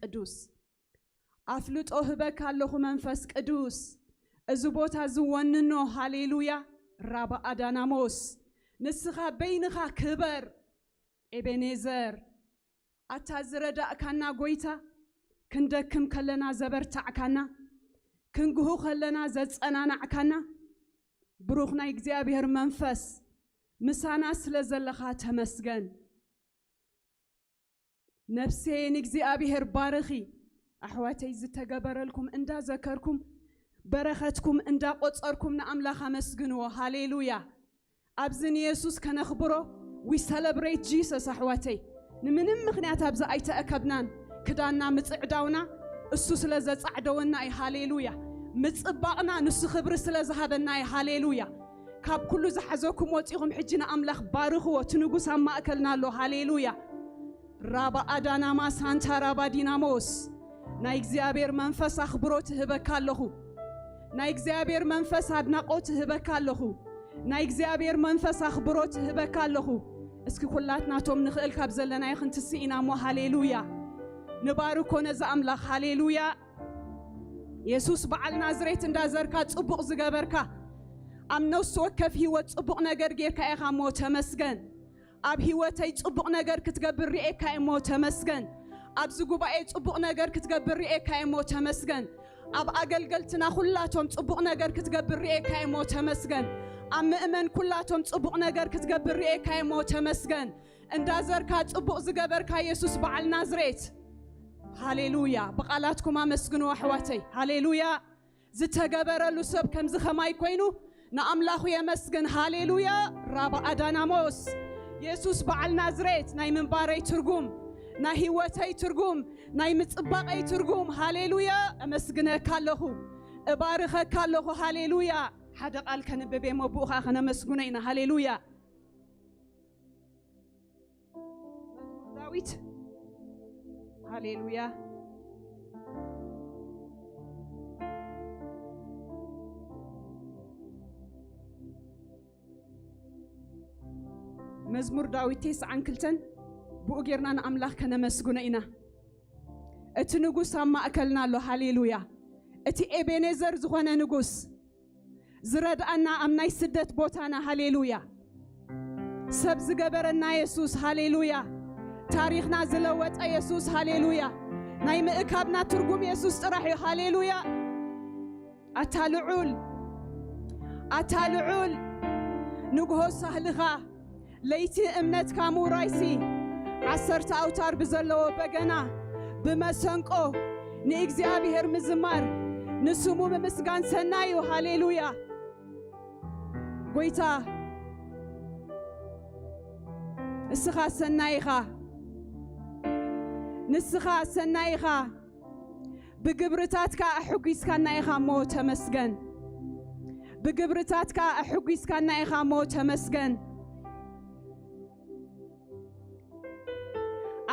ቅዱስ። ኣፍልጦ ህበካ ኣለኹ መንፈስ ቅዱስ፣ እዚ ቦታ ዝወንኖ። ሃሌሉያ። ራባ ኣዳናሞስ፣ ንስኻ በይንኻ ክበር። ኤቤኔዘር፣ ኣታ ዝረዳእካና ጎይታ፣ ክንደክም ከለና ዘበርታዕካና፣ ክንግሁ ከለና ዘጸናናዕካና፣ ብሩኽ ናይ እግዚኣብሔር መንፈስ፣ ምሳና ስለ ዘለኻ ተመስገን። ነፍሴ ንእግዚኣብሔር ባርኺ። ኣሕዋተይ፣ ዝተገበረልኩም እንዳዘከርኩም፣ በረኸትኩም እንዳቆጸርኩም ንኣምላኽ ኣመስግንዎ። ሃሌሉያ። ኣብዚ ንየሱስ ከነኽብሮ፣ we celebrate Jesus ኣሕዋተይ። ንምንም ምኽንያት ኣብዚ ኣይተኣከብናን። ክዳንና ምጽዕዳውና እሱ ስለ ዘጻዕደወና እዩ። ሃሌሉያ። ምጽባቕና ንሱ ክብሪ ስለ ዝሃበና እዩ። ሃሌሉያ። ካብ ኩሉ ዝሓዘኩም ወጺኹም ሕጂ ንኣምላኽ ባርኽዎ። እቲ ንጉስ ኣብ ማእከልና ኣሎ። ሃሌሉያ። ራባ ኣዳናማ ሳንታ ራባ ዲናሞስ፣ ናይ እግዚኣብሔር መንፈስ ኣኽብሮት እህበካ ኣለኹ። ናይ እግዚኣብሔር መንፈስ ኣድናቖት እህበካ ኣለኹ። ናይ እግዚኣብሔር መንፈስ ኣኽብሮት እህበካ ኣለኹ። እስኪ ኩላትናቶም ንኽእል ካብ ዘለናዮ ክንትስእ ኢና እሞ፣ ሃሌሉያ። ንባርኮ ነዚ ኣምላኽ። ሃሌሉያ። የሱስ በዓል ናዝሬት እንዳዘርካ ጽቡቕ ዝገበርካ፣ ኣብ ነፍሲ ወከፍ ህይወት ጽቡቕ ነገር ጌርካ ኢኻ እሞ ተመስገን። ኣብ ህይወተይ ጽቡቕ ነገር ክትገብር ርኤካ እሞ ተመስገን። ኣብዚ ጉባኤ ጽቡቕ ነገር ክትገብር ርኤካ እሞ ተመስገን። ኣብ ኣገልገልትና ኩላቶም ጽቡቕ ነገር ክትገብር ርኤካ እሞ ተመስገን። ኣብ ምእመን ኩላቶም ጽቡቕ ነገር ክትገብር ርኤካ እሞ ተመስገን። እንዳዘርካ ጽቡቕ ዝገበርካ የሱስ በዓል ናዝሬት። ሃሌሉያ። ብቓላትኩም ኣመስግኑ ኣሕዋተይ። ሃሌሉያ። ዝተገበረሉ ሰብ ከምዚ ኸማይ ኮይኑ ንኣምላኹ የመስግን። ሃሌሉያ። ራባ ኣዳናሞስ፣ የሱስ በዓል ናዝሬት፣ ናይ ምንባረይ ትርጉም፣ ናይ ህይወተይ ትርጉም፣ ናይ ምጽባቐይ ትርጉም። ሃሌሉያ። ኣመስግነካ ኣለኹ፣ እባርኸካ ኣለኹ። ሃሌሉያ። ሓደ ቃል ከንብብ እየ፣ እሞ ብኡ ኸዓ ከነመስግኖ ኢና። ሃሌሉያ። መዝሙር ዳዊት። ሃሌሉያ። መዝሙር ዳዊት ተስዓን ክልተን፣ ብኡ ጌርና ንኣምላኽ ከነመስግኖ ኢና። እቲ ንጉስ ኣብ ማእከልና ኣሎ። ሃሌሉያ። እቲ ኤቤኔዘር ዝኾነ ንጉስ፣ ዝረድኣና ኣብ ናይ ስደት ቦታና። ሃሌሉያ። ሰብ ዝገበረና የሱስ። ሃሌሉያ። ታሪኽና ዝለወጠ የሱስ። ሃሌሉያ። ናይ ምእካብና ትርጉም የሱስ ጥራሕ እዩ። ሃሌሉያ። ኣታ ልዑል፣ ኣታ ልዑል፣ ንግሆ ሳህልኻ፣ ለይቲ እምነትካ ምውራይሲ፣ ዓሰርተ ኣውታር ብዘለዎ በገና፣ ብመሰንቆ፣ ንእግዚኣብሔር ምዝማር፣ ንስሙ ምምስጋን ሰናይ እዩ። ሃሌሉያ። ጎይታ፣ ንስኻ ሰናይ ኢኻ። ንስኻ ሰናይ ኢኻ። ብግብርታትካ ኣሕጒስካና ኢኻ እሞ ተመስገን። ብግብርታትካ ኣሕጒስካና ኢኻ እሞ ተመስገን።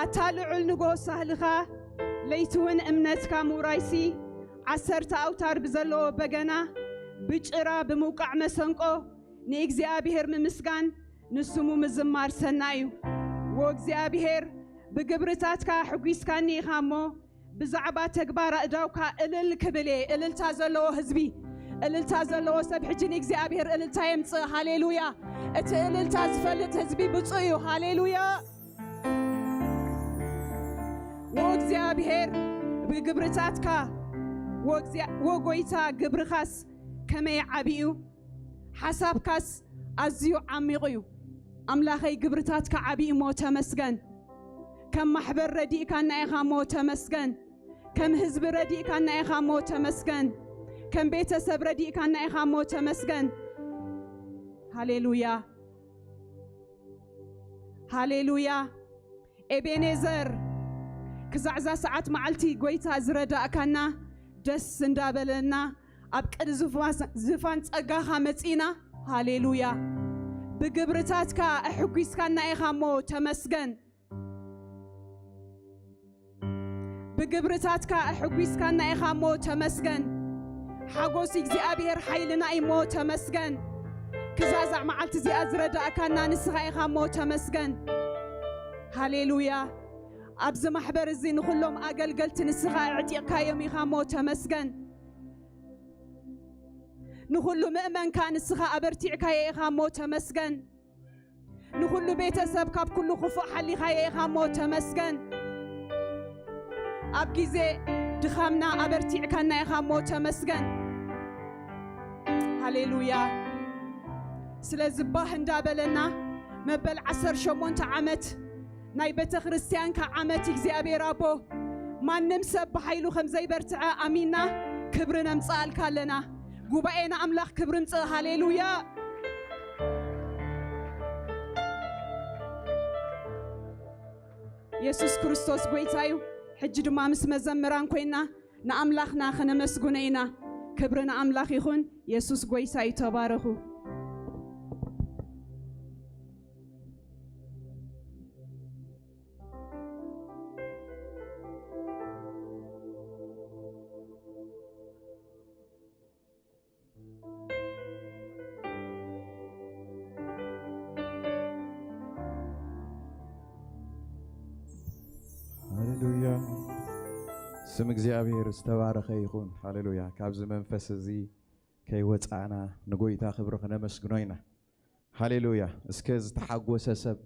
ኣታ ልዑል ንግሆ ሳህልኻ፣ ለይቲ እውን እምነትካ ምውራይሲ፣ ዓሰርተ ኣውታር ብዘለዎ በገና፣ ብጭራ ብምውቃዕ መሰንቆ፣ ንእግዚኣብሔር ምምስጋን፣ ንስሙ ምዝማር ሰናይ እዩ። ወእግዚኣብሔር፣ ብግብርታትካ ኣሕጒስካኒ ኢኻ እሞ፣ ብዛዕባ ተግባር ኣእዳውካ እልል ክብል እየ። እልልታ ዘለዎ ህዝቢ፣ እልልታ ዘለዎ ሰብ ሕጂ ንእግዚኣብሔር እልልታ የምጽእ። ሃሌሉያ። እቲ እልልታ ዝፈልጥ ህዝቢ ብፁዕ እዩ። ሃሌሉያ። ወእግዚኣብሔር ብግብርታትካ፣ ወእግዚኣ-፣ ወጎይታ ግብርኻስ ከመይ ዓቢ እዩ፣ ሓሳብካስ ኣዝዩ ዓሚቕ እዩ። ኣምላኸይ ግብርታትካ ዓቢ እሞ ተመስገን። ከም ማሕበር ረዲእካና ኢኻ እሞ ተመስገን። ከም ህዝቢ ረዲእካና ኢኻ እሞ ተመስገን። ከም ቤተሰብ ረዲእካና ኢኻ እሞ ተመስገን። ሃሌሉያ። ሃሌሉያ። ኤቤኔዘር፣ ክዛዕዛ ሰዓት መዓልቲ ጎይታ ዝረዳእካና፣ ደስ እንዳበለና፣ ኣብ ቅድ ዝፋ-፣ ዝፋን ጸጋኻ መጺና። ሃሌሉያ። ብግብርታትካ ኣሕጒስካና ኢኻ እሞ ተመስገን። ብግብርታትካ ኣሕጒስካና ኢኻ እሞ ተመስገን። ሓጎስ እግዚኣብሔር ሓይልና እዩ እሞ ተመስገን። ክዛዛዕ መዓልቲ እዚኣ ዝረዳእካና ንስኻ ኢኻ እሞ ተመስገን። ሃሌሉያ። ኣብዚ ማሕበር እዚ ንኹሎም ኣገልገልቲ ንስኻ ኣዕጢቕካዮም ኢኻ እሞ ተመስገን። ንኹሉ ምእመንካ ንስኻ ኣበርቲዕካዮ ኢኻ እሞ ተመስገን። ንኹሉ ቤተሰብ ካብ ኩሉ ክፉእ ሓሊኻዮ ኢኻ እሞ ተመስገን። ኣብ ግዜ ድኻምና ኣበርቲዕካና ኢኻ እሞ ተመስገን። ሃሌሉያ። ስለዚ ባህ እንዳበለና መበል ዓሰርተ ሸሞንተ ዓመት ናይ ቤተ ክርስቲያንካ ዓመት እግዚኣብሔር ኣቦ፣ ማንም ሰብ ብሓይሉ ከም ዘይበርትዐ ኣሚንና ክብሪ ነምጽኣልካ ኣለና። ጉባኤና ኣምላኽ ክብሪ ምጽእ። ሃሌሉያ። የሱስ ክርስቶስ ጐይታ እዩ። ሕጂ ድማ ምስ መዘምራን ኮይና ንኣምላኽና ከነመስግኖ ኢና። ክብሪ ንኣምላኽ ይኹን። የሱስ ጐይታ እዩ። ተባረኹ። ሃሌሉያ። ስም እግዚኣብሔር ዝተባረኸ ይኹን። ሃሌሉያ። ካብዚ መንፈስ እዚ ከይወጻእና ንጎይታ ክብሪ ክነመስግኖ ኢና። ሃሌሉያ። እስከ ዝተሓጎሰ ሰብ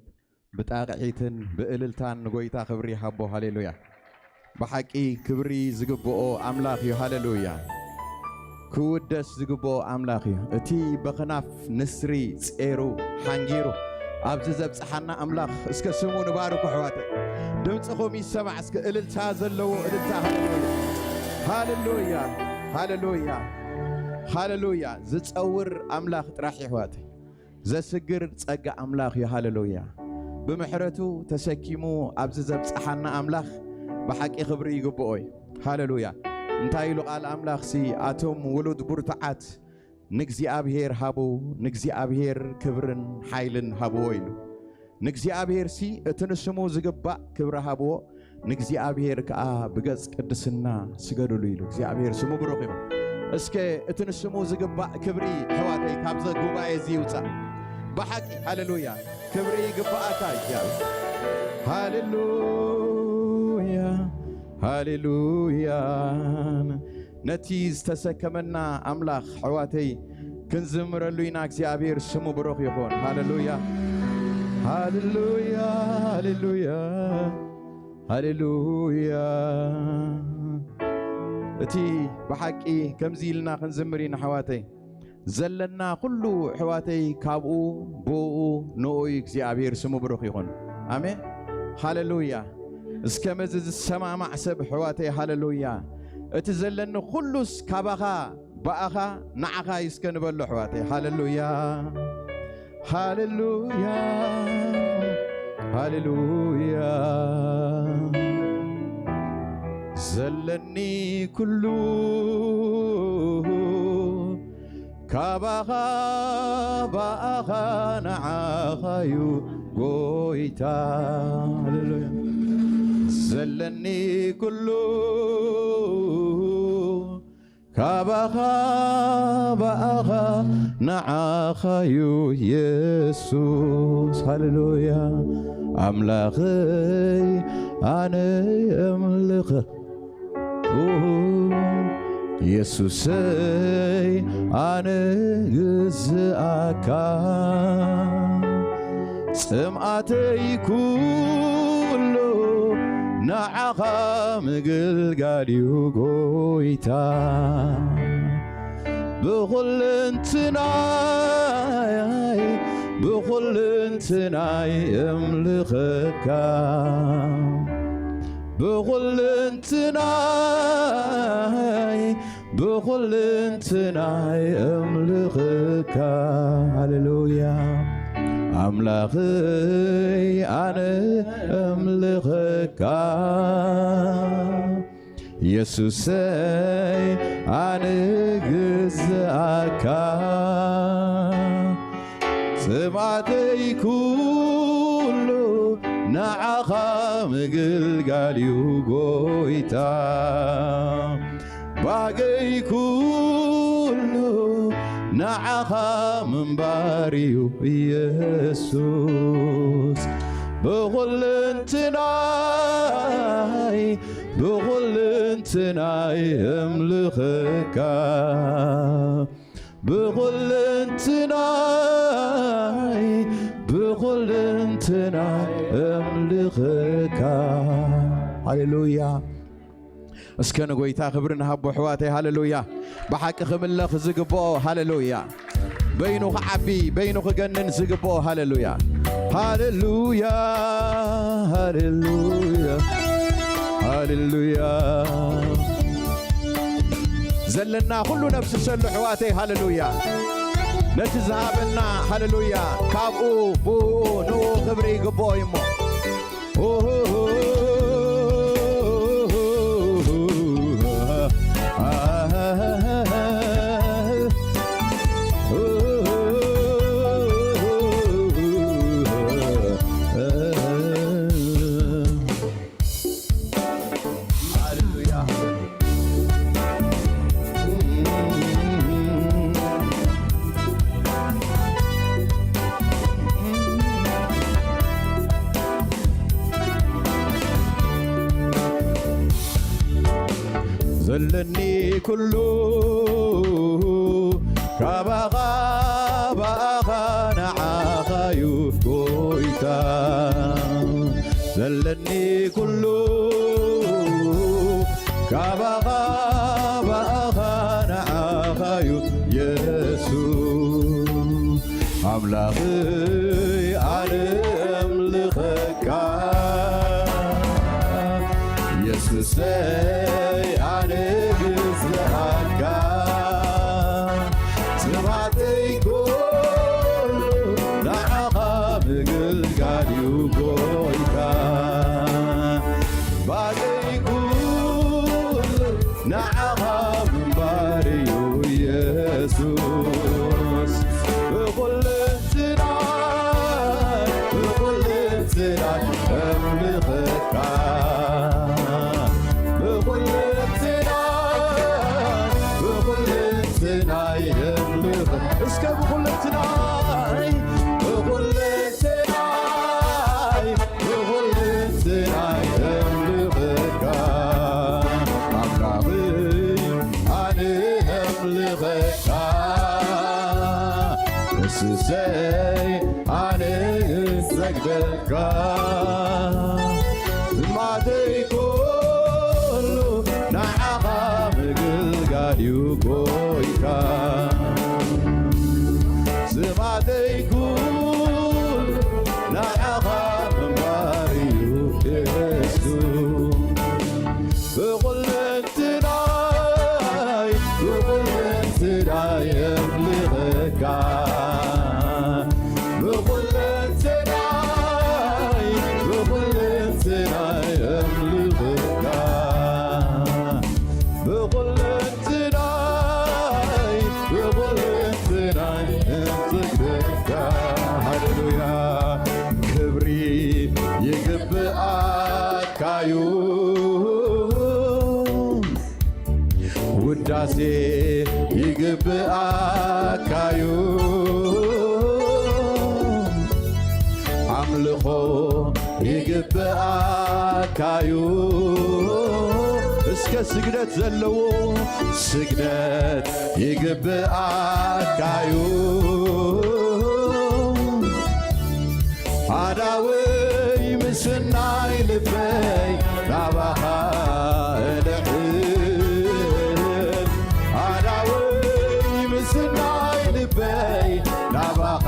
ብጣቕዒትን ብእልልታን ንጎይታ ክብሪ ይሃቦ። ሃሌሉያ። ብሓቂ ክብሪ ዝግብኦ ኣምላኽ እዩ። ሃሌሉያ። ክውደስ ዝግብኦ ኣምላኽ እዩ። እቲ በኽናፍ ንስሪ ጼሩ ሓንጊሩ ኣብዚ ዘብጽሓና ኣምላኽ፣ እስከ ስሙ ንባርኮ ኣሕዋተይ። ድምጽኹም ይሰማዕ እስከ፣ እልልታ ዘለዎ እልልታ። ሃሌሉያ። ሃሌሉያ። ሃሌሉያ። ሃሌሉያ። ዝጸውር ኣምላኽ ጥራሕ ኣሕዋተይ። ዘስግር ጸጋ ኣምላኽ እዩ። ሃሌሉያ። ብምሕረቱ ተሰኪሙ ኣብዚ ዘብጽሓና ኣምላኽ ብሓቂ ክብሪ ይግብኦ እዩ። ሃሌሉያ። እንታይ ኢሉ ቃል ኣምላኽሲ? ኣቶም ውሉድ ብርቱዓት ንእግዚኣብሔር ሃቡ፣ ንእግዚኣብሔር ክብርን ሓይልን ሃብዎ ኢሉ። ንእግዚኣብሔርሲ እቲ ንስሙ ዝግባእ ክብሪ ሃብዎ፣ ንእግዚኣብሔር ከኣ ብገጽ ቅድስና ስገዱሉ ኢሉ። እግዚኣብሔር ስሙ ብሩኽ ይኹን። እስከ እቲ ንስሙ ዝግባእ ክብሪ ኣሕዋተይ ካብዚ ጉባኤ እዚ ይውጻእ። ብሓቂ ሃሌሉያ፣ ክብሪ ይግባኣካ እግዚኣብሔር። ሃሌሉያ፣ ሃሌሉያ። ነቲ ዝተሰከመና ኣምላኽ ኣሕዋተይ ክንዝምረሉ ኢና። እግዚኣብሔር ስሙ ብሩኽ ይኹን። ሃሌሉያ፣ ሃሌሉያ፣ ሃሌሉያ፣ ሃሌሉያ። እቲ ብሓቂ ከምዚ ኢልና ክንዝምር ኢና ኣሕዋተይ። ዘለና ኩሉ ኣሕዋተይ ካብኡ፣ ብኡ፣ ንኡ እዩ። እግዚኣብሔር ስሙ ብሩኽ ይኹን። ኣሜን። ሃሌሉያ። እስከ መዚ ዝሰማማዕ ሰብ ኣሕዋተይ፣ ሃሌሉያ። እቲ ዘለኒ ኩሉስ ካባኻ፣ ብኣኻ፣ ንዓኻ እዩ እስከ ንበሎ ኣሕዋተይ። ሃሌሉያ። ሃሌሉያ። ሃሌሉያ። ዘለኒ ኩሉ ካባኻ፣ ብኣኻ፣ ንዓኻዩ ጎይታ። ሃሌሉያ። ዘለኒ ኩሉ ካባኻ፣ ብኣኻ፣ ንዓኻዩ የሱስ። ሃሌሉያ። ኣምላኸይ ኣነ የምልኸ የሱሰይ ኣነ ግዝኣካ። ጽምኣተይ ኩሉ ንዓኻ ምግልጋል እዩ ጎይታ። ብኹልንትናይ፣ ብኹልንትናይ እምልኸካ። ብኹልንትናይ፣ ብኹልንትናይ እምልኸካ። ሃሌሉያ። ኣምላኸይ ኣነ እምልኸካ። የሱሰይ ኣነ ግዝኣካ። ጽማተይ ኩሉ ንዓኻ ምግልጋል እዩ ጎይታ። ባህገይ ኩሉ ንዓኻ ምንባር እዩ የሱስ። ብኹልንትናይ ብኹልንትናይ እምልኸካ ብኹልንትናይ ብኹልንትናይ እምልኸካ። ሃሌሉያ። እስከ ንጎይታ ክብሪ ንሃቦ ኣሕዋተይ። ሃሌሉያ። ብሓቂ ክምለኽ ዝግብኦ። ሃሌሉያ። በይኑ ክዓቢ፣ በይኑ ክገንን ዝግብኦ። ሃሌሉያ። ሃሌሉያ። ሃሌሉያ። ሃሌሉያ። ዘለና ኩሉ ነፍሲ ሰሉ ኣሕዋተይ። ሃሌሉያ። ነቲ ዝሃበና። ሃሌሉያ። ካብኡ ብኡ ንኡ ክብሪ ይግብኦ እዩሞ። ዘለኒ ኩሉ ካባኻ፣ ባኻ፣ ንዓኻዩ ጎይታ። ዘለኒ ኩሉ ካባኻ፣ ባኻ፣ ንዓኻዩ የሱስ። ኣምላኽይ ኣነ እምልኸካ፣ የሱሰይ ኣነ ግዝኣካ። ስብሐተይ ኩሉ ንዓኻ ምግልጋል እዩ ጎይታ። ባተይ ኩሉ ንዓኻ ምንባር እዩ የሱስ። ብኹልንትናይ፣ ብኹልንትናይ እምልኸካ። ብኹልንትናይ፣ ብኹልንትናይ እምልኸ-፣ እስከ ብኹልንትናይ፣ ብኹልንትናይ ብኹልንትናይ እምልኸካ ኣምላኽይ ኣነ እምልኸካ የሱሰይ ኣነ እሰግደልካ ዝማተይ ኩሉ ንዓኻ ምግልጋል እዩ ጎይታ ዝማተይ ኩሉ ንዓኻ ምንባር እዩ የሱስ ብኹልንትናይ ብኹልንትናይ እምልኸካ ብኹልንትናይ ብኹልንትናይ እምልኸካ ብኹልንትናይ ብኹልንትናይ እንስግደካ ሃሌሉያ ክብሪ ይግብኣካዩ ውዳሴ ይግብኣካዩ ኣምልኾ ይግብኣካዩ እስከ ስግደት ዘለዎ ስግደት ይግብኣካዩ ኣዳወይ ምስናይ ልበይ ናባኻ እልዕል ኣዳወይ ምስናይ ልበይ ናባኻ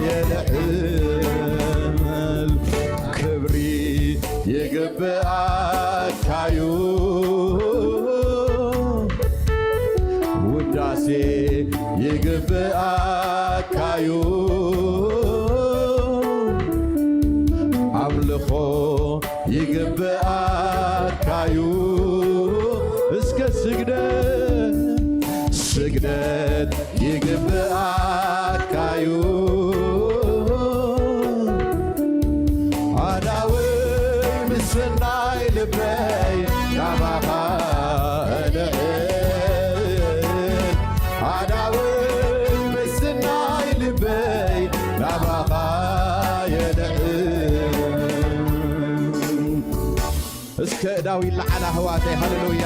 የልዕል ክብሪ ይግብኣካዩ ውዳሴ ይግብኣካዩ ኣምልኾ ይግብኣካዩ እስከ ስግደት ስግደት ይግብኣካዩ ኣዳወይ ምስናይ ልበይ ናባኻ እልዕል ኣዳወይ ምስናይ ልበይ ናባኻ የልዕል ከእዳው ይለዓል ኣሕዋተይ። ሃሌሉያ።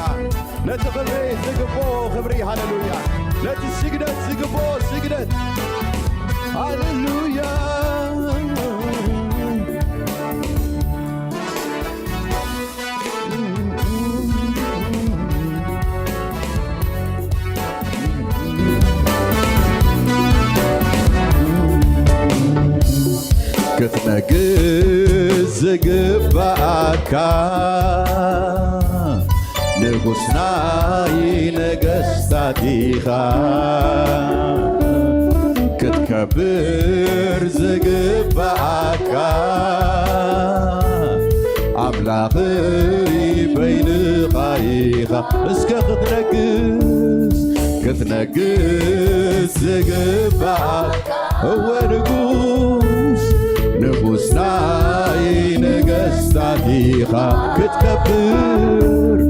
ነቲ ክብሪ ዝግብኦ ክብሪ፣ ሃሌሉያ። ነቲ ስግደት ዝግብኦ ስግደት፣ ሃሌሉያ። ክትነግስ ዝግባኣካ ንጉስ ናይ ነገስታት ኢኻ። ክትከብር ዝግባኣካ ኣምላኽይ በይንኻ ኢኻ። እስከ ክትነግስ፣ ክትነግስ ዝግባኣካ፣ እወ ንጉስ፣ ንጉስ ናይ ነገስታት ኢኻ። ክትከብር፣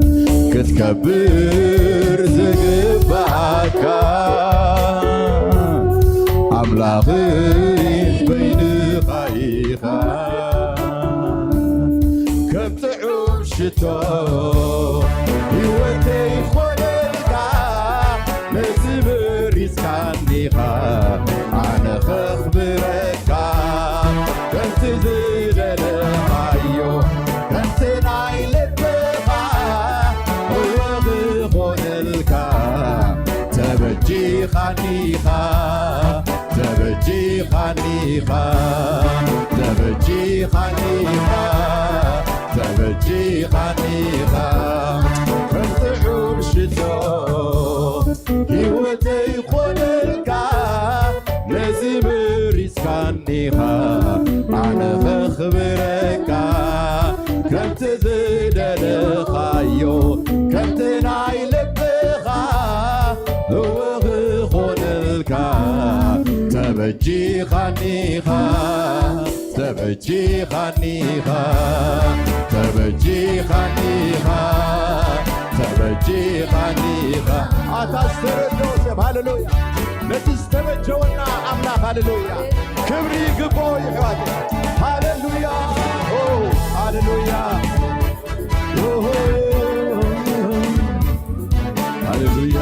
ክትከብር ዝግባኣካ ኣምላኽይ በይንኻ ኢኻ። ከም ጥዑም ሽቶ ህይወተይ ኾነልካ፣ ነዚ መሪጽካኒኻ ኣነ ኸኽብረካ። ከምቲ ዝደለኻዮ፣ ከምቲ ናይ ልብኻ እወ ኽኾነልካ፣ ተበጂኻኒኻ። ተበጂኻኒኻ፣ ተበጂኻኒኻ፣ ተበጂኻኒኻ። ከም ጥዑም ሽቶ ህይወተይ ኾነልካ፣ ነዚ መሪጽካኒኻ ኣነ ኸኽብረካ። ከምቲ ዝደለኻዮ፣ ከምቲ ናይ ልብኻ እወ ኽኾነልካ። ተበጂኻኒኻ፣ ተበጂኻኒኻ፣ ተበጂኻኒኻ፣ ተበጂኻኒኻ። ኣታ ዝተረድኦ ሰብ፣ ሃሌሉያ። ነቲ ዝተበጀወና ኣምላኽ፣ ሃሌሉያ። ክብሪ ይግብኦ፣ ይሕዋት። ሃሌሉያ፣ ኦ፣ ሃሌሉያ። ኦሆ። ሃሌሉያ።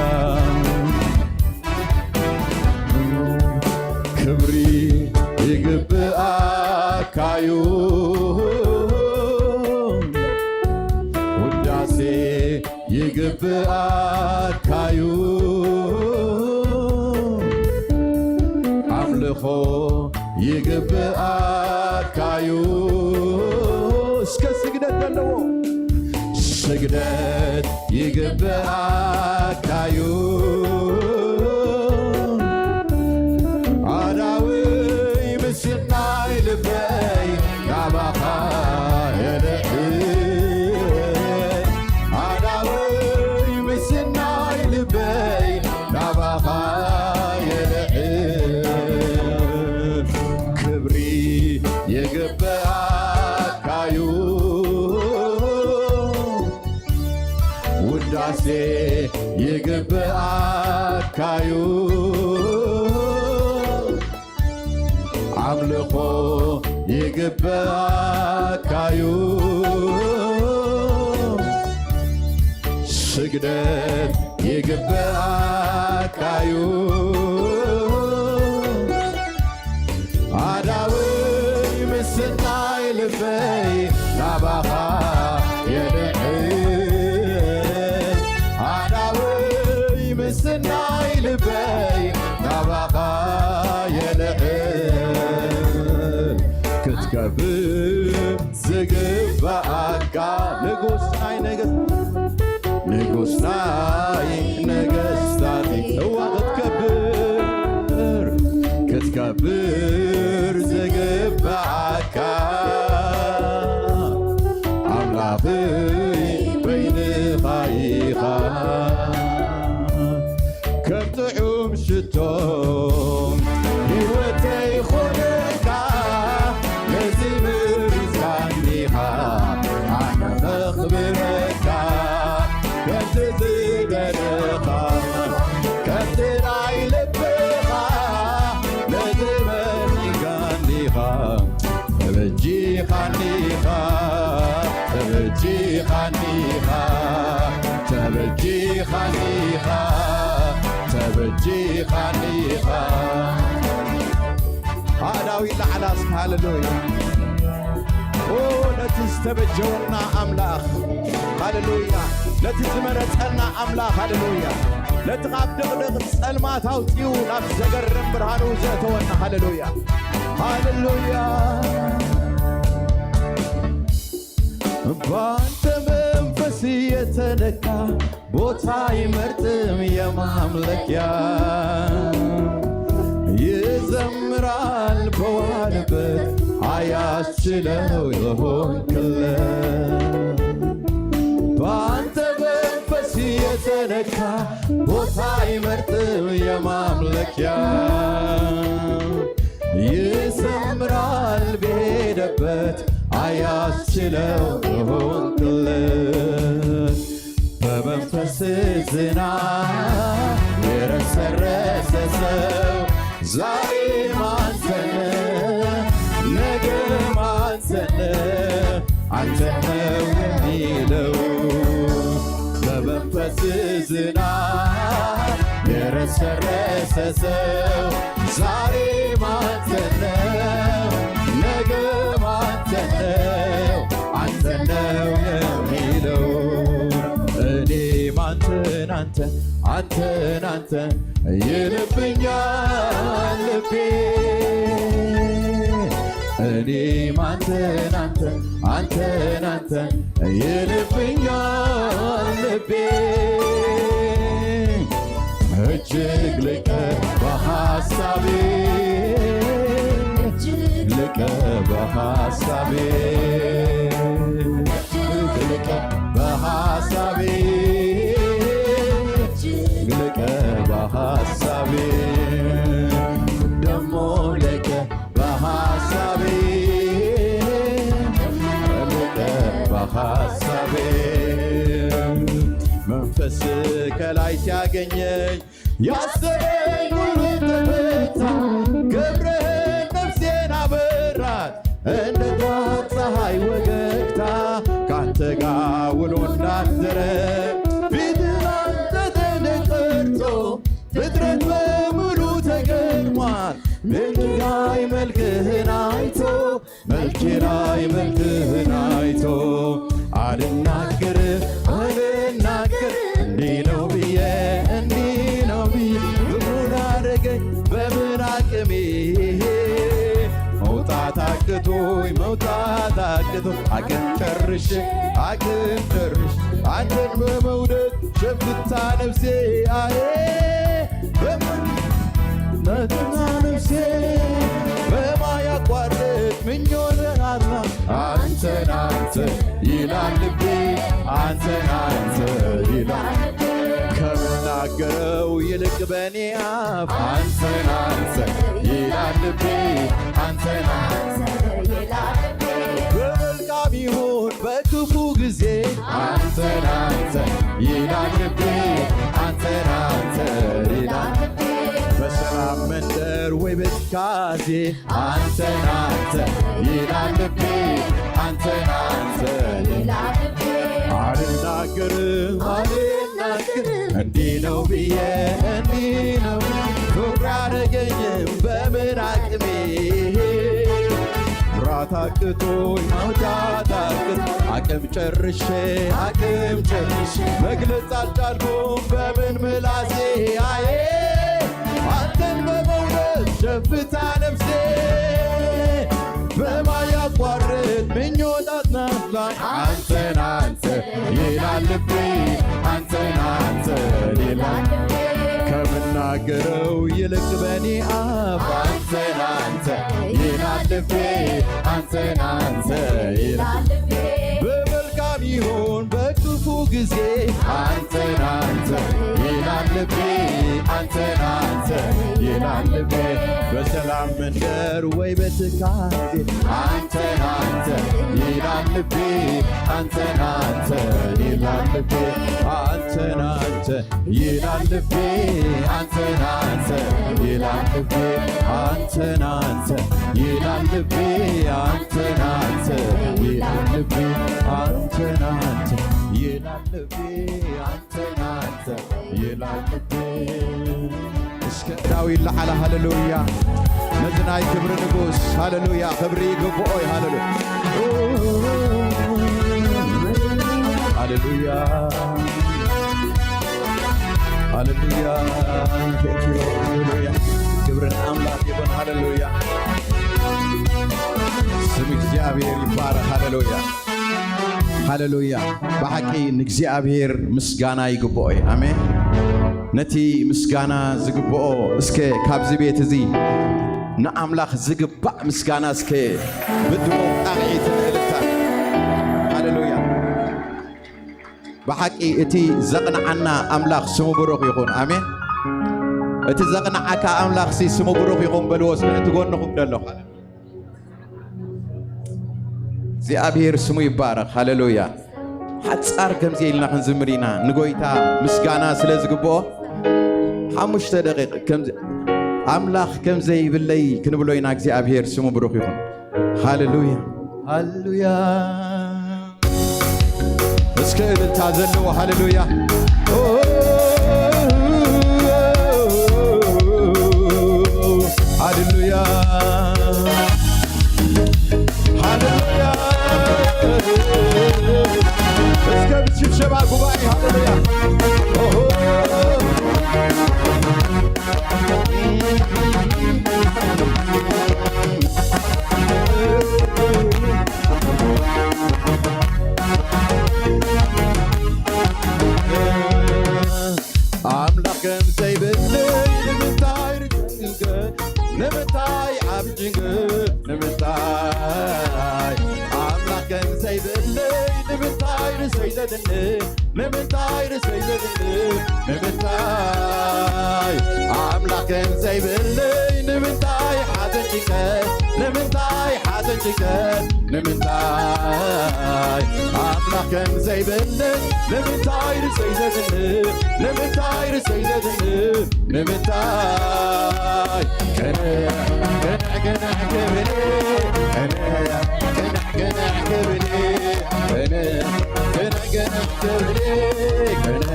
ክብሪ ይግብኣካዩ፣ ውዳሴ ይግብኣካዩ፣ ኣምልኾ ይግብኣካዩ። እስከ ስግደት ዘለዎ ስግደት ይግብኣካዩ። ኣዳውይ ምስናይ ልበይ ናባኻ የልዕል። ኣዳውይ ምስናይ ልበይ ናባኻ የልዕል። ክብሪ ይግብኣካዩ፣ ውዳሴ ይግብኣካዩ፣ ኣምልኾ ይግብኣካዩ፣ ስግደት ይግብኣካዩ። ኣዳውይ ምስናይ ልበይ ናባኻ የልዕል። ኣዳውይ ምስናይ ልበይ ናባኻ የልዕል። ክትከብር ዝግብኣካ ንጉስ ናይ ነገስታት፣ ንጉስ ናይ ነገስታት፣ እዋ ክትከብር፣ ክትከብር ዝግብኣካ ኣምላኽይ በይንኻ ኢኻ። ከም ጥዑም ሽቶ ህይወተይ ኾነልካ፣ ነዚ መሪጽካኒኻ ኣነ ኸኽብረካ። ከምቲ ዝደለኻ፣ ከምቲ ናይ ልብኻ፣ ነዚ መሪጽካኒኻ፣ ተበጂኻኒኻ፣ ተበጂኻኒ ተበጂኻኒኻ፣ ተበጂኻኒኻ። ኣእዳው ይለዓላ እስከ ሃሌሉያ። ኦ፣ ነቲ ዝተበጀወና ኣምላኽ ሃሌሉያ። ነቲ ዝመረጸና ኣምላኽ ሃሌሉያ። ነቲ ካብ ድቕድቕ ጸልማት ኣውጺኡ ናብ ዘገርም ብርሃኑ ዘእተወና ሃሌሉያ። ሃሌሉያ። ባንተ መንፈስ የተነካ ቦታ አይመርጥም የማምለኪያ። ይዘምራል በዋለበት አያስችለው የሆንክለት። ባንተ መንፈስ የተነካ ቦታ አይመርጥም የማምለኪያ። ይዘምራል በሄደበት አያስችለው የሆንክለት። በመንፈስ ዝናብ የረሰረሰ ሰው ዛሬም አንተነ፣ ነገም አንተነ፣ አንተ ነው የሚለው። በመንፈስ ዝናብ የረሰረሰ ሰው ዛሬም አንተነ፣ ነገም አንተነ፣ አንተ ነው የሚለው። እኔም አንተን አንተን አንተን አንተን ይልብኛል ልቤ። እኔም አንተን አንተን አንተን አንተን ይልብኛል ልቤ። እጅግ ልቀ በሐሳቤ፣ ልቀ በሐሳቤ፣ ልቀ በሐሳቤ፣ ልቀ በሐሳቤ፣ ደሞ ልቀ በሐሳቤ፣ ልቀ በሐሳቤ። መንፈስ ከላይ ሲያገኘኝ ያሰረኝ ሁሉ ተፈታ። ክብርህን ነፍሴን አበራት እንደ ጠዋት ፀሐይ ወገግታ። ካንተ ጋር ውሎ እንዳደረ ፊትህ አንተ ተንቀርጾ ፍጥረት በሙሉ ተገርሟል። ድንጋይ መልክህን አይቶ መልኬ ላይ መልክህን አይቶ አልናገር አልናገር እንዲህ ነው ብዬ እንዲህ ነው ብዬ ምኑን አረገኝ በምን አቅሜ መውጣት አቅቶኝ መውጣት አቅቶ አቅም ጨርሼ አቅም ጨርሼ አንተን በመውደድ ሸፍታ ነፍሴ አዬ በምን ነትና ነፍሴ በማያቋርጥ ምኞት አላ አንተን አንተ ይላል ልቤ አንተን አንተ ይላል ከምናገረው ይልቅ በኔ አፍ አንተን አንተ ይላል ልቤ አንተን አንተ ይላል ልቤ በመልካም ይሁን በክፉ ጊዜ አንተን አንተ ይላል ልቤ አንተን አንተ ይላል በሰላም መንደር ወይ በትካዜ አንተን አንተ ይላል ልቤ አንተን አንተ ይላል ልቤ አልናገርም አልናገርም እንዲህ ነው ብዬ እንዲህ ነው ፍቅር ያደገኝም በምን አቅሜ ራት አቅቶኝ መውጣት አቅት አቅም ጨርሼ አቅም ጨርሼ መግለጽ አልቻልኩም በምን ምላሴ አዬ አንተን በመውደድ ሸፍታ ነፍሴ በማያቋርጥ ምኞት አጽናፍላኝ አንተን አንተ ይላል ልቤ አንተን አንተ ይላል ከምናገረው ይልቅ በኔ አፍ አንተን አንተ ይላል ልቤ አንተን አንተ ይላል በመልካም ይሁን በክፉ ጊዜ አንተን አንተ ይላል ልቤ አንተን አንተ ይላል ልቤ በሰላም መንደር ወይ በትካዜ አንተን አንተ ይላል ልቤ አንተን አንተ ይላል ልቤ አንተን አንተ ይላል ልቤ አንተን አንተ ይላል ልቤ አንተን አንተ ይላል ልቤ አንተን አንተ ይላል ልቤ አንተን አንተ ይላል ልቤ አንተን ይላል እስከ ዳዊት ለዓለ። ሃሌሉያ። ነዚ ናይ ክብሪ ንጉስ፣ ሃሌሉያ፣ ክብሪ ይግብኦ እዩ። ሃሌሉያ። ሃሌሉያ። ሃሌሉያ። Thank you. ሃሌሉያ። ክብሪ ንኣምላኽ ይኹን። ሃሌሉያ። ስም እግዚኣብሔር ይባረክ። ሃሌሉያ። ሃሌሉያ። ብሓቂ ንእግዚኣብሔር ምስጋና ይግብኦ እዩ። ኣሜን። ነቲ ምስጋና ዝግብኦ እስከ ካብዚ ቤት እዚ ንኣምላኽ ዝግባእ ምስጋና እስከ ብድሙቕ ጣቕዒትን እልልታን። ሃሌሉያ። ብሓቂ እቲ ዘቕንዓና ኣምላኽ ስሙ ብሩኽ ይኹን። ኣሜን። እቲ ዘቕንዓካ ኣምላኽሲ ስሙ ብሩኽ ይኹን በልዎ እስከ ነቲ ጎንኹም ደሎ። እግዚኣብሔር ስሙ ይባረኽ። ሃሌሉያ። ሓጻር ከምዚ ኢልና ክንዝምር ኢና። ንጎይታ ምስጋና ስለ ዝግብኦ ሓሙሽተ ደቂቕ ከምዚ ኣምላኽ ከም ዘይብለይ ክንብሎ ኢና። እግዚኣብሔር ስሙ ብሩኽ ይኹን። ሃሌሉያ። ሃሌሉያ። እስከ እልልታ ዘለዎ ሃሌሉያ። ኦ፣ ሃሌሉያ። ሃሌሉያ። እስከ ብሽብሸባ ጉባኤ ሃሌሉያ። ኦሆ። ኣምላኽ ከም ዘይብለይ ንምንታይ ርጭንቀ? ንምንታይ ዓብ ጭንቀ? ንምንታይ ኣምላኽ ከም ዘይብለይ ንምንታይ ርሰይ ዘድንቅ? ንምንታይ ርሰይ ዘድንቅ? ንምንታይ ኣምላኽ ከም ዘይብለይ ንምንታይ ሓዘን ጭንቀት? ንምንታይ ሓዘን ጭንቀት? ንምንታይ ኣምላኽ ከም ዘይብለይ ንምንታይ ርሰይ ዘድንቅ? ንምንታይ ርሰይ ዘድንቅ? ንምንታይ ቅንዕ ቅንዕ ቅንዕ ክብል? ቅንዕ ቅንዕ ቅንዕ ክብል? ቅንዕ ቅንዕ ቅንዕ ክብል? ቅንዕ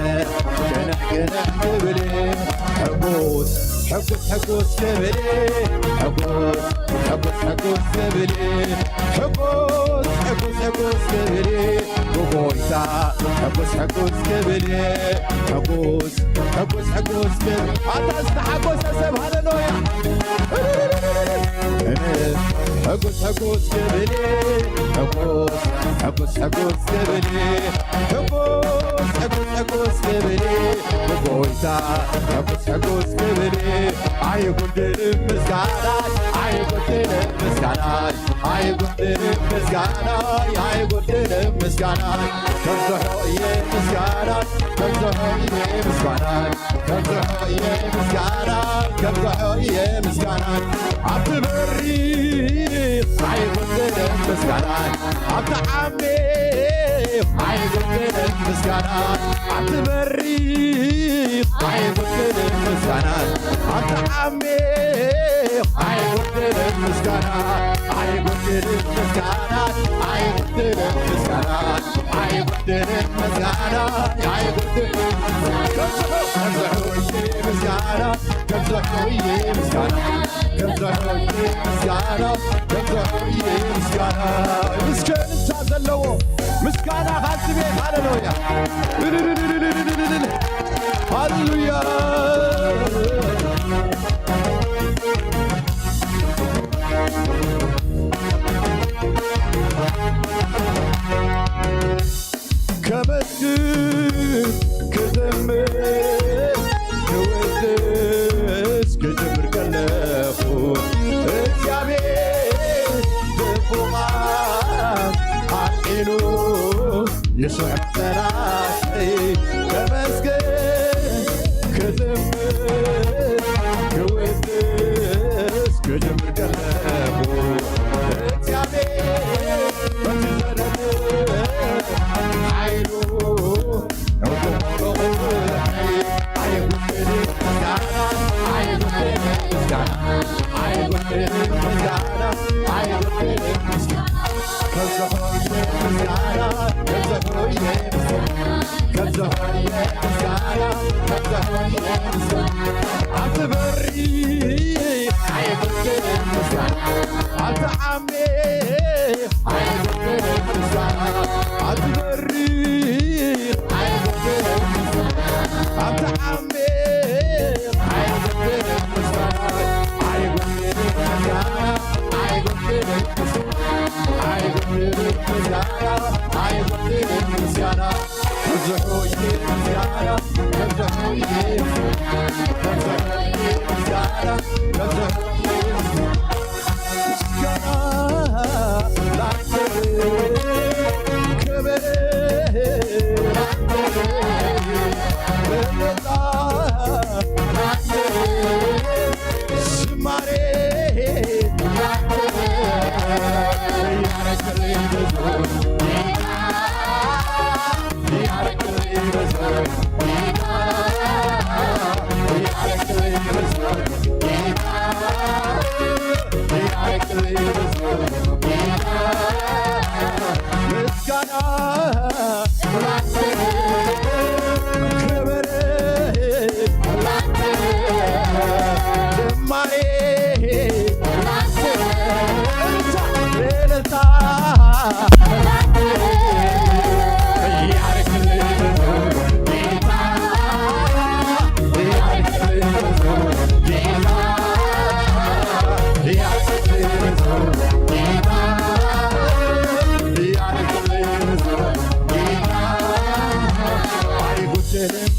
ቅንዕ ቅንዕ ክብል? ሕጉስ ሕጉስ ሕጉስ ክብል? ሕጉስ ሕጉስ ሕጉስ ክብል? ሕጉስ ሕጉስ ሕጉስ ክብል? ብጎይታ ሕጉስ ሕጉስ ክብል? ሕጉስ ሕጉስ ሕጉስ ክብል? ኣታ ዝተሓጎሰ ሰብ ሃሌሉያ። ሕጉስ ሕጉስ ክብል? ሕጉስ ሕጉስ ሕጉስ ክብል? ሕጉስ ሕጉስ ሕጉስ ክብል? ብጎይታ ሕጉስ ሕጉስ ክብል? ኣይጉድልን ምስጋናይ፣ ኣይጉድልን ምስጋናይ፣ ኣይጉድልን ምስጋናይ፣ ኣይጉድልን ምስጋናይ። ከብዝሖ እየ ምስጋናይ፣ ከብዝሖ እየ ምስጋናይ፣ ከብዝሖ እየ ምስጋናይ፣ ከብዝሖ እየ ምስጋናይ። ኣብቲ በሪኽ ኣይጉድልን ምስጋናይ፣ ኣብቲ ዓሚቕ ኣይጉድልን ምስጋናይ፣ ኣብቲ በሪኽ ኣይጉድልን ምስጋናይ፣ ኣብቲ ዓሚቕ ኣይጉድልን ምስጋናይ፣ ኣይጉድልን ምስጋናይ፣ ኣይጉድልን ምስጋናይ፣ ኣይጉድልን ምስጋናይ፣ ኣይጉድልን ምስጋናይ። ከብዝሑ፣ ከብዝሑ እየ ምስጋናይ፣ ከብዝሑ እየ ምስጋናይ፣ ከብዝሑ እየ ምስጋናይ፣ ከብዝሑ እየ ምስጋናይ። እስከ እልልታ ዘለዎ ምስጋና ካብዚ ቤት። ሃሌሉያ። ሃሌሉያ። ከመስግን፣ ክዘምር፣ ክወድስ ክጅምር ከለኹ እግዚኣብሔር ብቡቓት ኣልዒሉ ይስሕቕ ጸላእተይ። ከመስግን፣ ክዘምር፣ ክወድስ ክጅምር ከለኹ እግዚኣብሔር በቲ ዘለኒ ሓይሉ ኣቲ በሪ ኣይጉድል ምስጋና፣ ኣቲ ዓሜ ኣይጉድል ምስጋና፣ ኣቲ በሪ ኣይጉድል ምስጋና፣ ኣቲ ዓሜ ኣይጉድል ምስጋና፣ ኣይጉድል ምስጋና፣ ኣይጉድል ምስጋና፣ ኣይጉድል ምስጋና፣ ኣይጉድል ምስጋና። ዝማሬ ያረክልኝ ብዙ ጌታ፣ ያረክልኝ ብዙ ጌታ፣ ያረክልኝ ብዙ ጌታ፣ ያረክልኝ ብዙ ጌታ፣ ምስጋና ክብር ዝማሬ እልልታ፣ እልልታ።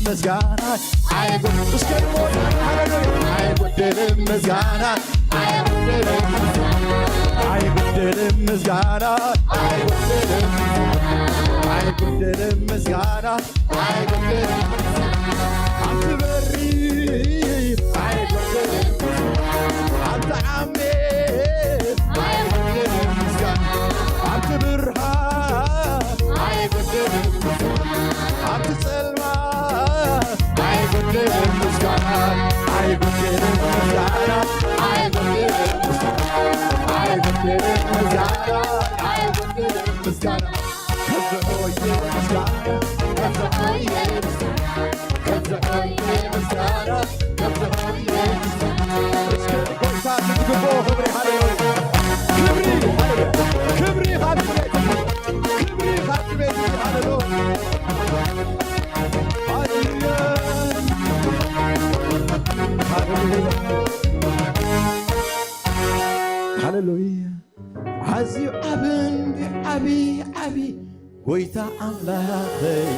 ምስጋና አይጎድልም ምስጋና፣ አይጎድልም ምስጋና፣ አይጎድልም ምስጋና፣ አይጎድልም ምስጋና፣ አይጎድልም። ኣንቲ በሪ ኣይጎድልም፣ ኣንቲ ዓሜ ኣይጎድልም ምስጋና፣ ኣንቲ ብርሃን ኣይጎድልም ምስጋና፣ ኣንቲ ጸልማት ኣይጎድልም ምስጋና፣ ኣይጎድልም ምስጋና፣ ኣይጎድልም ምስጋና፣ ኣይጎድልም ምስጋና፣ ኣይጎድልም ምስጋና። ከብዝሖ እየ ምስጋና፣ ከብዝሖ እየ ምስጋና፣ ከብዝሖ እየ ምስጋና፣ ከብዝሖ እየ ምስጋና። እስከ ንጎይታ ዝግብኦ ክብሪ፣ ሃሌሉያ። ክብሪ፣ ሃሌሉያ። ክብሪ ካብ ስሜት፣ ክብሪ ካብ ስሜት፣ ሃሌሉያ። ሃሌሉያ። ሃሌሉያ። ሃሌሉያ። ኣዝዩ ዓቢ እንዲ ዓቢ ዓቢ ጎይታ ኣምላኸይ፣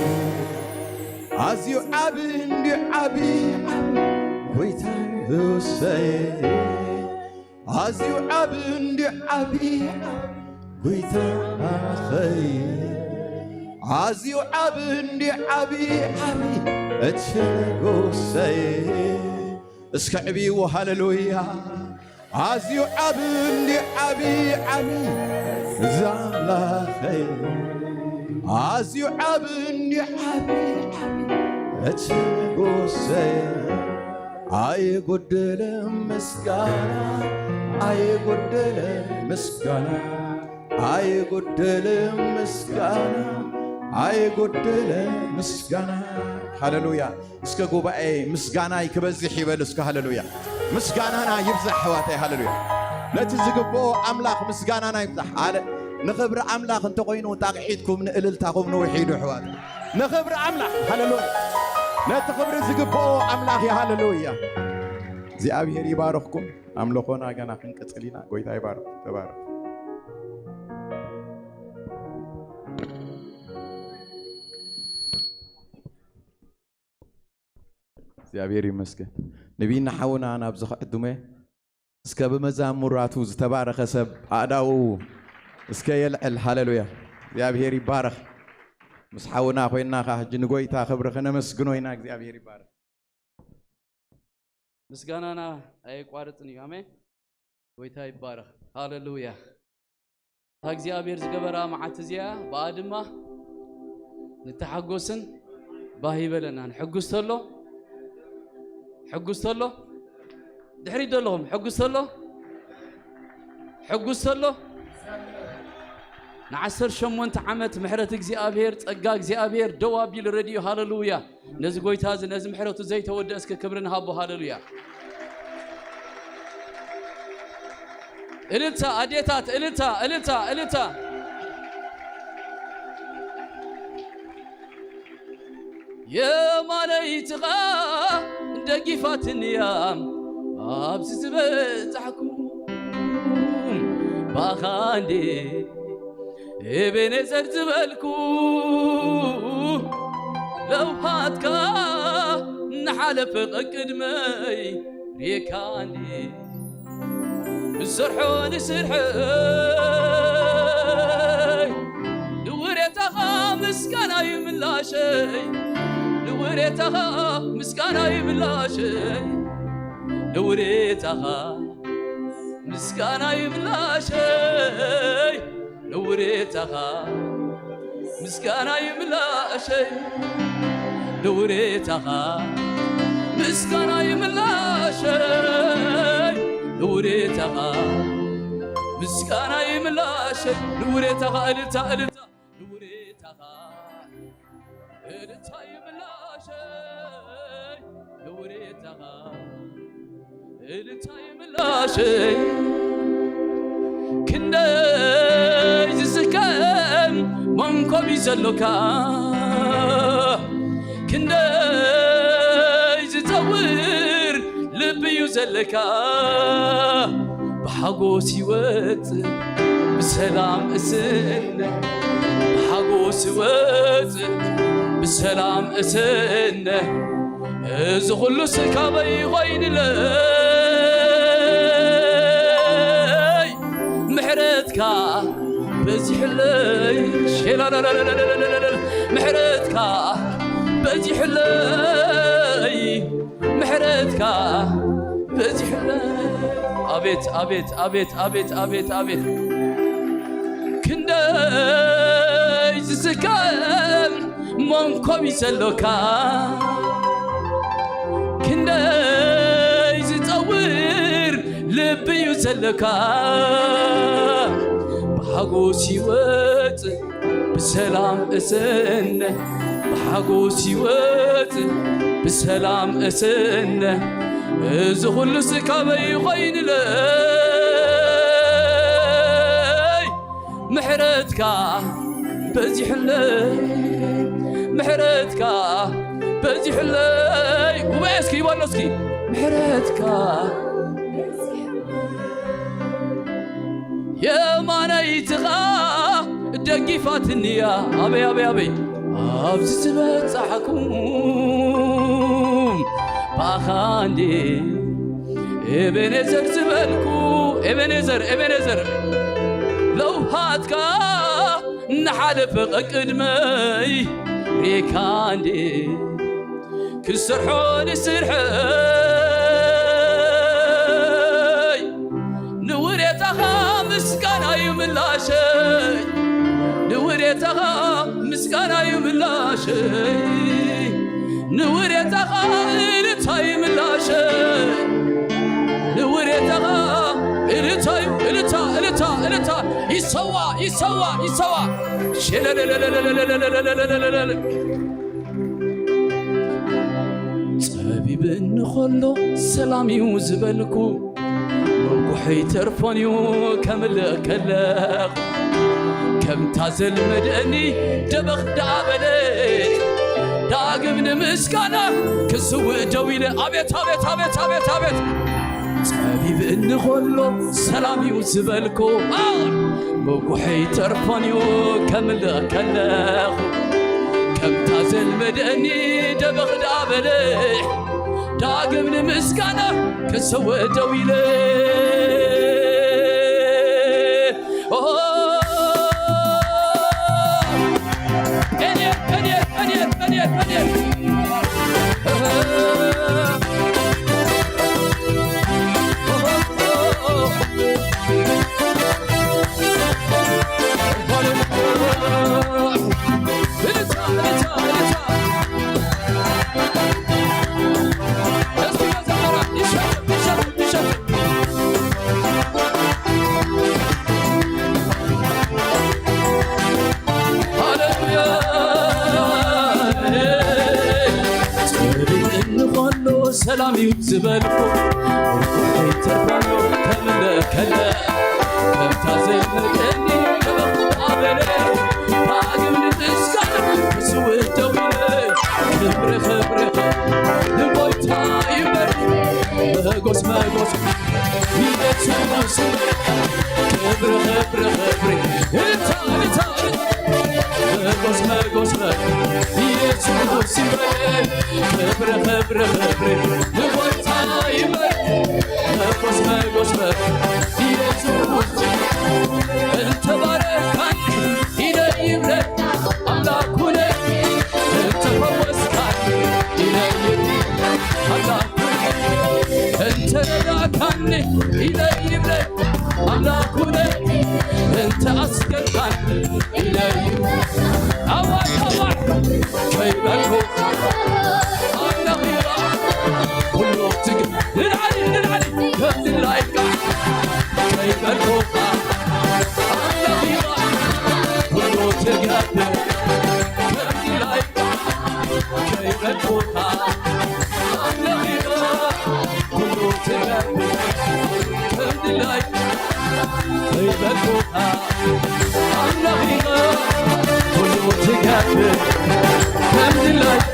ኣዝዩ ዓቢ እንዲ ዓቢ ዓቢ ጎይታ ንጉሰይ፣ ኣዝዩ ዓቢ እንዲ ዓቢ ዓቢ ጎይታ ኣምላኸይ፣ ኣዝዩ ዓቢ እንዲ ዓቢ ዓቢ እቲ ንጉሰይ። እስከ ዕብይዎ ሃሌሉያ። ኣዝዩ ዓቢ እንዲ ዓቢ ዓቢ እዚ ኣምላኸይ፣ ኣዝዩ ዓቢ እንዲ ዓቢ ዓቢ እቲ ንጉሰይ። ኣይጎደለም ምስጋና፣ ኣይጎደለም ምስጋና፣ ኣይጎደለም ምስጋና፣ ኣይጎደለም ምስጋና። ሃሌሉያ። እስከ ጉባኤ ምስጋናይ ክበዝሕ ይበል እስከ ሃሌሉያ። ምስጋናና ይብዛሕ ኣሕዋተይ ሃሌሉያ። ነቲ ዝግብኦ ኣምላኽ ምስጋናና ይብዛሕ። ኣለ ንኽብሪ ኣምላኽ እንተኾይኑ ጣቕዒትኩም ንእልልታኹም ንውሒዱ ኣሕዋት። ንኽብሪ ኣምላኽ ሃሌሉያ። ነቲ ክብሪ ዝግብኦ ኣምላኽ እዩ ሃሌሉያ። እግዚኣብሔር ይባርኽኩም። ኣምልኾና ገና ክንቅጽል ኢና። ጎይታ ይባርኽ። ተባረኽ። እግዚኣብሔር ይመስገን። ነቢና ሓውና ናብዚ ክዕድመ እስከ ብመዛሙራቱ ዝተባረኸ ሰብ ኣእዳዉ እስከ የልዕል። ሃሌሉያ። እግዚኣብሔር ይባረኽ። ምስ ሓውና ኮይንና ኸዓ ሕጂ ንጎይታ ክብሪ ክነመስግኖ ኢና። እግዚኣብሔር ይባረኽ። ምስጋናና ኣየቋርጽን እዩ። ኣሜን። ጎይታ ይባረኽ። ሃሌሉያ። እታ እግዚኣብሔር ዝገበራ መዓልቲ እዚኣ ብኣ ድማ ንተሓጎስን ባህ ይበለናን። ሕጉስ ተሎ፣ ሕጉስ ተሎ፣ ድሕሪት ዘለኹም ሕጉስ ተሎ፣ ሕጉስ ተሎ፣ ንዓሰርተ ሸሞንተ ዓመት ምሕረት እግዚኣብሔር፣ ጸጋ እግዚኣብሔር ደው ኣቢሉ ረድዩ። ሃሌሉያ! ነዚ ጎይታ እዚ፣ ነዚ ምሕረቱ ዘይተወድአ እስከ ክብሪ ንሃቦ። ሃሌሉያ! እልልታ ኣዴታት፣ እልልታ፣ እልልታ፣ እልልታ። የማነይትኻ ደጊፋትንያ ኣብዚ ዝበጻሕኩ፣ ባኻ እንዴ ኤቤኔዘር ዝበልኩ፣ ለውሃትካ ንሓለፈ ቀቅድመይ ሬካ እንዴ ዝሰርሖ ንስርሐይ፣ ንውሬታኻ ምስጋና ይምላሸይ፣ ንውሬታኻ ምስጋና ይምላሸይ፣ ንውሬታኻ ምስጋና ይምላሸይ፣ ንውሬታኻ ምስጋና ይምላሸይ፣ ንውሬታኻ ምስጋና ይምላሸይ፣ ንውሬታኻ ምስጋና ይምላሸይ፣ ንውሬታኻ እልልታ፣ እልልታ፣ ንውሬታኻ እልልታ ይምላሸይ፣ ንውሬታኻ እልልታ ይምላሸይ። ክንደይ ዝስከም መንኮብ እዩ ዘሎካ፣ ክንደይ ዝጸውር ልቢ እዩ ዘለካ። ብሓጎስ ይወጽእ ብሰላም እስነ፣ ብሓጎስ ይወጽእ ብሰላም እስነ። እዚ ኹሉስ ካበይ ኮይንለይ? ምሕረትካ በዚሕለይ፣ ሸላላላላላላላላ፣ ምሕረትካ በዚሕለይ፣ ምሕረትካ በዚሕለይ። ኣቤት፣ ኣቤት፣ ኣቤት፣ ኣቤት፣ ኣቤት፣ ኣቤት። ክንደይ ዝስከም መንኮብ ይዘሎካ፣ ክንደይ ዝጸውር ልቢ እዩ ዘለካ። ብሓጎስ ይወጽእ ብሰላም እስነ፣ ብሓጎስ ይወጽእ ብሰላም እስነ። እዚ ኹሉስ ካበይ ኮይንለይ? ምሕረትካ በዚሕለይ፣ ምሕረትካ በዚሕለይ። ጉባኤ እስኪ ይበሎ እስኪ፣ ምሕረትካ የማነይትኻ ደጊፋትንያ። ኣበይ፣ ኣበይ፣ ኣበይ ኣብዚ ዝበጻሕኩም ብኣኻ እንዴ ኤቤኔዘር ዝበልኩ፣ ኤቤኔዘር፣ ኤቤኔዘር፣ ለውሃትካ እናሓለፈ ቀቅድመይ ሬካ እንዴ ክሰርሖ ንስርሐይ፣ ንውሬታኻ ምስጋና ይምላሸይ፣ ንውሬታኻ ምስጋና ይምላሸይ፣ ንውሬታኻ እልልታ ይምላሸይ፣ ንውሬታኻ እልልታ ዩ፣ እልልታ፣ እልልታ፣ እልልታ፣ ይሰዋ፣ ይሰዋ፣ ይሰዋ። ሸለለለለለለለለለለለለለለ። ጸቢብ እንኸሎ ሰላም እዩ ዝበልኩ፣ መጉሐይ ተርፎን እዩ ከምልእ ከለኹ። ከምታ ዘልመደኒ ደበኽ ደኣ በለ፣ ዳግም ንምስጋና ክስውእ ደው ኢለ። ኣቤት፣ ኣቤት፣ ኣቤት፣ ኣቤት፣ ኣቤት። ጸቢብ እንኸሎ ሰላም እዩ ዝበልኩ፣ መጉሐይ ተርፎን እዩ ከምልእ ከለኹ። ከምታ ዘልመደኒ ደበኽ ደኣ በለ፣ ዳግም ንምስጋና ክስውእ ደው ኢለ። ኦ፣ ፔንኤል፣ ፔንኤል፣ ፔንኤል፣ ፔንኤል፣ ፔንኤል። ሰላም እዩ ዝበልኩ ርኩሐይ ተርፋሎ ከምለከለ ከምታ ዘለቀኒ ከበኹ ኣበለ ዳግም ንምስጋና ክስውእ ደው ኢለ ክብሪ ክብሪ ንጎይታ ይበል መጎስ መጎስ ኢየሱስ ክብሪ ክብሪ ክብሪ እታ እታ መጎስ መጎስ ኢየሱስ ይበል ክብሪ ክብሪ ክብሪ ንጎይታ ይበል መጎስ መጎስ ኢየሱስ እንተባረካን ኢለ ይብለ ኣምላኩነ እንተፈወስካን ኢለ ይብለ ኣምላኩነ እንተረዳካን ኢለ ይብለ ኣምላኩነ እንተ ኣስገድካን ኢለ ይብለ ኣዋጅ ኣዋጅ ከይበልኩ ኣምላኺ ኩሉ ትግ ንልዓሊ ንልዓሊ ከም ድላይካ ከይበልኩ ኣምላኺ ኩሉ ትገብር ከም ድላይካ ከይበልኩ ኣምላኺ ኩሉ ትገብር ከም ድላይካ ከይበልኩ ኣምላኺ ኩሉ ትገብር ከም ድላይካ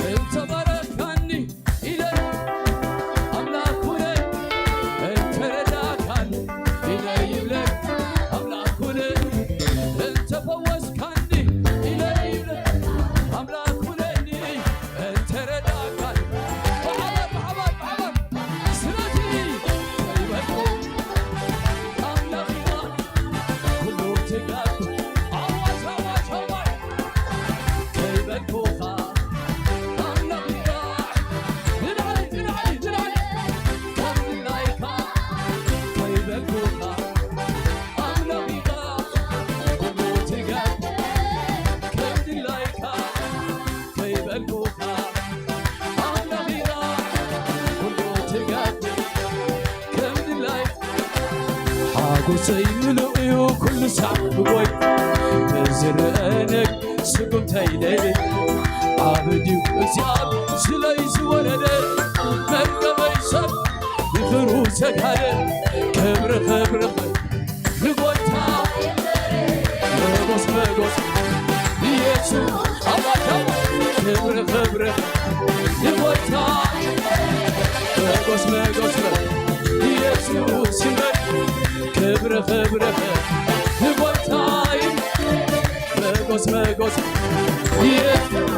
እንተባረካኒ ኢለ ኣምላክ ኩነ እንተረዳካኒ ኢለ ይብለ ኣምላክ ኩነ እንተፈወስካኒ ኢለ ይብለ ኣምላክ ኩነኒ እንተረዳካኒ ብሓባር ብሓባር ብሓባር ስለዚ ከይበልኩ ኣምላኽ ኢኻ ኩሉ ትገብር ኣዋጅ ኣዋጅ ኣዋጅ ከይበልኩኻ ኣምላኽ ኢኻ ንላዕሊ ንላዕሊ ንላዕሊ ከም ድላይካ ከይበልኩኻ ኣምላኽ ኢኻ ኩሉ ትገብር ከም ድላይካ ከይበልኩኻ ኣምላኺና ኩሉ ትገብር ከም ድላይ ሓጎሰይ ምሉእ እዩ ኩሉ ሳዕ ብጎይ ብዝረአ ነግ ስጉምተይ ለይል ኣብ ድዩ እግዚኣብ ስለይ ዝወረደ መርገመይ ሰብ ምኽሩ ዘካደ ክብሪ ክብሪ ንጎይታ መጎስ መጎስ ኢየሱስ ኣባታ ክብሪ ክብሪ ንጎይታ መጎስ መጎስ ኢየሱስ ይበል ክብሪ ክብሪ ንጎይታ መጎስ መጎስ ኢየሱስ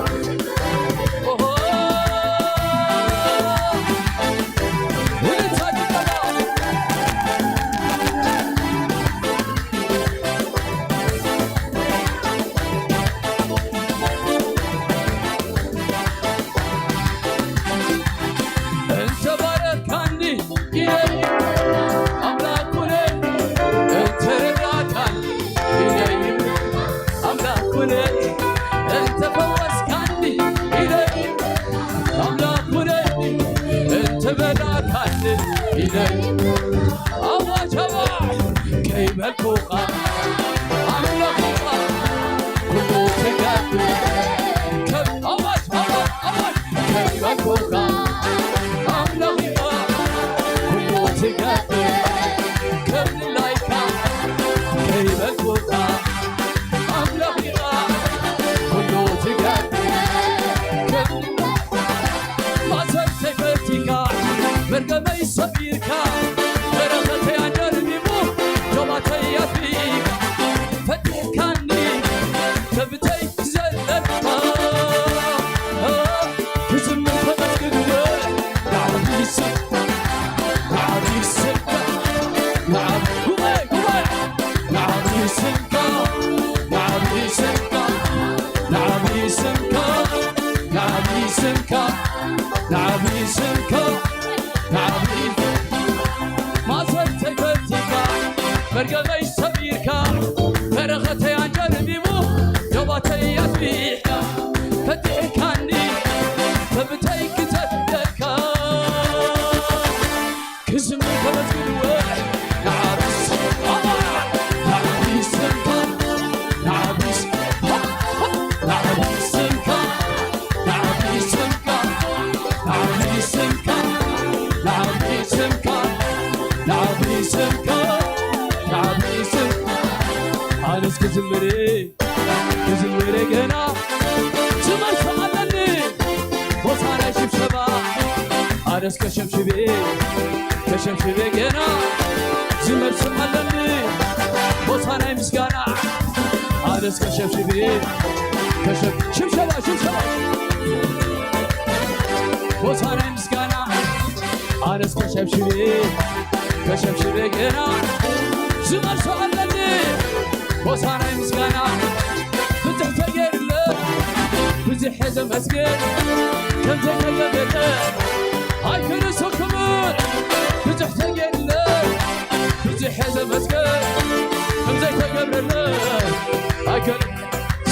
ኦሆ እንተባረካኒ ኢለይ ኣምላክ ኩነኒ እንተረዳካኒ ኢለይ ኣምላክ ኩነኒ እንተፈወስካኒ ኢለይ ኣምላክ ኩነኒ እንተበላካኒ ኢለይ ኣዋጅ ኣዋጅ ከይበልኩኻ ኣምላኽ ኢኻ ኩሉ ትገብር ከም ኣዋጅ ኣዋጅ ኣዋጅ ከይበልኩኻ ኣምላኽ ኢኻ ኩሉ ትገብር ከም ድላይካ ከይበልኩኻ ኣምላኽ ኢኻ ኩሉ ትገብር ከም ድላይካ ማእሰርተይ ፈቲካ መርገመይ ሰቢርካ በረኸተይ ኣደርቢቡ ጆባተይ ኣፍሪኻ ዝምሬ ክዝምሬ ገና ዝመልሶ ኣለኒ። ሆሳዕናይ ሽብሸባ ኣነስ ከሸብሽቤ ከሸብሽቤ ገና ዝመልሶ ኣለኒ። ሆሳዕናይ ምስጋና ኣነስ ከሸብሽቤ ከሸብ ሽብሸባ ሽብሸባ ሆሳዕናይ ምስጋና ኣነስ ከሸብሽቤ ከሸብሽቤ ገና ዝመልሶ ኣለኒ። ሆሳዕናይ ምስጋና ብዙሕ ተገይሩለ ብዙሕ ዘመስግን ከም ዘይተገብረለ ኣይክንሱ ክብር ብዙሕ ተገይሩለ ብዙሕ ዘመስግን ከም ዘይተገብረለ ኣይክን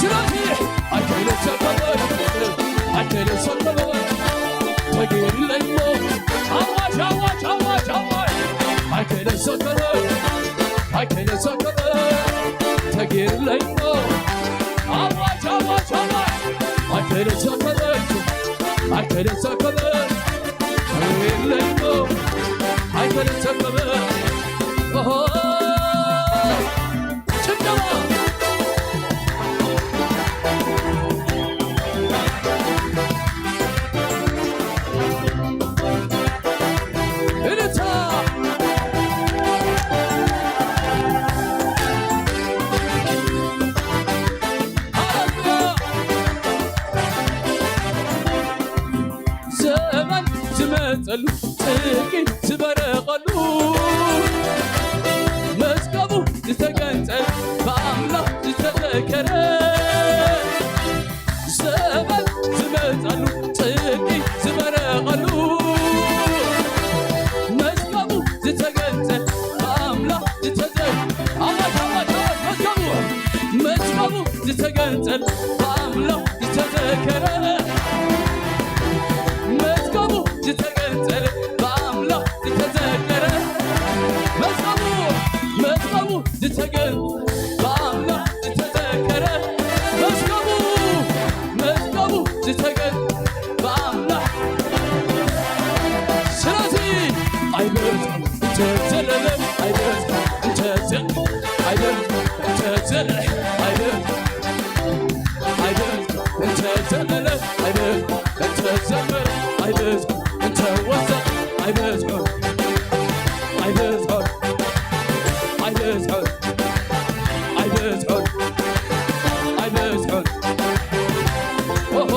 ስለዚህ ኣይክልሰከበ ኣይክልሰከበ ተገይሩለይሞ ኣዋጅ ኣዋጅ ኣዋጅ ኣዋጅ ኣይክልሰከበ ኣይክልሰከበ ተገይሩለይሞ ኣዋጅ ኣዋጅ ኣዋጅ ኣይክልሰከበ ኣይክልሰከበ ተገይሩለይሞ ኣይክልሰከበ ኦሆ ጭብጨባ እልልታ ሃሌሉያ ዘመን ዝመጸሉ ጽድቂ ዝበረቐሉ መዝገቡ ዝተገንጸለ ብኣምላኽ ዝተዘከረ ዘመን ዝመጸሉ ጽድቂ ዝበረቐሉ መዝገቡ ዝተገንጸለ ብኣምላኽ ዝተዘ ኣዋጅ ኣዋጅ ኣዋጅ መዝገቡ መዝገቡ ዝተገንጸለ ብኣምላኽ ዝተዘከረ መዝገቡ ዝተገንጸለ ብኣምላኽ ዝተዘከረ መዝገቡ መዝገቡ ዝተገን ብኣምላኽ ዝተዘከረ መዝገቡ መዝገቡ ዝተገን ብኣምላኽ ስለዚ ኣይበዝሖ እንተ ዘለለ ኣይበዝሖ እንተ ዘ ኣይበዝሖ እንተ ዘለ ኣይበዝሖ ኣይበዝሖ እንተ ዘለለ ኣይበዝሖ እንተ ዘመረ ኣይበዝሖ እንተ ወሰ ኣይበዝሖ ኣይበዝሖ ኣይበዝሖ ኣይበዝሖ ኣይበዝሖ ኦሆ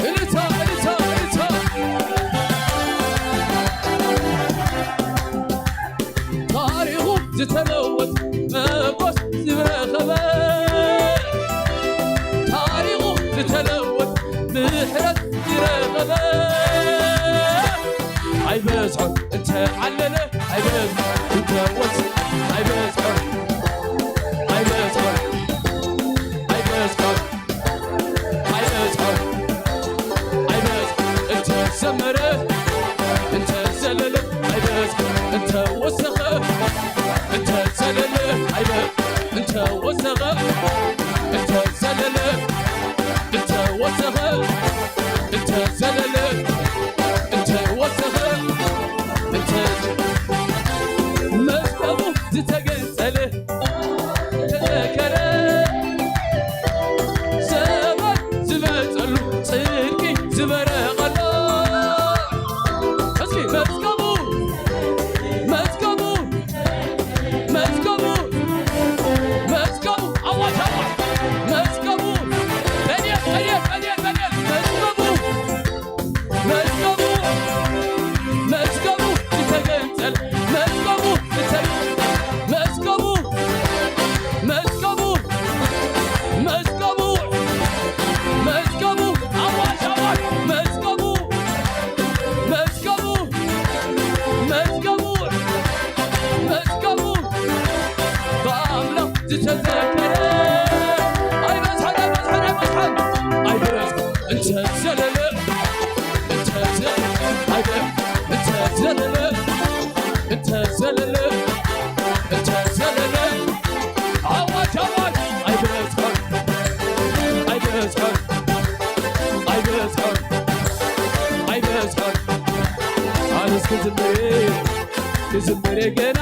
እልልታ እልልታ እልልታ ታሪኹ ዝተለወጥ መጎስ ዝረኸበ ታሪኹ ዝተለወጥ ምሕረት ዝረኸበ ኣይበዝሖን እንተ ዓለለ ኣይበዝሖን እንተ ወስ ኣይበዝሖን ኣይበዝሖን ኣይበዝሖን ኣይበዝሖን ኣይበዝሖን እንተ ዘመረ እንተ ዘለለ ኣይበዝሖን እንተ ወሰኸ እንተ ዘለለ ኣይበ እንተ ወሰኸ እንተ ዘለለ እንተ ወሰኸ እንተ ዘለለ እንተ ወሰኸ እንተ መዝገቡ ዝተገንጸለ ተዘከረ ዘመን ዝመጸሉ ጽድቂ ዝበረቐሎ እስኪ መዝገቡ መዝገቡ መዝገቡ መዝገቡ ኣዋጅ ኣዋጅ መዝገቡ በልየት በልየት በልየት በልየት መዝገቡ መዝገቡ መዝገቡ ዝተገንጸል መዝገቡ ዝተ- መዝገቡ መዝገቡ መዝገቡ መዝገቡ ኣዋጅ ኣዋጅ መዝገቡ መዝገቡ መዝገቡ መዝገቡ ብኣምላኽ ዝተዘከረ ኣይበዝሐን ኣይበዝሐን ኣይበዝሐን ኣይበዝሐን እንተ ዘለለ እንተ ዘ- ኣይበ- እንተ ዘለለ እንተ ዘለለ እንተ ዘለለ ኣዋጅ ኣዋጅ ኣይበዝሐን ኣይበዝሐን ኣይበዝሐን ክዝምር እየ ገና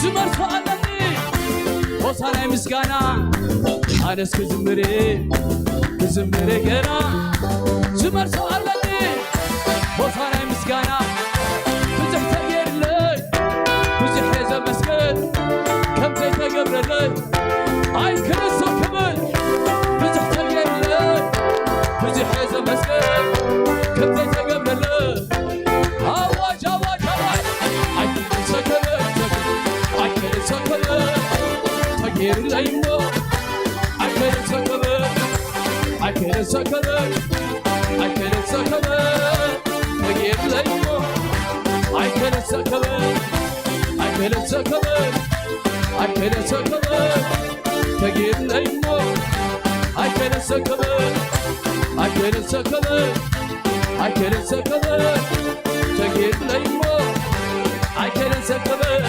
ዝመልሶ ኣለኒ ሆሳናይ ምስጋና ኣነስ ክዝምር እየ ክዝምር እየ ገና ዝመልሶ ኣለኒ ሆሳናይ ምስጋና ብዙሕ ተገይርለይ ብዙሕ እየ ዘመስግን ከም ዘይተገብረለይ ኣይክልሶ ክብል ብዙሕ ተገይርለይ ብዙሕ እየ ዘመስግን ከም ዘይተገብረለይ ኣዋጅ ኣዋጅ ኣዋጅ ኣይክልሶ ክብል ኣይክልሶ ክብል ተገይርለይ እሞ ኣይክልሶ ክብል ኣይክልሶ ክብል ኣይክልሶ ክብል ተገይርለይ እሞ ኣይክልሶ ክብል ኣይክልሶ ክብል ኣይክልሶ ክብል ተገይርለይ እሞ ኣይክልሶ ክብል ኣይክልሶ ክብል ኣይክልሶ ክብል ተገይርለይ እሞ ኣይክልሶ ክብል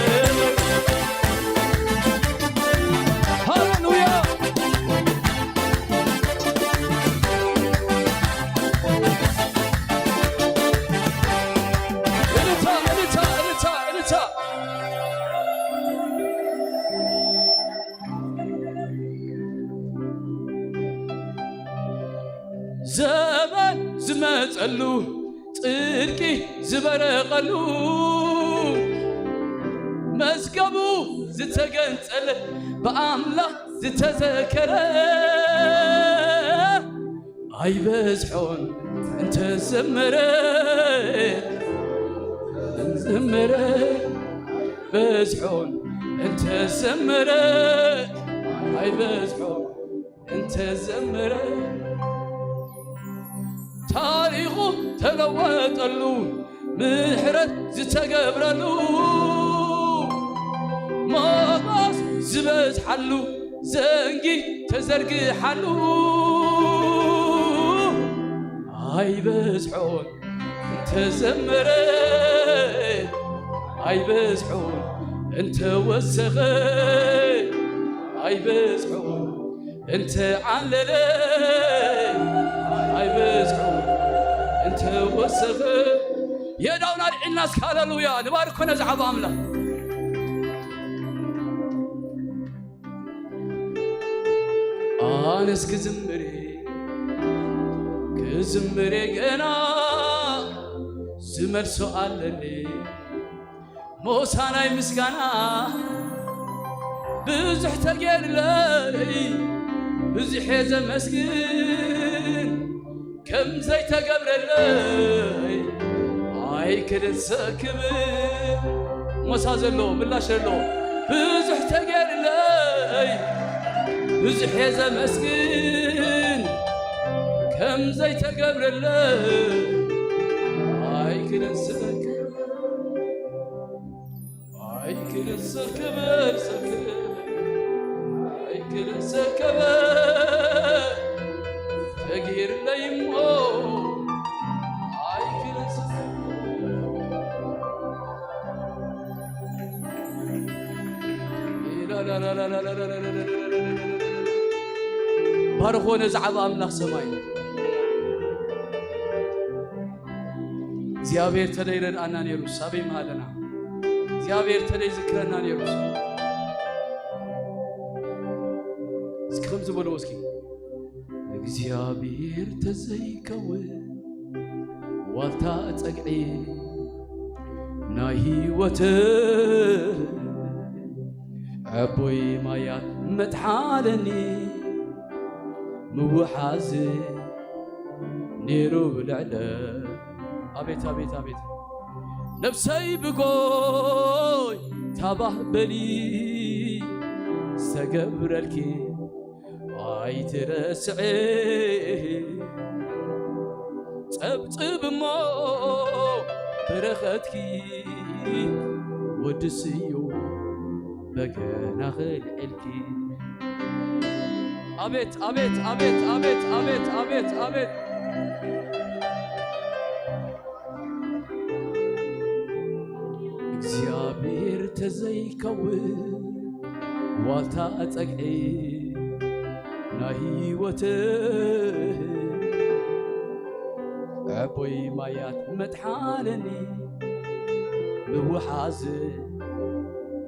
ሃሌሉያ እልልታ እልልታ እልልታ እልልታ ዘመን ዝመጸሉ ጽድቂ ዝበረቐሉ መዝገቡ ዝተገንጸለ ብኣምላኽ ዝተዘከረ ኣይበዝሖን እንተዘመረ እንዘመረ በዝሖን እንተዘመረ ኣይበዝሖን እንተዘመረ ታሪኹ ተለወጠሉ ምሕረት ዝተገብረሉ ሞገስ ዝበዝሓሉ ዘንጊ ተዘርግሓሉ ኣይበዝሖን እንተዘመረ ኣይበዝሖን እንተወሰኸ ኣይበዝሖን እንተ ዓለለ ኣይበዝሑ እንተ ወሰኸ የዳውና ኣልዒልና እስከ ሃሌሉያ ንባርኮ ነዚ ዓብ ኣምላኽ ኣነስ ክዝምር ክዝምር ገና ዝመልሶ ኣለኒ ሞሳናይ ምስጋና ብዙሕ ተገይርለይ ብዙሕ እየ ዘመስግን ከም ዘይተገብረለይ ኣይክልን ሰክብ ሞሳ ዘሎ ምላሽ ዘሎ ብዙሕ ተገይርለይ ብዙሕ እየ ዘመስግን ከም ዘይተገብረለይ ኣይክልን ሰክብ ኣይክልሰከበ ሰከበ ኣይክልሰከበ ተጊርለይሞ ኣይክልሰከበ ባርኾ ነዚ ዓብ ኣምላኽ ሰማይ እግዚኣብሔር ተደይ ረድኣና ነይሩስ ኣበይ ምሃለና እግዚኣብሔር ተደይ ዝክረና ነይሩስ እስኪ ከም ዝበልዎ እስኪ እግዚኣብሔር ተዘይከውን ዋልታ ጸግዒ ናይ ህይወት ዕቦይ ማያት መጥሓለኒ ምውሓዝ ነይሩ ብልዕለ ኣቤት ኣቤት ኣቤት ነብሰይ ብጎይ ታባህ በሊ ዝተገብረልኪ ኣይትረስዕ ጸብጽብ እሞ በረኸትኪ ወድስዮ በገና ኽልዕልኪ ኣቤት ኣቤት ኣቤት ኣቤት ኣቤት ኣቤት ኣቤት እግዚኣብሔር ተዘይከውን ዋልታ ጸግዒ ናይ ህይወት ዕቦይ ማያት መጥሓለኒ ምውሓዝ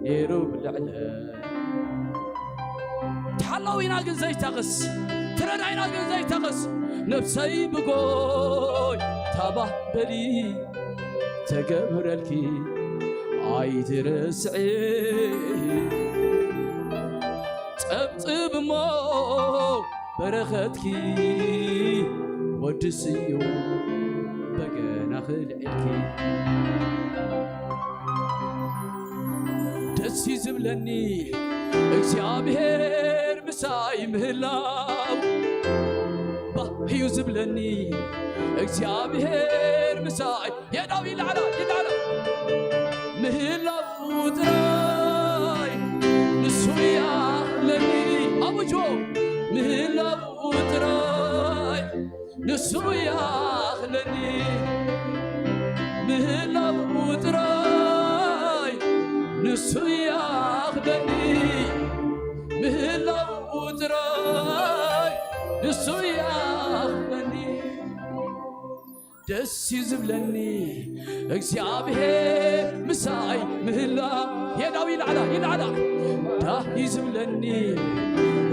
ነይሩ ብልዕለ። ተሓላዊና ግን ዘይተቕስ፣ ትረዳይና ግን ዘይተቕስ፣ ነብሰይ ብጎይ ታባህ በሊ ተገብረልኪ ኣይትረስዒ። ጸብጽብ እሞ በረኸትኪ ወድስዮ በገና ክልዕልኪ። ደስ እዩ ዝብለኒ እግዚኣብሔር ምሳይ ምህላው፣ ባህ እዩ ዝብለኒ እግዚኣብሔር ምሳይ። የዳዊ ይላዕላ ይላዕላ ምህላው ጥራይ ንሱ ያኽለኒ። ኣውጆ ምህላው ጥራይ ንሱ ያኽለኒ። ምህላው ጥራይ ንሱ ያኽለኒ። ምህላው ጥራይ ንሱ ያኽለኒ። ደስ እዩ ዝብለኒ እግዚኣብሔር ምሳይ ምህላው። የዳዊ ይላዕላ ይላዕላ። ዳህ እዩ ዝብለኒ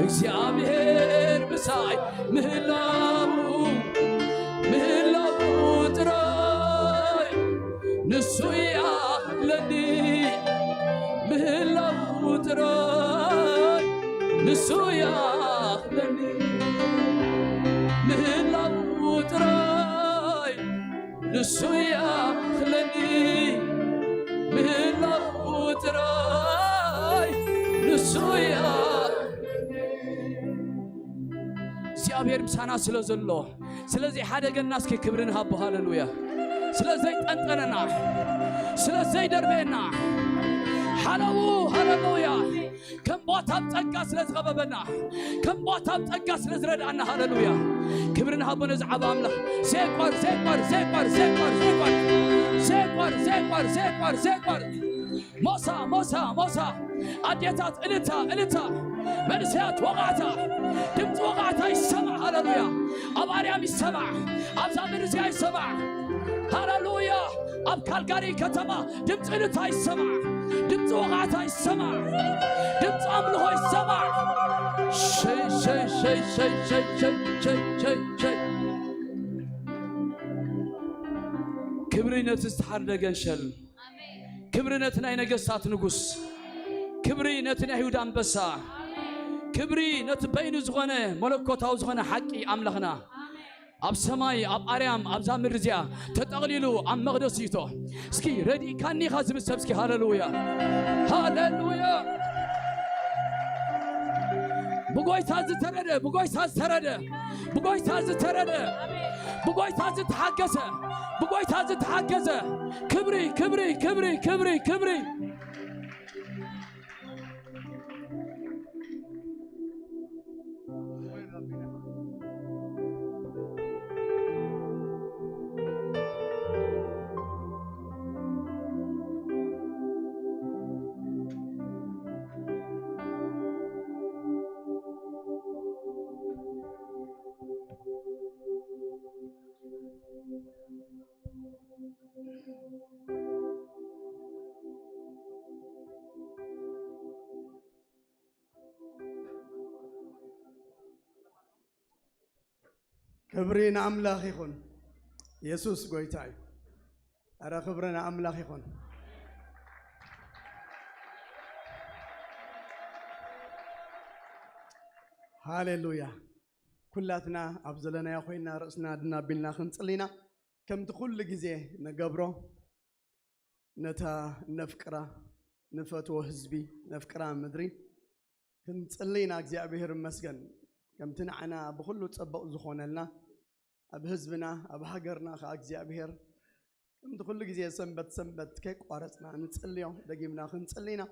እግዚኣብሔር ምሳይ ምህላው። ምህላው ጥራይ ንሱ ያኽለኒ። ምህላው ጥራይ ንሱ ያኽለኒ። ምህላው ጥራይ ንሱ ያኽለኒ። ምህላው ጥራይ ንሱ ያኽለኒ። እግዚኣብሔር ምሳና ስለ ዘሎ፣ ስለ ዘይሓደገና እስኪ ክብሪ ንሃቦ። ሃሌሉያ። ስለ ዘይጠንጠነና፣ ስለ ዘይደርበየና፣ ሓለዉ። ሃሌሉያ። ከም ቦታ ኣብ ጸጋ ስለ ዝኸበበና፣ ከም ቦታ ኣብ ጸጋ ስለ ዝረድኣና፣ ሃሌሉያ፣ ክብሪ ንሃቦ ነዚ ዓቢ ኣምላኽ። ዜቋር ዜቋር ዜቋር ዜቋር ዜቋር ዜቋር ዜቋር ዜቋር ዜቋር። ሞሳ ሞሳ ሞሳ። ኣዴታት እልልታ እልልታ። መንእሰያት ወቓዕታ። ድምፂ ወቓዕታ ይሰማዕ። ሃሌሉያ። ኣብ ኣርያም ይሰማዕ። ኣብዛ ምድሪ እዚኣ ይሰማዕ። ሃሌሉያ። ኣብ ካልጋሪ ከተማ ድምፂ እልልታ ይሰማዕ። ድምፂ ወቓዕታ ይሰማዕ። ድምፂ ኣምልኾ ይሰማዕ። ሸይ ሸይ ሸይ ሸይ ሸይ ሸይ ሸይ ሸይ ሸይ። ክብሪ ነቲ ዝተሓርደ ገንሸል። ክብሪ ነቲ ናይ ነገስታት ንጉስ። ክብሪ ነቲ ናይ ይሁዳ ኣንበሳ። ክብሪ ነቲ በይኑ ዝኾነ መለኮታዊ ዝኾነ ሓቂ ኣምላኽና። ኣብ ሰማይ፣ ኣብ ኣርያም፣ ኣብዛ ምድሪ እዚኣ ተጠቕሊሉ ኣብ መቕደስ ይእቶ። እስኪ ረዲእካኒ ኢኻ ዝብል ሰብ እስኪ ሃሌሉያ። ሃሌሉያ። ብጎይታ ዝተረደ፣ ብጎይታ ዝተረደ፣ ብጎይታ ዝተረደ፣ ብጎይታ ዝተሓገዘ፣ ብጎይታ ዝተሓገዘ። ክብሪ፣ ክብሪ፣ ክብሪ፣ ክብሪ፣ ክብሪ። ክብሪ ንኣምላኽ ይኹን። የሱስ ጎይታ እዩ። ኣረ ክብሪ ንኣምላኽ ይኹን። ሃሌሉያ። ኩላትና ኣብ ዘለናዮ ኮይና ርእስና ድና ኣቢልና ክንጽሊ ኢና። ከምቲ ኩሉ ግዜ ንገብሮ ነታ ነፍቅራ፣ ንፈትዎ ህዝቢ፣ ነፍቅራ ምድሪ ክንጽሊ ኢና። እግዚኣብሔር ይመስገን። ከምቲ ንዓና ብኹሉ ጽቡቕ ዝኾነልና፣ ኣብ ህዝብና፣ ኣብ ሃገርና ከኣ እግዚኣብሔር ከምቲ ኩሉ ግዜ ሰንበት ሰንበት ከይቋረጽና ንጽልዮ፣ ደጊምና ክንጽሊ ኢና።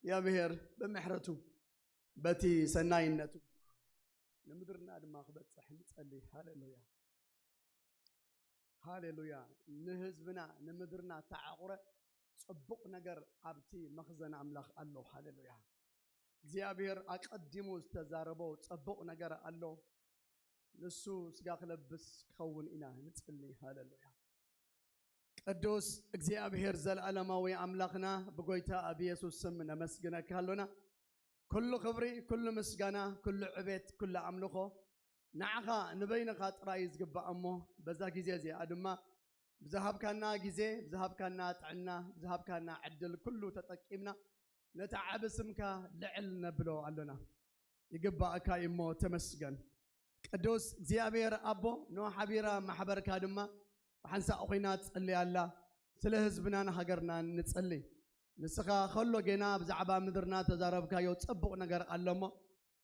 እግዚኣብሔር ብምሕረቱ በቲ ሰናይነቱ ንምድርና ድማ ክበጽሕ ንጸሊ። ሃሌሉያ። ሃሌሉያ። ንህዝብና፣ ንምድርና ተዓቑረ ጽቡቕ ነገር ኣብቲ መኽዘን ኣምላኽ ኣሎ። ሃሌሉያ። እግዚኣብሔር ኣቐዲሙ ዝተዛረቦ ጽቡቕ ነገር ኣሎ። ንሱ ስጋ ክለብስ ክኸውን ኢና ንጽሊ። ሃሌሉያ። ቅዱስ እግዚኣብሔር ዘለዓለማዊ ኣምላኽና፣ ብጎይታ ኣብ የሱስ ስም ነመስግነካ ኣሎና። ኩሉ ክብሪ፣ ኩሉ ምስጋና፣ ኩሉ ዕቤት፣ ኩሉ ኣምልኾ ንዓኻ ንበይንኻ ጥራይ እዩ ዝግባእ። እሞ በዛ ግዜ እዚኣ ድማ ብዝሃብካና ግዜ፣ ብዝሃብካና ጥዕና፣ ብዝሃብካና ዕድል ኩሉ ተጠቂምና ነቲ ዓቢ ስምካ ልዕል ነብሎ ኣሎና። ይግባእካ እዩ እሞ ተመስገን። ቅዱስ እግዚኣብሔር ኣቦ፣ ንሓቢራ ማሕበርካ ድማ ብሓንሳእ ኮይና ትጽሊ ኣላ። ስለ ህዝብናን ሃገርናን ንጽሊ። ንስኻ ከሎ ጌና ብዛዕባ ምድርና ተዛረብካዮ ጽቡቕ ነገር ኣሎ እሞ፣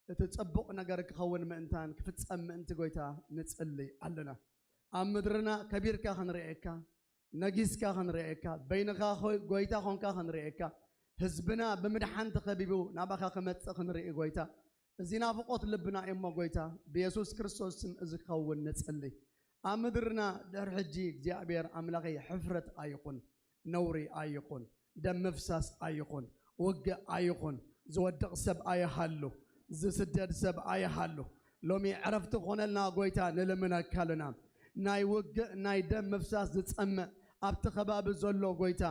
እቲ ጽቡቕ ነገር ክኸውን ምእንታን ክፍጸም ምእንቲ ጎይታ ንጽሊ ኣለና። ኣብ ምድርና ከቢርካ ክንርእየካ፣ ነጊስካ ክንርእየካ፣ በይንኻ ኾይ-፣ ጎይታ ኾንካ ክንርእየካ፣ ህዝብና ብምድሓን ተኸቢቡ ናባኻ ክመጽእ ክንርኢ ጎይታ፣ እዚ ናፍቖት ልብና እዩ እሞ ጎይታ፣ ብየሱስ ክርስቶስ ስም እዚ ክኸውን ንጽሊ። ኣብ ምድርና ድሕሪ ሕጂ እግዚኣብሔር ኣምላኸይ ሕፍረት ኣይኹን፣ ነውሪ ኣይኹን፣ ደም ምፍሳስ ኣይኹን፣ ውግእ ኣይኹን፣ ዝወድቕ ሰብ ኣይሃሉ፣ ዝስደድ ሰብ ኣይሃሉ። ሎሚ ዕረፍቲ ኾነልና ጎይታ ንልምነካ ኣለና። ናይ ውግእ ናይ ደም ምፍሳስ ዝጸምእ ኣብቲ ከባቢ ዘሎ ጎይታ፣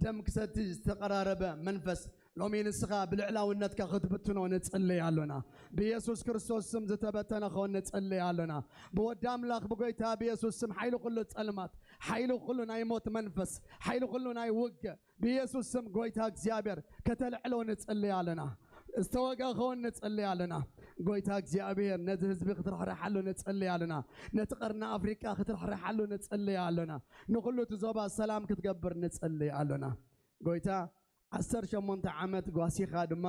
ደም ክሰቲ ዝተቐራረበ መንፈስ፣ ሎሚ ንስኻ ብልዕላውነትካ ክትብትኖ ንጽልይ ኣሎና። ብየሱስ ክርስቶስ ስም ዝተበተነ ክኸውን ንጽልይ ኣሎና። ብወዲ ኣምላኽ ብጎይታ ብየሱስ ስም ሓይሊ ኩሉ ጸልማት፣ ሓይሊ ኩሉ ናይ ሞት መንፈስ፣ ሓይሊ ኩሉ ናይ ውግእ ብየሱስ ስም ጎይታ እግዚኣብሔር ከተልዕሎ ንጽልይ ኣለና። ዝተወግአ ክኸውን ንጽልይ ኣለና። ጎይታ እግዚኣብሔር ነዚ ህዝቢ ክትርሕርሓሉ ንጽልይ ኣለና። ነቲ ቀርኒ ኣፍሪቃ ክትርሕርሓሉ ንጽልይ ኣለና። ንኹሉ እቲ ዞባ ሰላም ክትገብር ንጽልይ ኣለና። ጎይታ ዓሰርተ ሸሞንተ ዓመት ጓሲኻ ድማ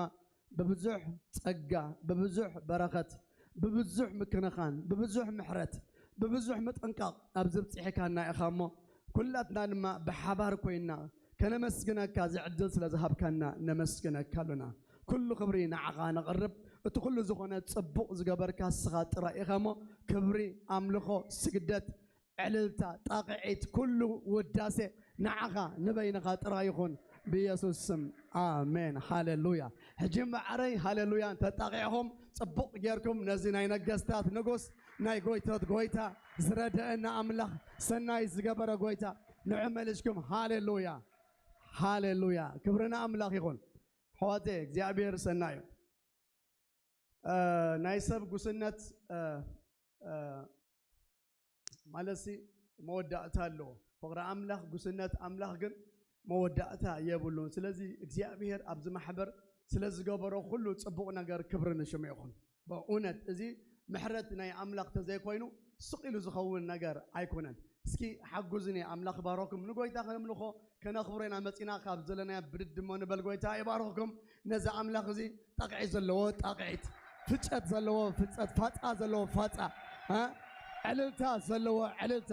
ብብዙሕ ጸጋ፣ ብብዙሕ በረኸት፣ ብብዙሕ ምክንኻን፣ ብብዙሕ ምሕረት፣ ብብዙሕ ምጥንቃቕ ኣብዚ ብጽሒካና ኢኻ እሞ፣ ኩላትና ድማ ብሓባር ኮይንና ከነመስግነካ፣ እዚ ዕድል ስለ ዝሃብካና ነመስግነካ ኣሎና። ኩሉ ክብሪ ንዓኻ ነቕርብ። እቲ ኩሉ ዝኾነ ጽቡቕ ዝገበርካ ንስኻ ጥራይ ኢኻ እሞ፣ ክብሪ፣ ኣምልኾ፣ ስግደት፣ ዕልልታ፣ ጣቕዒት፣ ኩሉ ውዳሴ ንዓኻ ንበይንኻ ጥራይ ይኹን፣ ብየሱስ ስም ኣሜን። ሃሌሉያ። ሕጂ እምበኣረይ ሃሌሉያ እንተጣቒዕኹም፣ ጽቡቕ ጌርኩም ነዚ ናይ ነገስታት ንጉስ፣ ናይ ጎይቶት ጎይታ፣ ዝረደአና ኣምላኽ፣ ሰናይ ዝገበረ ጎይታ ንዑ መሊስኩም። ሃሌሉያ፣ ሃሌሉያ፣ ክብሪ ንኣምላኽ ይኹን። ኣሕዋተይ እግዚኣብሔር ሰናይ እዩ። እ፣ ናይ ሰብ ጉስነት፣ እ፣ እ፣ ማለትሲ መወዳእታ ኣለዎ። ፍቕሪ ኣምላኽ፣ ጉስነት ኣምላኽ ግን መወዳእታ የብሉን። ስለዚ እግዚኣብሔር ኣብዚ ማሕበር ስለ ዝገበሮ ኩሉ ጽቡቕ ነገር ክብሪ ንሽሙ ይኹን። በእውነት እዚ ምሕረት ናይ ኣምላኽ ተዘይኮይኑ ስቕ ኢሉ ዝኸውን ነገር ኣይኮነን። እስኪ ሓጉዝኒ፣ ኣምላኽ ባረኩም። ንጎይታ ከነምልኾ ከነኽብሮ ኢና መጺና፣ ካብ ዘለናዮ ብድድ እሞ ንበል። ጎይታ ይባርኽኩም። ነዚ ኣምላኽ እዚ ጣቕዒት ዘለዎ ጣቕዒት፣ ፍጨት ዘለዎ ፍጨት፣ ፋጻ ዘለዎ ፋጻ፣ እ? ዕልልታ ዘለዎ ዕልልታ።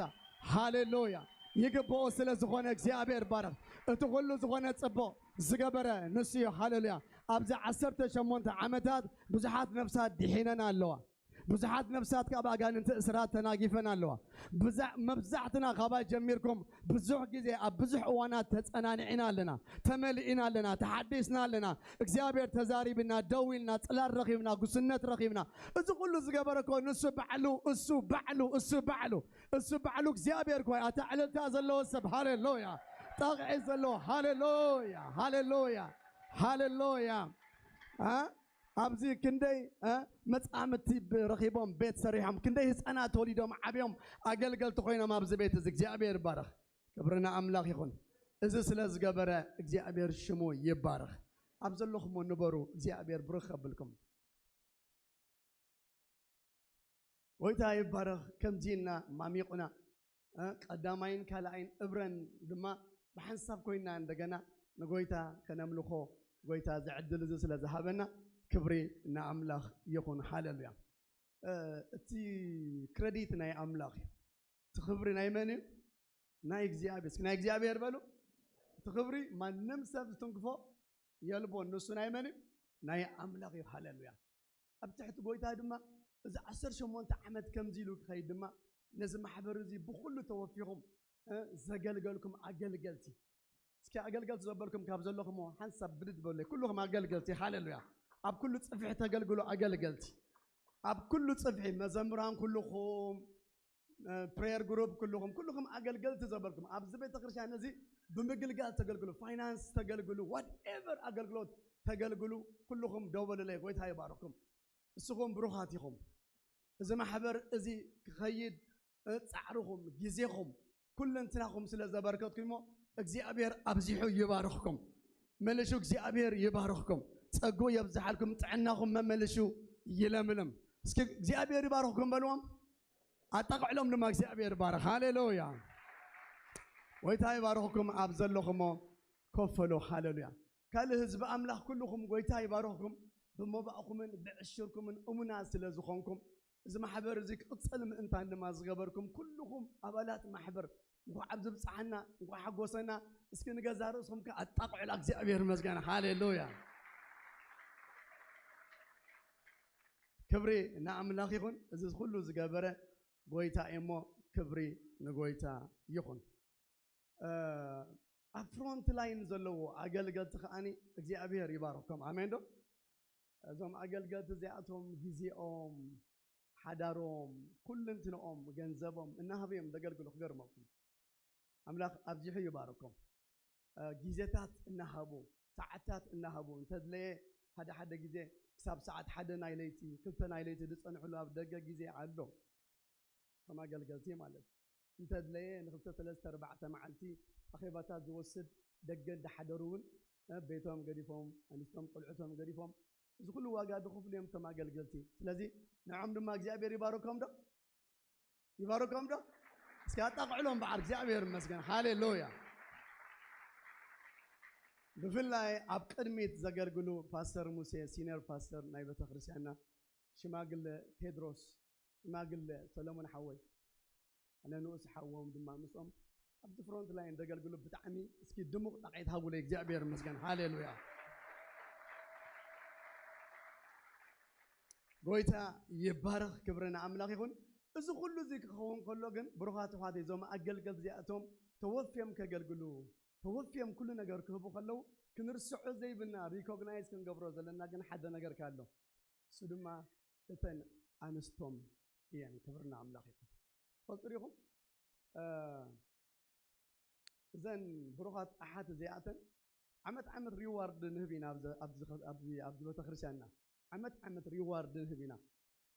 ሃሌሉያ። ይግብኦ ስለ ዝኾነ እግዚኣብሔር ባረኽ። እቲ ኩሉ ዝኾነ ጽቡቕ ዝገበረ ንሱ እዩ። ሃሌሉያ። ኣብዚ ዓሰርተ ሸሞንተ ዓመታት ብዙሓት ነፍሳት ድሒነን ኣለዋ። ብዙሓት ነፍሳት ካብ ኣጋንንቲ እስራት ተናጊፈን ኣለዋ። ብዛ-፣ መብዛሕትና ካባይ ጀሚርኩም ብዙሕ ግዜ ኣብ ብዙሕ እዋናት ተጸናኒዕና ኣለና፣ ተመሊእና ኣለና፣ ተሓዲስና ኣለና። እግዚኣብሔር ተዛሪብና፣ ደው ኢልና፣ ጽላል ረኺብና፣ ጉስነት ረኺብና። እዚ ኩሉ ዝገበረ እኮ ንሱ ባዕሉ፣ እሱ ባዕሉ፣ እሱ ባዕሉ፣ እሱ ባዕሉ እግዚኣብሔር እኮ እዩ። ኣታ ዕልልታ ዘለዎ ሰብ ሃሌሉያ፣ ጣቕዒት ዘለዎ ሃሌሉያ፣ ሃሌሉያ፣ ሃሌሉያ። አ? ኣብዚ ክንደይ፣ እ፣ መጻምድቲ ብ-፣ ረኺቦም ቤት ሰሪሖም፣ ክንደይ ህጻናት ተወሊዶም ዓብዮም ኣገልገልቲ ኮይኖም ኣብዚ ቤት እዚ። እግዚኣብሔር ይባረኽ። ክብሪ ንኣምላኽ ይኹን። እዚ ስለ ዝገበረ እግዚኣብሔር ሽሙ ይባረኽ። ኣብ ዘለኹሞ ንበሩ፣ እግዚኣብሔር ብሩኽ ከብልኩም። ጎይታ ይባረኽ። ከምዚ ኢልና ማሚቑና፣ እ፣ ቀዳማይን ካልኣይን እብረን ድማ ብሓንሳብ ኮይና እንደገና ንጎይታ ከነምልኾ፣ ጎይታ እዚ ዕድል እዚ ስለ ዝሃበና ክብሪ ንኣምላኽ ይኹን። ሃሌሉያ። እ፣ እቲ ክረዲት ናይ ኣምላኽ እዩ። እቲ ክብሪ ናይ መን እዩ? ናይ እግዚኣብሔር። እስኪ ናይ እግዚኣብሔር በሉ። እቲ ክብሪ ማንም ሰብ ዝትንክፎ የልቦን። ንሱ ናይ መን እዩ? ናይ ኣምላኽ እዩ። ሃሌሉያ። ኣብ ትሕቲ ጎይታ ድማ እዚ ዓሰርተ ሸሞንተ ዓመት ከምዚ ኢሉ ክኸይድ ድማ ነዚ ማሕበር እዚ ብኹሉ ተወፊኹም፣ እ፣ ዘገልገልኩም ኣገልገልቲ፣ እስኪ ኣገልገልቲ ዘበልኩም ካብ ዘለኹም ሓንሳብ ብድድ በሉለይ። ኩልኹም ኣገልገልቲ፣ ሃሌሉያ። ኣብ ኩሉ ጽፍሒ ተገልግሉ ኣገልገልቲ፣ ኣብ ኩሉ ጽፍሒ መዘምራን ኩልኹም፣ ፕሬየር ግሩፕ፣ ኩልኹም ኩልኹም ኣገልገልቲ ዘበልኩም ኣብዚ ቤተክርስትያን እዚ ብምግልጋል ተገልግሉ፣ ፋይናንስ ተገልግሉ፣ ዋትኤቨር ኣገልግሎት ተገልግሉ፣ ኩልኹም ደው በሉለይ። ጎይታ ይባርኩም። እስኹም ብሩኻት ኢኹም። እዚ ማሕበር እዚ ክኸይድ እ፣ ጻዕርኹም፣ ግዜኹም፣ ኩለንትናኹም ስለ ዘበርከትኩም እሞ እግዚኣብሔር ኣብዚሑ ይባርኽኩም። መልሹ እግዚኣብሔር ይባርኽኩም። ጸጉ የብዝሓልኩም፣ ጥዕናኹም መመልሹ ይለምልም። እስኪ እግዚኣብሔር ይባርኽኩም በልዎም። ኣጣቕዕሎም ድማ እግዚኣብሔር ይባርኽ። ሃሌሉያ። ጎይታ ይባርኽኩም። ኣብ ዘለኹሞ ኮፍ በሉ። ሃሌሉያ። ካልእ ህዝቢ ኣምላኽ ኩልኹም ጎይታ ይባርኽኩም። ብመባእኹምን ብዕሽርኩምን እሙናት ስለ ዝኾንኩም፣ እዚ ማሕበር እዚ ክቕጽል ምእንታን ድማ ዝገበርኩም ኩልኹም ኣባላት ማሕበር፣ እንኳዕ ኣብዚ ብጽሓና፣ እንኳዕ ሓጎሰና። እስኪ ንገዛ ርእስኹም ከ ኣጣቕዑላ። እግዚኣብሔር ይመስገን። ሃሌሉያ። ክብሪ ንኣምላኽ ይኹን። እዚ ኩሉ ዝገበረ ጎይታ እሞ ክብሪ ንጎይታ ይኹን። እ፣ ኣብ ፍሮንት ላይን ዘለዎ ኣገልገልቲ ከኣኒ እግዚኣብሔር ይባርኮም። ኣሜን ዶ? እዞም ኣገልገልቲ እዚኣቶም ግዜኦም፣ ሓዳሮም፣ ኩልንትንኦም፣ ገንዘቦም እናሃቡ እዮም ዘገልግሉ። ክገርመኩም፣ ኣምላኽ ኣብዚሑ ይባርኮም። እ፣ ግዜታት እናሃቡ፣ ሰዓታት እናሃቡ፣ እንተድለየ ሓደ ሓደ ግዜ ክሳብ ሰዓት ሓደ ናይ ለይቲ፣ ክልተ ናይ ለይቲ ዝጸንሕሉ ኣብ ደገ ግዜ ኣሎ። ከም ኣገልገልቲ ማለት እዩ። እንተድለየ ንክልተ ሰለስተ ኣርባዕተ መዓልቲ ኣኼባታት ዝወስድ፣ ደገ እንዳሓደሩ እውን፣ እ፣ ቤቶም ገዲፎም፣ ኣንስቶም ቆልዑቶም ገዲፎም፣ እዚ ኩሉ ዋጋ ዝኸፍሉ እዮም እቶም ኣገልገልቲ። ስለዚ ንዖም ድማ እግዚኣብሔር ይባርኮም ዶ? ይባርኮም ዶ? እስኪ ኣጣቕዕሎም በዓል። እግዚኣብሔር ይመስገን። ሃሌሉያ። ብፍላይ ኣብ ቅድሚት ዘገልግሉ ፓስተር ሙሴ፣ ሲኒየር ፓስተር ናይ ቤተክርስትያንና፣ ሽማግለ ቴድሮስ፣ ሽማግለ ሰለሞን ሓወይ፣ ኣነ ንኡስ ሓዎም ድማ ምስኦም ኣብዚ ፍሮንት ላይን ዘገልግሉ ብጣዕሚ እስኪ ድሙቕ ጣቕዒት ሃቡለይ። እግዚኣብሔር ይመስገን። ሃሌሉያ። ጎይታ ይባረኽ። ክብሪ ንኣምላኽ ይኹን። እዚ ኩሉ እዚ ክኸውን ከሎ ግን ብሩኻት ኣሕዋተይ፣ እዞም ኣገልገልቲ እዚኣቶም ተወፍዮም ከገልግሉ፣ ተወፍዮም ኩሉ ነገር ክህቡ ከለዉ ክንርስዖ ዘይብልና፣ ሪኮግናይዝ ክንገብሮ ዘለና ግን ሓደ ነገር ኣሎ። እሱ ድማ እተን ኣንስቶም እየን። ክብሪ ንኣምላኽ ይኹን። ትፈልጡ ዲኹም? እ፣ እዘን ብሩኻት ኣሓት እዚኣተን ዓመት ዓመት ሪዋርድ ንህብ ኢና ኣብዚ፣ ኣብዚ፣ ኣብዚ፣ ኣብዚ ቤተክርስትያንና። ዓመት ዓመት ሪዋርድ ንህብ ኢና።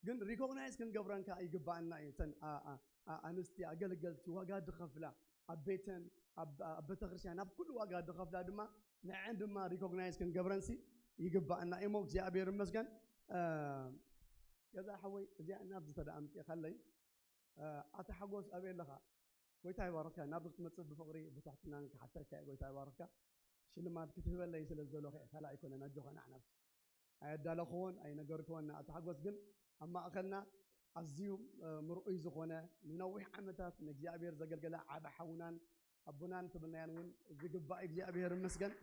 ግን ሪኮግናይዝ ክንገብረን ከኣ ይግባኣና እዩ። እተን ኣ-፣ ኣ-፣ ኣ-፣ ኣንስቲ ኣገልገልቲ ዋጋ ዝኸፍላ፣ ኣብ ቤተን፣ ኣብ፣ ኣብ ቤተክርስትያን፣ ኣብ ኩሉ ዋጋ ዝኸፍላ ድማ ንዐን ድማ ሪኮግናይዝ ክንገብረንሲ ይግባኣና እዩ። እሞ እግዚኣብሔር ይመስገን። እ፣ ገዛ ሓወይ፣ እዚኣ ናብዚ ተደኣ ኣምጺእኻለይ፣ እ፣ ኣታ ሓጎስ ኣበይ ኣለኻ? ጎይታ ይባርኽካ። ናብዚ ክትመጽእ ብፍቕሪ ብትሕትናን ክሓተካ እየ። ጎይታ ይባርኽካ። ሽልማት ክትህበለይ ስለ ዝደለኹ እየ። ካልእ ኣይኮነን። ኣጆኻ ንዓና። ኣየዳለኽዎን ኣይነገርክዎን ንኣቶ ሓጎስ፣ ግን ኣብ ማእኸልና ኣዝዩ፣ እ፣ ምርኡይ ዝኾነ ንነዊሕ ዓመታት ንእግዚኣብሔር ዘገልገለ ዓቢ ሓውናን ኣቦናን ትብልናዮን እውን ዝግባእ እግዚኣብሔር ይመስገን።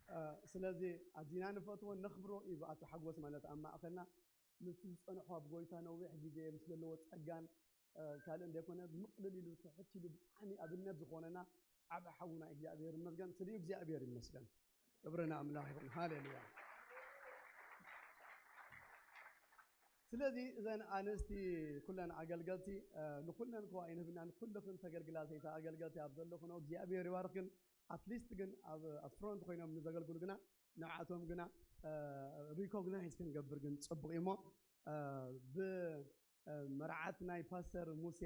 እ፣ ስለዚ ኣዚና ንፈትዎ ነኽብሮ እዩ ኣቶ ሓጎስ ማለት ኣብ ማእኸልና። ምስቲ ዝጸንሖ ኣብ ጎይታ ነዊሕ ግዜ ምስ ዘለዎ ጸጋን፣ እ፣ ካልእ እንደይኮነ ምቕልል ኢሉ ትሕት ኢሉ ብጣዕሚ ኣብነት ዝኾነና ዓቢ ሓውና እግዚኣብሔር ይመስገን። ስለ እግዚኣብሔር ይመስገን። ክብሪ ንኣምላኽ ይኹን። ሃሌሉያ። ስለዚ እዘን ኣንስቲ ኩለን ኣገልገልቲ፣ እ፣ ንኩለን ከዋ ኣይንህብናን፣ ኩልኽን ተገልግላ ሰይቲ ኣገልገልቲ ኣብ ዘለኽኖ እግዚኣብሔር ይባርኽን። ኣትሊስት ግን ኣብ፣ ኣብ ፍሮንት ኮይኖም ንዘገልግሉ ግና ንዓቶም ግና፣ እ፣ ሪኮግናይዝ ክንገብር ግን ጽቡቕ እዩ እሞ፣ እ፣ ብ-፣ እ፣ መርዓት ናይ ፓስተር ሙሴ፣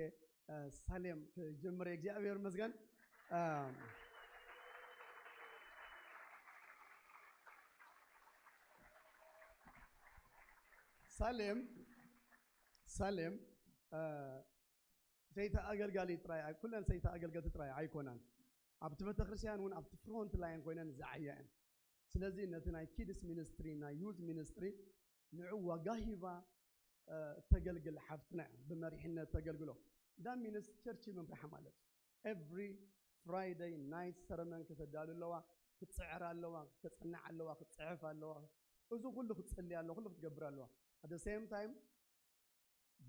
እ፣ ሳሌም ክጅምር እየ። እግዚኣብሔር ይመስገን። እ፣ ሳሌም፣ ሳሌም፣ እ፣ ሰይቲ ኣገልጋሊ ጥራይ ኣይ-፣ ኩለን ሰይቲ ኣገልገልቲ ጥራይ ኣይኮናን። ኣብቲ ቤተክርስትያን እውን ኣብቲ ፍሮንት ላይን ኮይነን ዝዓያ እየን። ስለዚ ነቲ ናይ ኪድስ ሚኒስትሪ፣ ናይ ዩዝ ሚኒስትሪ ንዑ ዋጋ ሂባ፣ እ፣ እተገልግል ሓፍትና እያ። ብመሪሕነት ተገልግሎ። እንዳ ሚንስ ቸርች ምምራሕ ማለት እዩ። ኤቭሪ ፍራይደይ ናይት ሰረመን ከተዳሉ ኣለዋ፣ ክትጽዕር ኣለዋ፣ ከተጸንዕ ኣለዋ፣ ክትጽሕፍ ኣለዋ። እዚ ኩሉ ክትጽሊ ኣለዋ፣ ኩሉ ክትገብር ኣለዋ። ኣት ሴም ታይም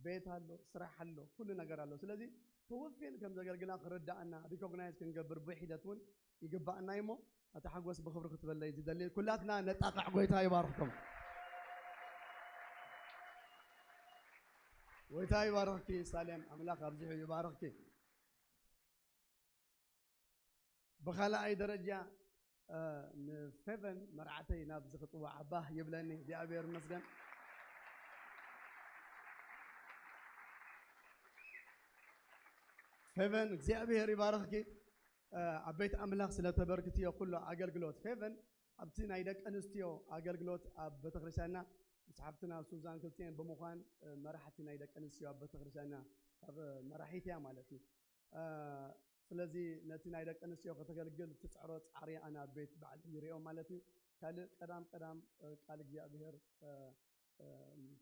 ቤት ኣሎ፣ ስራሕ ኣሎ፣ ኩሉ ነገር ኣሎ። ስለዚ ተወፊየን ከም ዘገልግላ ክርዳኣና፣ ሪኮግናይዝ ክንገብር ብሒደት እውን ይግባኣና እዩ እሞ፣ ኣታ ሓጎስ ብኽብሪ ክትበለይ ዝደሊ። ኩላትና ነጣቕዕ። ጎይታ ይባርኽኩም። ጎይታ ይባርኽኪ ሳሌም፣ ኣምላኽ ኣብዚሑ ይባርኽኪ። ብኻልኣይ ደረጃ፣ እ፣ ንፌቨን መርዓተይ ናብዚ ክጽዋዕ ኣባ ይብለኒ። እግዚኣብሔር ይመስገን። ፌቨን እግዚኣብሔር ይባርኽኪ። እ፣ ኣብ ቤት ኣምላኽ ስለተበርክትዮ ኩሎ ኣገልግሎት። ፌቨን ኣብቲ ናይ ደቂ ኣንስትዮ ኣገልግሎት ኣብ ቤተክርስትያንና ምስ ሓፍትና ሱዛን ክልቲኤን ብምዃን፣ እ፣ መራሕቲ ናይ ደቂ ኣንስትዮ ኣብ ቤተክርስትያንና ካብ መራሒት እያ ማለት እዩ። እ፣ ስለዚ ነቲ ናይ ደቂ ኣንስትዮ ከተገልግል ትጽዕሮ ጻዕሪ ኣነ ኣብ ቤት ባዕሊ ይሪኦ ማለት እዩ። ካልእ ቀዳም ቀዳም፣ እ፣ ቃል እግዚኣብሔር፣ እ፣ እ፣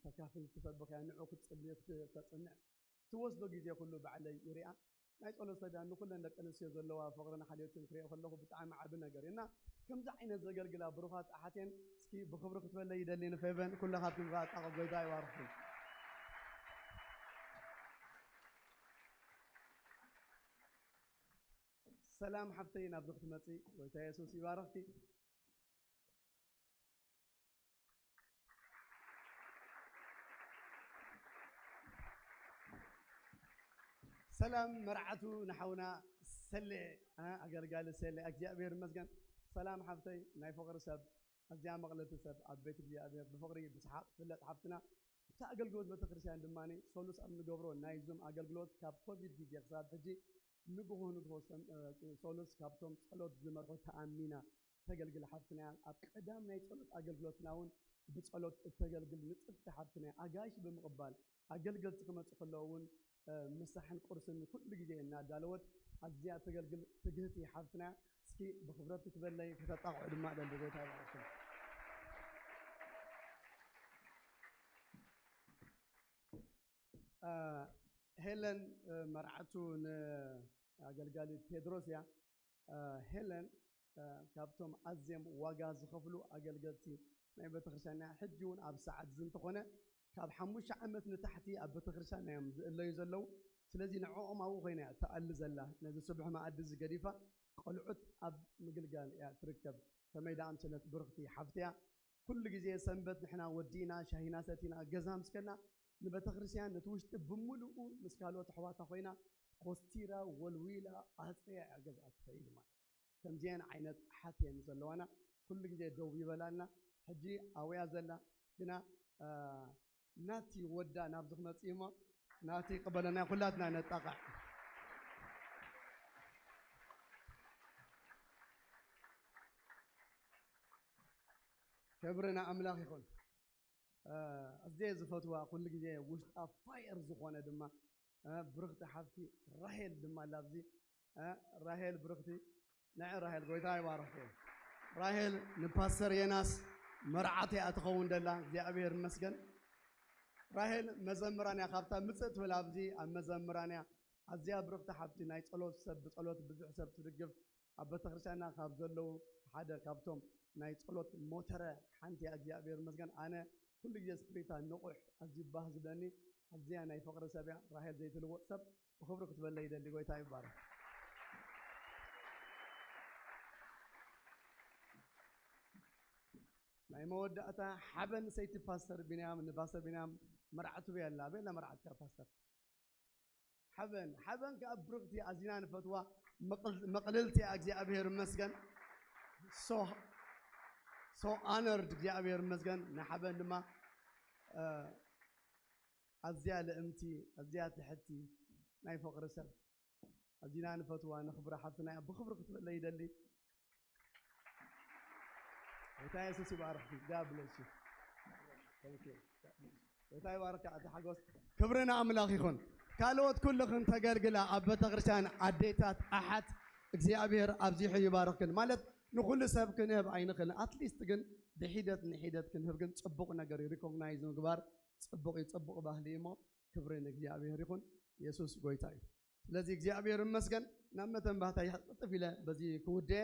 ተካፍል ትሰብኽ እያ፣ ንዑ ክትጽሊ ክት-፣ ተጽንዕ ትወስዶ ግዜ ኩሉ ባዕለይ ይሪኣ። ናይ ጸሎት ሰብ እያ፣ ንኩለን ደቂ ኣንስትዮ ዘለዋ ፍቕርን ሓልዮትን ክሪኦ ከለኹ ብጣዕሚ ዓቢ ነገር እዩ። እና ከምዚ ዓይነት ዘገልግላ ብሩኻት ኣሓቴን እስኪ ብኽብሪ ክትበለይ ይደሊ ንፌቨን፣ ኩለኻትኩም ከኣ ጣቕ ጎይታ ይባርኽኩም። ሰላም ሓፍተይ፣ ናብዚ ክትመጺ ጎይታ የሱስ ይባርኽኪ። ሰላም መርዓቱ ንሓውና ሰሌ፣ እ፣ ኣገልጋሊ ሰሌ፣ እግዚኣብሔር ይመስገን። ሰላም ሓፍተይ፣ ናይ ፍቕሪ ሰብ፣ ኣዝያ መቕለልቲ ሰብ፣ ኣብ ቤት እግዚኣብሔር ብፍቕሪ ብስሓቕ ትፍለጥ ሓፍትና። እቲ ኣገልግሎት ቤተክርስትያን ድማ ሶሉስ ኣብ ንገብሮ ናይ ዙም ኣገልግሎት ካብ ኮቪድ ግዜ ክሳብ ሕጂ ንግሆ ንግሆ ሰም-፣ እ፣ ሶሉስ ካብቶም ጸሎት ዝመርሑ ተኣሚና ተገልግል ሓፍትና እያ። ኣብ ቀዳም ናይ ጸሎት ኣገልግሎትና እውን ብጸሎት እተገልግል ንጽፍቲ ሓፍትና እያ። ኣጋይሽ ብምቕባል ኣገልገልቲ ክመጹ ከለዉ እውን፣ እ፣ ምሳሕን ቁርስን ኩሉ ግዜ እናዳለወት ኣዝያ እተገልግል ትግህቲ ሓፍትና እያ። እስኪ ብኽብረት ክትበለይ ከተጣቕዑ ድማ እደሊ። ጎይታ ይባርኩም። እ፣ ሄለን፣ እ፣ መርዓቱ ንኣገልጋሊ ቴድሮስ እያ። እ፣ ሄለን፣ እ፣ ካብቶም ኣዝዮም ዋጋ ዝኸፍሉ ኣገልገልቲ ናይ ቤተክርስትያንና ሕጂ እውን ኣብ ሰዓት እዚ እንተኾነ ካብ ሓሙሽተ ዓመት ንታሕቲ ኣብ ቤተክርስትያንና እዮም ዝእለዩ ዘለዉ። ስለዚ ንዕኦም ኣብኡ ኮይና እያ ትኣሊ ዘላ። ነዚ ስቡሕ መኣዲ እዚ ገዲፋ ቆልዑት ኣብ ምግልጋል እያ ትርከብ። ከመይ ደኣ ኣምሰለት ብርኽቲ ሓፍቲ እያ። ኩሉ ግዜ ሰንበት ንሕና ወዲእና ሻሂና ሰቲና ገዛ ምስ ከድና ንቤተክርስትያን ነቲ ውሽጢ ብምሉኡ ምስ ካልኦት ኣሕዋታ ኮይና ኮስቲራ ወልዊላ ኣጽርያ እያ ገዝኣ ትኸይድ ማለት እዩ። ከምዚአን ዓይነት ኣሓት እየን ዘለዋና። ኩሉ ግዜ ደው ይበላልና። ሕጂ ኣብያ ዘላ ግና፣ እ፣ ናቲ ወዳ ናብዚ ክመጽእ እሞ ናቲ ይቀበለና፣ ኩላትና ነጣቕዕ። ክብሪ ንኣምላኽ ይኹን። እ፣ ኣዝየ ዝፈትዋ ኩሉ ግዜ ውሽጣ ፋየር ዝኾነ ድማ፣ እ፣ ብርኽቲ ሓፍቲ ራሄል ድማ ኣላ ኣብዚ። እ፣ ራሄል ብርኽቲ፣ ንዒ ራሄል፣ ጎይታ ይባርኽኩም። ራሄል ንፓስተር የናስ መርዓት እያ ትኸውን ደላ፣ እግዚኣብሔር ይመስገን። ራሄል መዘምራን እያ፣ ካብታ ምጽእ ትብል ኣብዚ ኣብ መዘምራን እያ። ኣዝያ ብርኽቲ ሓፍቲ፣ ናይ ጸሎት ሰብ፣ ብጸሎት ብዙሕ ሰብ ትድግፍ፣ ኣብ ቤተክርስትያንና ካብ ዘለዉ ሓደ ካብቶም ናይ ጸሎት ሞተረ ሓንቲ እያ። እግዚኣብሔር ይመስገን። ኣነ ኩሉ ግዜ ስፕሪታ ንቑሕ ኣዝዩ ባህ ዝብለኒ፣ ኣዝያ ናይ ፍቕሪ ሰብ እያ። ራሄል ዘይትልወጥ ሰብ ብኽብሪ ክትበለ ይደሊ። ጎይታ ይባረክ። ናይ መወዳእታ ሓበን ሰይቲ ፓስተር ቢንያም፣ ንፓስተር ቢንያም መርዓቱ በየላ፣ በየላ መርዓትካ ፓስተር። ሓበን፣ ሓበን ከኣ ብርኽቲ ኣዚና ንፈትዋ መቕል-፣ መቕልልቲ እያ። እግዚኣብሔር ይመስገን። So፣ so honored፣ እግዚኣብሔር ይመስገን። ንሓበን ድማ፣ እ፣ ኣዝያ ልእምቲ፣ ኣዝያ ትሕቲ ናይ ፍቕሪ ሰብ ኣዚና ንፈትዋ ነኽብራ ሓፍትና እያ። ብኽብሪ ክትበለ ይደሊ። ጎይታ የሱስ ይባርክ። God bless you። Thank you። ጎይታ ይባርካ ኣቲ ሓጎስ። ክብሪ ንኣምላኽ ይኹን። ካልኦት ኩልኽን ተገልግላ ኣብ ቤተክርስትያን ኣዴታት ኣሓት እግዚኣብሔር ኣብዚሑ ይባርክን። ማለት ንኹሉ ሰብ ክንህብ ኣይንኽእልን። ኣትሊስት ግን ብሒደት ንሒደት ክንህብ ግን ጽቡቕ ነገር እዩ። ሪኮግናይዝ ምግባር ጽቡቕ እዩ። ጽቡቕ ባህሊ እዩ እሞ ክብሪ ንእግዚኣብሔር ይኹን። የሱስ ጎይታ እዩ። ስለዚ እግዚኣብሔር ይመስገን። ናብ መተንባህታ ይቕጥፍ ኢለ በዚ ክውድኤ።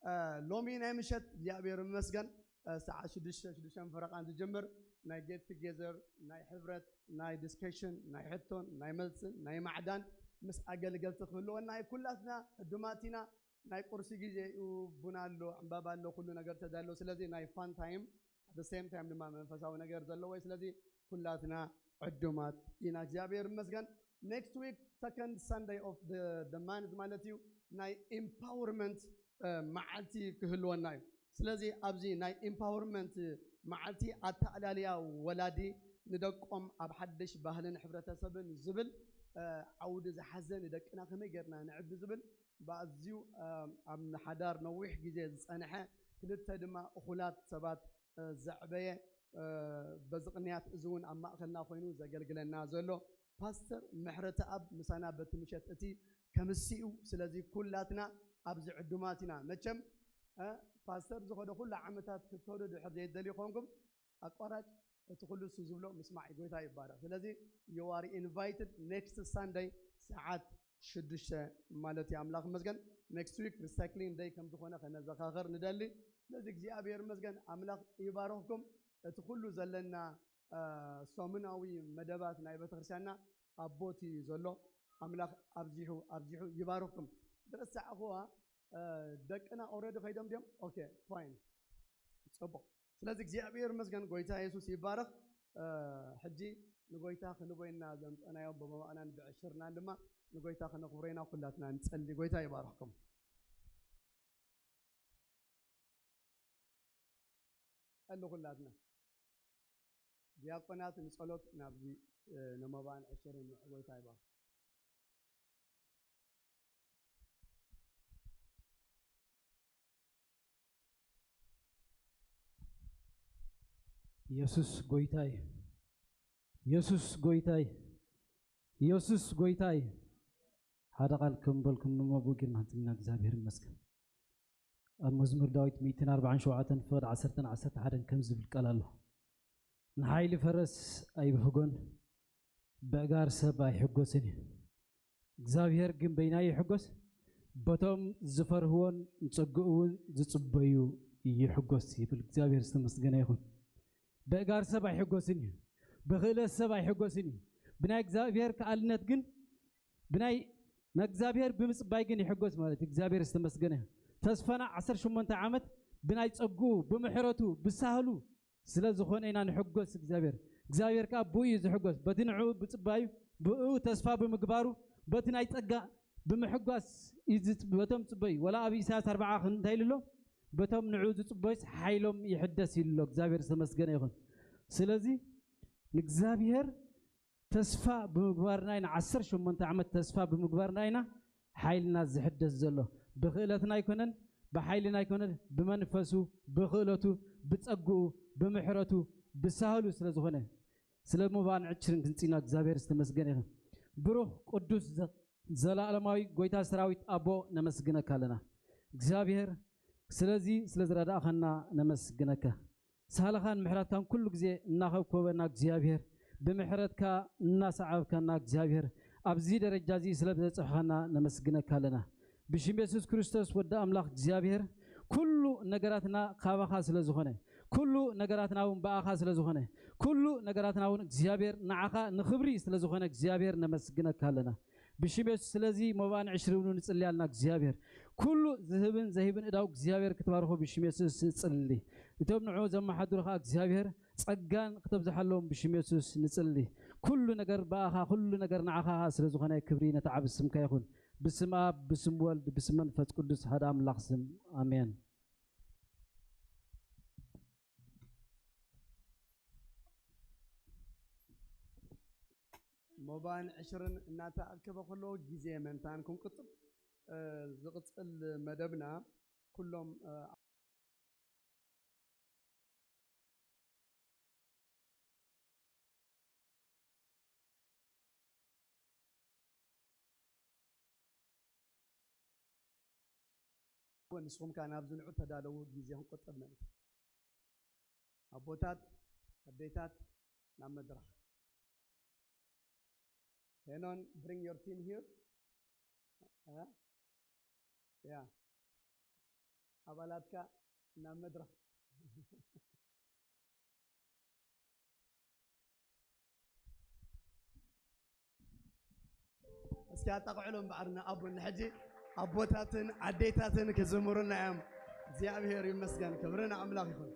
እ፣ ሎሚ ናይ ምሸት እግዚኣብሔር ይመስገን፣ እ፣ ሰዓት ሽዱሽተ፣ ሽዱሽተ ፈረቓን ዝጅምር ናይ ጌት ቱጌዘር፣ ናይ ሕብረት፣ ናይ ዲስከሽን፣ ናይ ሕቶን ናይ መልስን ናይ ማዕዳን ምስ ኣገልገልቲ ክህልወና እዩ። ኩላትና ዕዱማት ኢና። ናይ ቁርሲ ግዜ እዩ፣ ቡን ኣሎ፣ ዕምባባ ኣሎ፣ ኩሉ ነገር ተዳሎ። ስለዚ ናይ ፋን ታይም፣ at the same time ድማ መንፈሳዊ ነገር ዘለዎ እዩ። ስለዚ ኩላትና ዕዱማት ኢና። እግዚኣብሔር ይመስገን። Next week second Sunday of the month ማለት እዩ፣ ናይ empowerment መዓልቲ ክህልወና እዩ። ስለዚ ኣብዚ ናይ empowerment መዓልቲ ኣተኣላልያ ወላዲ ንደቆም ኣብ ሓድሽ ባህልን ሕብረተሰብን ዝብል ዓውዲ ዝሓዘ ንደቅና ከመይ ጌርና ነዕቢ ዝብል ብኣዝዩ ኣብ ንሓዳር ነዊሕ ግዜ ዝጸንሐ ክልተ ድማ እኹላት ሰባት ዘዕበየ በዚ ቅንያት እዚ እውን ኣብ ማእኸልና ኮይኑ ዘገልግለና ዘሎ ፓስተር ምሕረተኣብ ምሳና በቲ ምሸት እቲ ከምስኡ። ስለዚ ኩላትና ኣብዚ ዕዱማት ኢና። መቸም ፓስተር ዝኾነ ኩሉ ዓመታት ክትከዱ ድሕር ዘይደልዩ ኮንኩም ኣቋራጭ እቲ ኩሉ እሱ ዝብሎ ምስማዕ ጎይታ ይባረክ። ስለዚ you are invited next Sunday ሰዓት ሽዱሽተ ማለት እዩ። ኣምላኽ ይመስገን። Next week recycling day ከም ዝኾነ ከነዘኻኸር ንደሊ። ስለዚ እግዚኣብሔር ይመስገን፣ ኣምላኽ ይባረኽኩም። እቲ ኩሉ ዘለና ሰሙናዊ መደባት ናይ ቤተክርስትያንና ኣብ ቦት እዩ ዘሎ። ኣምላኽ ኣብዚሑ ኣብዚሑ ይባርኽኩም። ዝረሳዕኹዋ ደቅና already ከይዶም ድዮም? Okay, fine፣ ጽቡቕ። ስለዚ እግዚኣብሔር ይመስገን፣ ጎይታ የሱስ ይባረኽ። ሕጂ ንጎይታ ክንቦይና ዘምጸናዮም ብመባእናን ብዕሽርናን ድማ ንጎይታ ክነኽብሮ ኢና። ኩላትና ንጸሊ። ጎይታ ይባርኽኩም። ጸሊ ኩላትና። ዲያቆናት ንጸሎት ናብዚ ንመባእን ዕሽርን ንዑ። ጎይታ ይባርኽ። ኢየሱስ ጎይታይ፣ ኢየሱስ ጎይታይ፣ ኢየሱስ ጎይታይ። ሓደ ቃል ከም በልኩም መቦጊርና ህንጽና እግዚኣብሔር ይመስገን። ኣብ መዝሙር ዳዊት ሚእትን ኣርባዓን ሸውዓተን ፍቕድ ዓሰርተን ዓሰርተ ሓደን ከም ዝብል ቃል ኣሎ፣ ንሓይሊ ፈረስ ኣይብህጎን፣ ብእጋር ሰብ ኣይሕጎስን እዩ። እግዚኣብሔር ግን በይናይ ይሕጎስ፣ በቶም ዝፈርህዎን ንጸግኡ እውን ዝጽበዩ ይሕጎስ ይብል። እግዚኣብሔር ዝተመስገነ ይኹን። ብእጋር ሰብ ኣይሕጎስን እዩ፣ ብኽእለት ሰብ ኣይሕጎስን እዩ። ብናይ እግዚኣብሔር ከኣልነት ግን ብናይ ንእግዚኣብሔር ብምጽባይ ግን ይሕጎስ ማለት እዩ። እግዚኣብሔር ዝተመስገነ ይኹን። ተስፋና ዓሰርተ ሸሞንተ ዓመት ብናይ ጸግኡ፣ ብምሕረቱ፣ ብሳህሉ ስለ ዝኾነ ኢና ንሕጎስ እግዚኣብሔር። እግዚኣብሔር ከኣ ብኡ እዩ ዝሕጎስ። በቲ ንዕኡ ብጽባዩ፣ ብኡ ተስፋ ብምግባሩ፣ በቲ ናይ ጸጋ ብምሕጓስ እዩ ዝጽ- በቶም ጽበዩ። ወላ ኣብ ኢሳያስ ኣርባዓ እንታይ ኢሉ ኣሎ? በቶም ንዕኡ ዝጽበዩስ ሓይሎም ይሕደስ ኢሉ ኣሎ። እግዚኣብሔር ዝተመስገነ ይኹን። ስለዚ ንእግዚኣብሔር ተስፋ ብምግባርና ኢና፣ ዓሰርተ ሸሞንተ ዓመት ተስፋ ብምግባርና ኢና ሓይልና ዝሕደስ ዘሎ። ብኽእለትና ኣይኮነን፣ ብሓይልና ኣይኮነን፣ ብመንፈሱ፣ ብኽእለቱ፣ ብጸግኡ፣ ብምሕረቱ፣ ብሳህሉ ስለ ዝኾነ፣ ስለ ምባን ዕችርን ክንጽና እግዚኣብሔር ዝተመስገነ ይኹን። ብሩኽ፣ ቅዱስ፣ ዘ- ዘላለማዊ ጎይታ ሰራዊት ኣቦ ነመስግነካ ኣለና። እግዚኣብሔር ስለዚ ስለ ዝረዳእኻና ነመስግነካ። ሳህልኻን ምሕረትካን ኩሉ ግዜ እናኸብኮበና እግዚኣብሔር፣ ብምሕረትካ እናሰዓብካና እግዚኣብሔር፣ ኣብዚ ደረጃ እዚ ስለ ዘብጽሕኻና ነመስግነካ ኣለና። ብሽም የሱስ ክርስቶስ ወዲ ኣምላኽ እግዚኣብሔር፣ ኩሉ ነገራትና ካባኻ ስለ ዝኾነ፣ ኩሉ ነገራትና እውን ብኣኻ ስለ ዝኾነ፣ ኩሉ ነገራትና እውን እግዚኣብሔር ንዓኻ ንኽብሪ ስለ ዝኾነ እግዚኣብሔር ነመስግነካ ኣለና። ብሽም የሱስ ስለዚ መባእን ዕሽሪ እውን ንጽሊ ኣለና። እግዚኣብሔር ኩሉ ዝህብን ዘሂብን እዳው እግዚኣብሔር ክትባርኾ ብሽም የሱስ ንጽሊ። እቶም ንዑ ዘመሓድሩ ኸዓ እግዚኣብሔር ጸጋን ክተብዝሓሎም ብሽም የሱስ ንጽሊ። ኩሉ ነገር ብኣኻ፣ ኩሉ ነገር ንዓኻ ስለ ዝኾነ ክብሪ ነቲ ዓቢ ስምካ ይኹን። ብስም ኣብ፣ ብስም ወልድ፣ ብስም መንፈስ ቅዱስ ሓደ ኣምላኽ ስም ኣሜን። ሞባን ዕሽርን እናተኣከበ ከሎ ግዜ ምእንታን ክንቅጽል፣ እ፣ ዝቕጽል መደብና ኩሎም፣ እ፣ ንስኹም ከኣ ናብዚ ንዑ ተዳለዉ፣ ግዜ ክንቆጥብ ምእንቲ። ኣቦታት፣ ኣዴታት፣ ናብ መድረኽ። ሄኖን፣ bring your team here። እ? ያ። ኣባላትካ ናብ መድረኽ። እስኪ ኣጣቕዕሎም ብዓርና ኣቦ፣ ንሕጂ ኣቦታትን ኣዴታትን ክዝምሩና እዮም። እግዚኣብሔር ይመስገን፣ ክብሪ ንኣምላኽ ይኹን።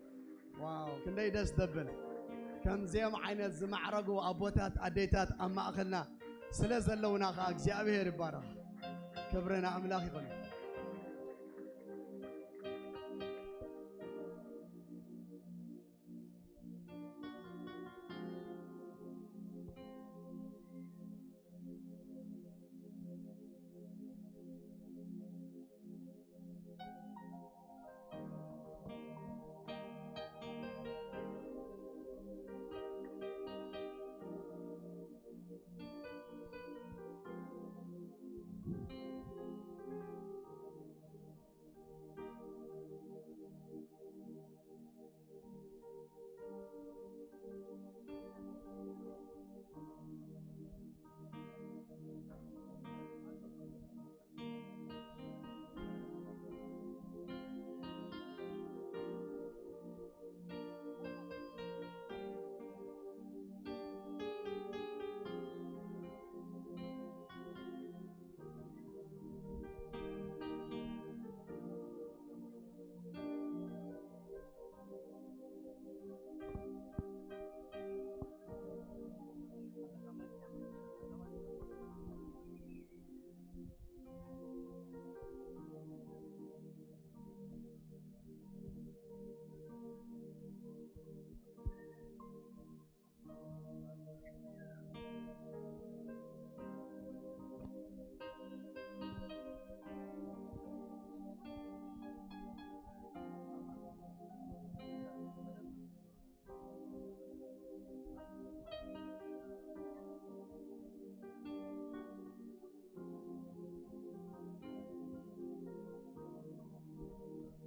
ዋው፣ ክንደይ ደስ ደብል። ከምዚኦም ዓይነት ዝማዕረጉ ኣቦታት ኣዴታት ኣብ ማእኸልና ስለ ዘለውና ከዓ እግዚኣብሔር ይባረኽ። ክብሪ ንኣምላኽ ይኹን።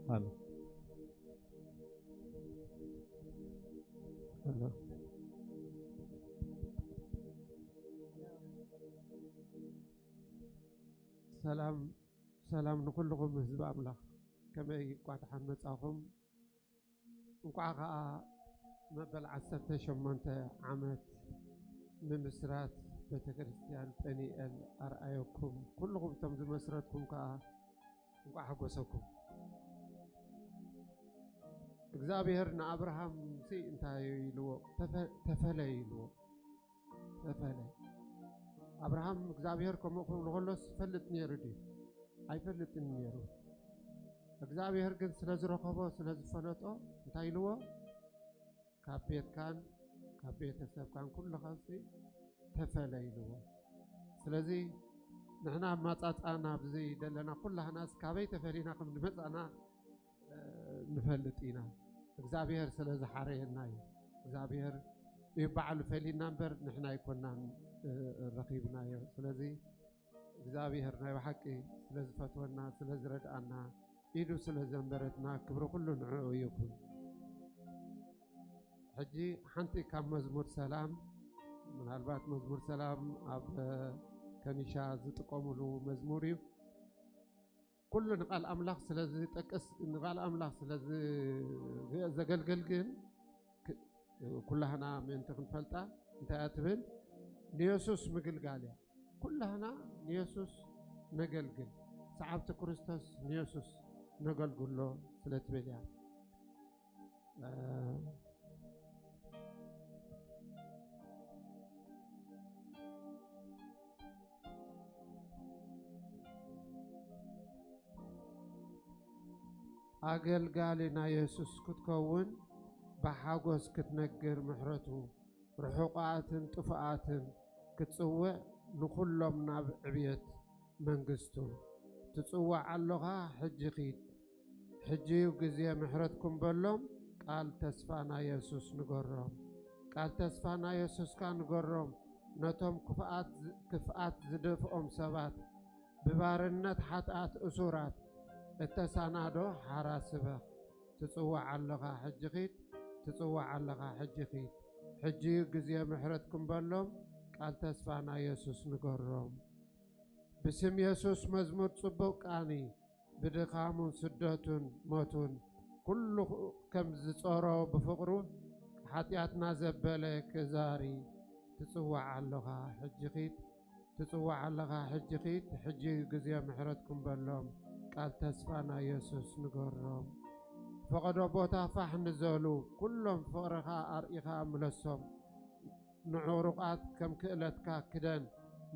ሃሎ። ሃሎ። ሰላም፣ ሰላም ንኹልኹም ህዝቢ ኣምላኽ። ከመይ እኳ ደሓን መጻኹም። እንቋዕ ኸኣ መበል ዓሰርተ ሸሞንተ ዓመት ምምስራት ቤተ ክርስቲያን ጴኒኤል ኣርኣየኩም። ኩልኹም እቶም ዝመስረትኩም ከኣ እንቋዕ ሓጎሰኩም። እግዚኣብሔር ንኣብርሃምሲ እንታይ ኢልዎ? ተፈ-፣ ተፈለ ኢልዎ። ተፈለ። ኣብርሃም እግዚኣብሔር ከምኡ ክብሉ ከሎስ ይፈልጥ ነይሩ ድዩ? ኣይፈልጥን ነይሩ። እግዚኣብሔር ግን ስለ ዝረኸቦ፣ ስለ ዝፈለጦ እንታይ ኢልዎ? ካብ ቤትካን ካብ ቤተሰብካን ኩልኻሲ ተፈለ ኢልዎ። ስለዚ ንሕና ኣማጻጻና ኣብዚ ዘለና ኩላህናስ ካበይ ተፈሊና ከም ንመጻና፣ እ፣ ንፈልጥ ኢና። እግዚኣብሔር ስለ ዝሓረየና እዩ። እግዚኣብሔር እዩ ባዕሉ ፈሊና እምበር ንሕና ኣይኮናን፣ እ፣ ረኺብናዮ። ስለዚ እግዚኣብሔር ናይ ብሓቂ ስለ ዝፈትወና፣ ስለ ዝረድኣና፣ ኢዱ ስለ ዘንበረትና ክብሪ ኩሉ ንዕኡ ይኹን። ሕጂ ሓንቲ ካብ መዝሙር ሰላም፣ ምናልባት መዝሙር ሰላም ኣብ፣ እ፣ ከኒሻ ዝጥቀሙሉ መዝሙር እዩ። ኩሉ ንቃል ኣምላኽ ስለ ዝጠቅስ፣ ንቃል ኣምላኽ ስለ ዝ-፣ ዘገልግል ግን ክ-፣ ኩላህና ምእንቲ ክንፈልጣ እንታይ እያ ትብል? ንየሱስ ምግልጋል እያ። ኩላህና ንየሱስ ነገልግል። ሰዓብቲ ክርስቶስ ንየሱስ ነገልግሎ ስለ ትብል እያ። እ፣ ኣገልጋሊ ናይ የሱስ ክትከውን ብሓጎስ ክትነግር ምሕረቱ ርሑቓትን ጥፉኣትን ክትጽውዕ ንኹሎም ናብ ዕብየት መንግስቱ ትጽዋዕ ኣሎኻ። ሕጂ ኺድ፣ ሕጂ እዩ ግዜ ምሕረትኩም በሎም። ቃል ተስፋ ናይ የሱስ ንገሮም፣ ቃል ተስፋ ናይ የሱስካ ንገሮም። ነቶም ክፍኣት ዝ-፣ ክፍኣት ዝደፍኦም ሰባት፣ ብባርነት ሓጥኣት እሱራት እተሳናዶ ሓራ ስበኽ። ትጽዋዕ ኣለኻ ሕጂ ኺድ፣ ትጽዋዕ ኣለኻ ሕጂ ኺድ። ሕጂ እዩ ግዜ ምሕረትኩም በሎም፣ ቃል ተስፋ ናይ የሱስ ንገሮም። ብስም የሱስ መዝሙር ጽቡቕ ቃኒ፣ ብድኻሙን ስደቱን ሞቱን ኩሉ ከም ዝጾሮ ብፍቕሩ ሓጢኣትና ዘበለ ክዛሪ። ትጽዋዕ ኣለኻ ሕጂ ኺድ፣ ትጽዋዕ ኣለኻ ሕጂ ኺድ፣ ሕጂ እዩ ግዜ ምሕረትኩም በሎም፣ ቃል ተስፋ ናይ የሱስ ንገሮም። ፈቐዶ ቦታ ፋሕ ንዘሉ ኩሎም ፍቕርኻ ኣርኢኻ ምለሶም። ንዕሩቓት ከም ክእለትካ ክደን፣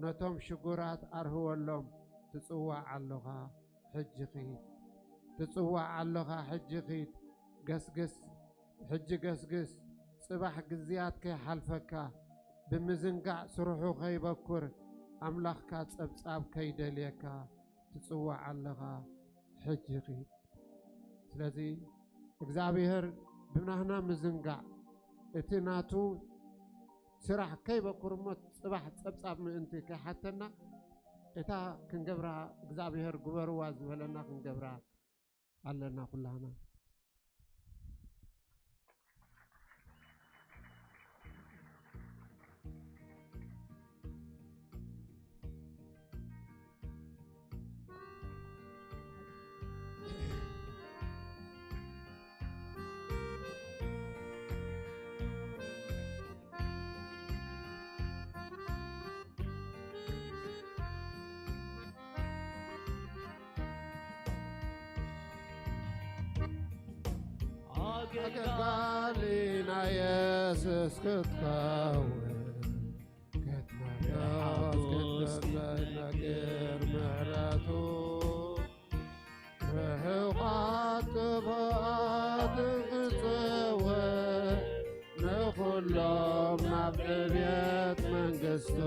ነቶም ሽጉራት ኣርህወሎም። ትጽዋዕ ኣሎኻ ሕጂ ኺድ፣ ትጽዋዕ ኣሎኻ ሕጂ ኺድ። ገስግስ፣ ሕጂ ገስግስ፣ ጽባሕ ግዝያት ከይሓልፈካ፣ ብምዝንጋዕ ስርሑ ከይበኩር፣ ኣምላኽካ ጸብጻብ ከይደልየካ። ትጽዋዕ ኣለኻ ሕጂ ኺድ። ስለዚ እግዚኣብሔር ብናህና ምዝንጋዕ፣ እቲ ናቱ ስራሕ ከይበኩር እሞ ጽባሕ ጸብጻብ ምእንቲ ከይሓተና፣ እታ ክንገብራ እግዚኣብሔር ግበርዋ ዝበለና ክንገብራ ኣለና ኩላህና። ኣገልጋሊ ናይ የሱስ ክትከውን፣ ክትመርዖስ፣ ክትነግር ምሕረቱ፣ ርሑቓት ጥፉኣትን ክጽውዕ፣ ንኹሎም ናብ ዕብየት መንግስቱ።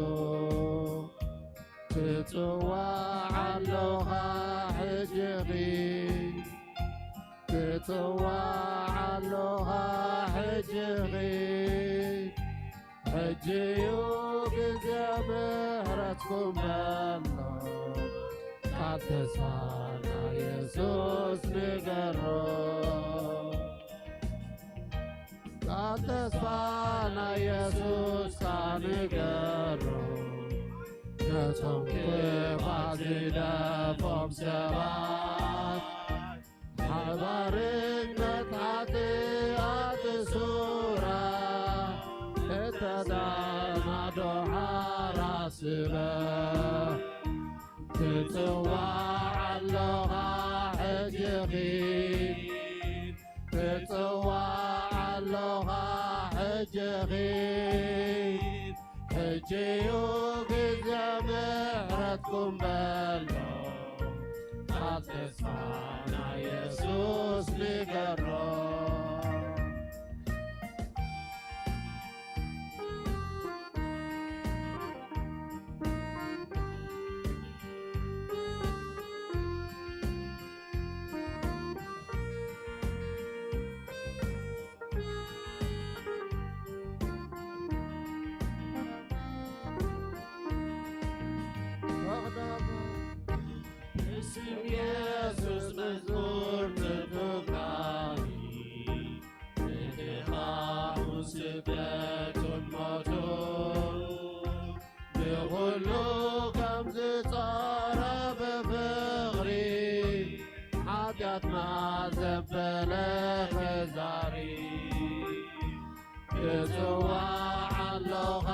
ትጽዋዕ ኣሎኻ ሕጂ ኺድ፣ ትጽዋዕ ኣሎኻ ሕጂ ኺድ። ሕጂ እዩ ግዜ ምሕረትኩም በሎ፣ ቃል ተስፋ ናይ የሱስ ንገሮ። ቃል ተስፋ ናይ የሱስ ንገሮ፣ ነቶም ክፋት ዝደፎም ሰባት። ሓባርነት ሓጢኣት ሱራ፣ እተዳናዶ ሓራስበ። ትጽዋዕ ኣሎኻ ሕጂ ኺድ፣ ትጽዋዕ ኣሎኻ ሕጂ ኺድ። ሕጂ እዩ ግዜ ምሕረትኩም በሎ፣ ቃል ተስፋ ናይ የሱስ ንገሮ። ብስም የሱስ መዝሙር ትፍቃሪ፣ ንድኻሙ ስደቱን ሞቱ፣ ንኹሉ ከም ዝጸረ ብፍቕሪ፣ ሓጢኣትና ዘበለ ክዛሪ። ትጽዋዕ ኣሎኻ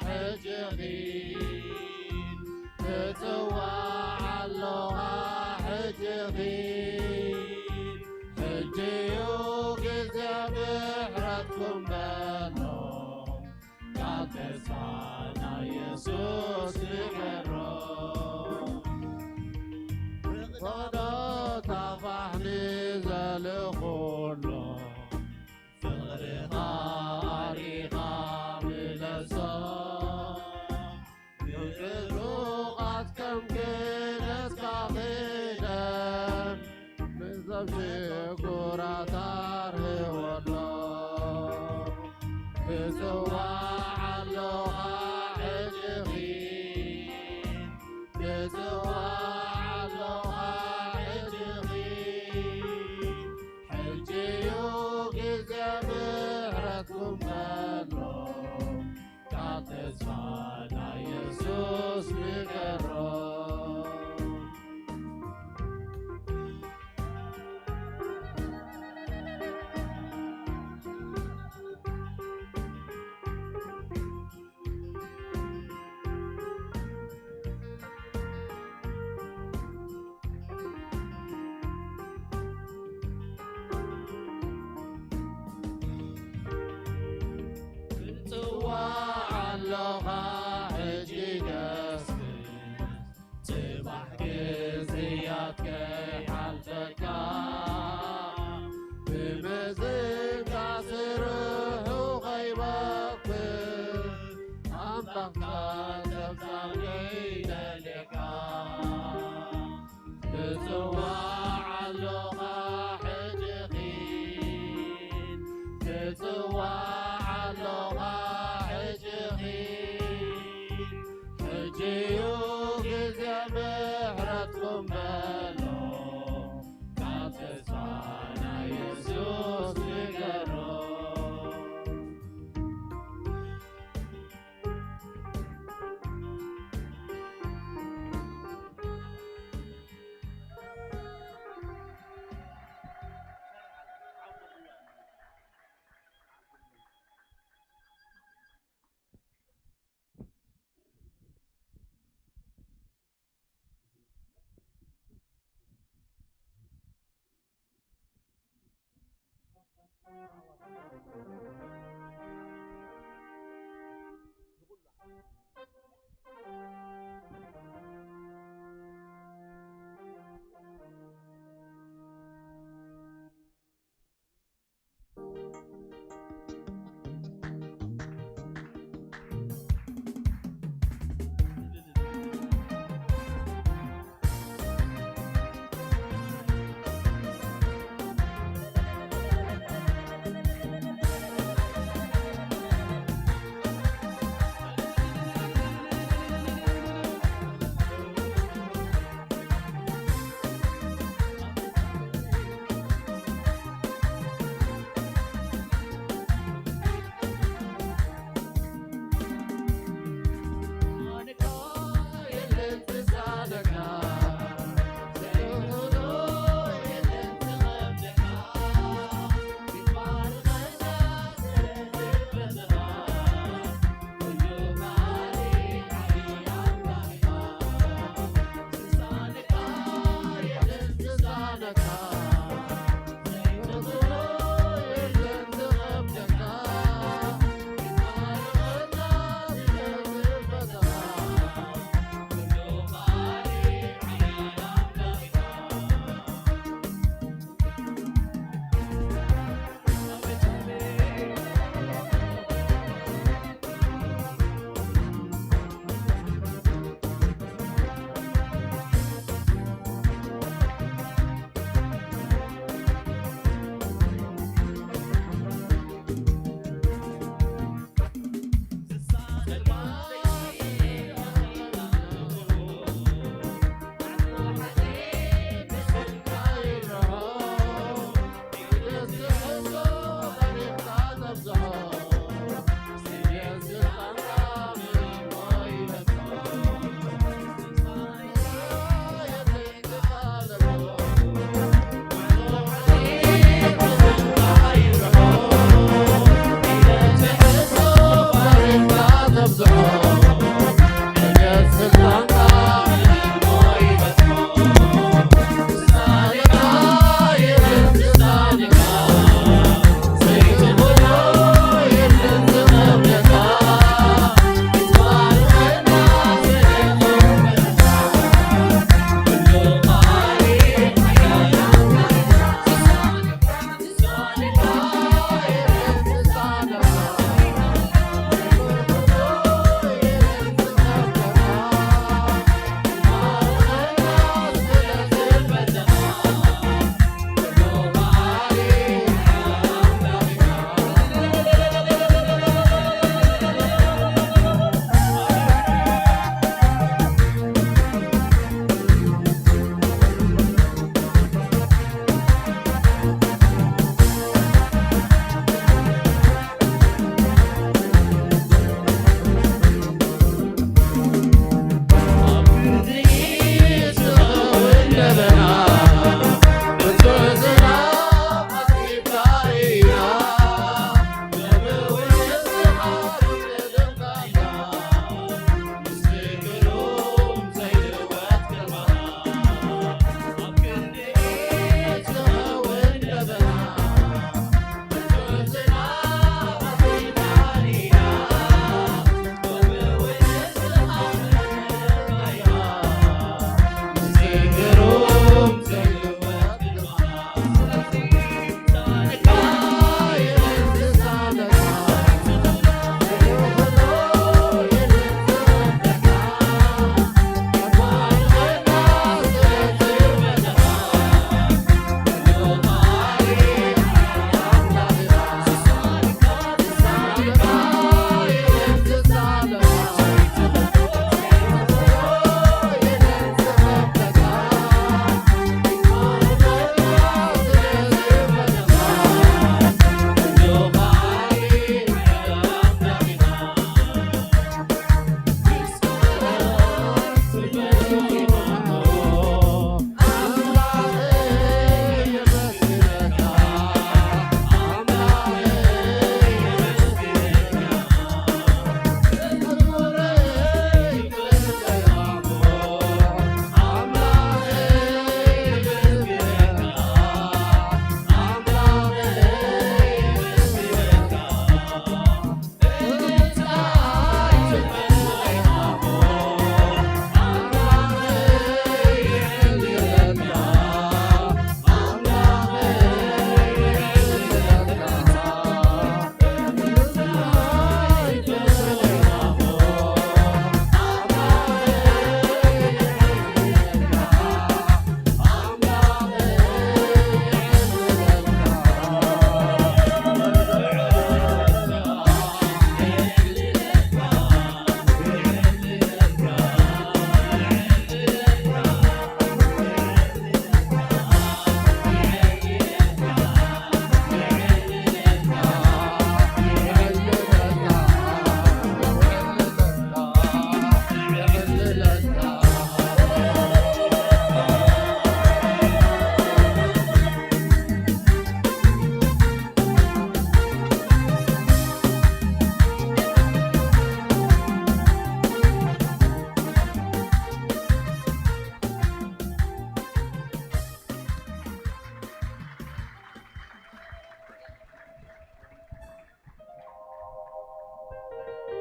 ሕጂ ኺድ፣ ትጽዋዕ ኣሎኻ ሕጂ ኺድ። ሕጂ እዩ ግዜ ምሕረትኩም በሎ፣ ቃል ተስፋ ናይ የሱስ ንገሮ። ፈቐዶ ታፋሕ ንዘሉ ኩሎ፣ ፍቕርኻ ኣርኢኻ ምለሶ። ንዕሩቓት ከም ክእለትካ ክደን፣ ነቶም ሽጉራት ኣርህወሎም። ትጽዋዕ ኣሎኻ ሕጂ ኺድ፣ ትጽዋዕ ኣሎኻ ሕጂ ኺድ። ትጽዋዕ ኣሎኻ ሕጂ ኺድ፣ ትጽዋዕ ኣሎኻ ሕጂ ኺድ። ሕጂ እዩ ግዜ ምሕረትኩም በሎ፣ ካብ ተስፋ ናይ የሱስ ንገሮ።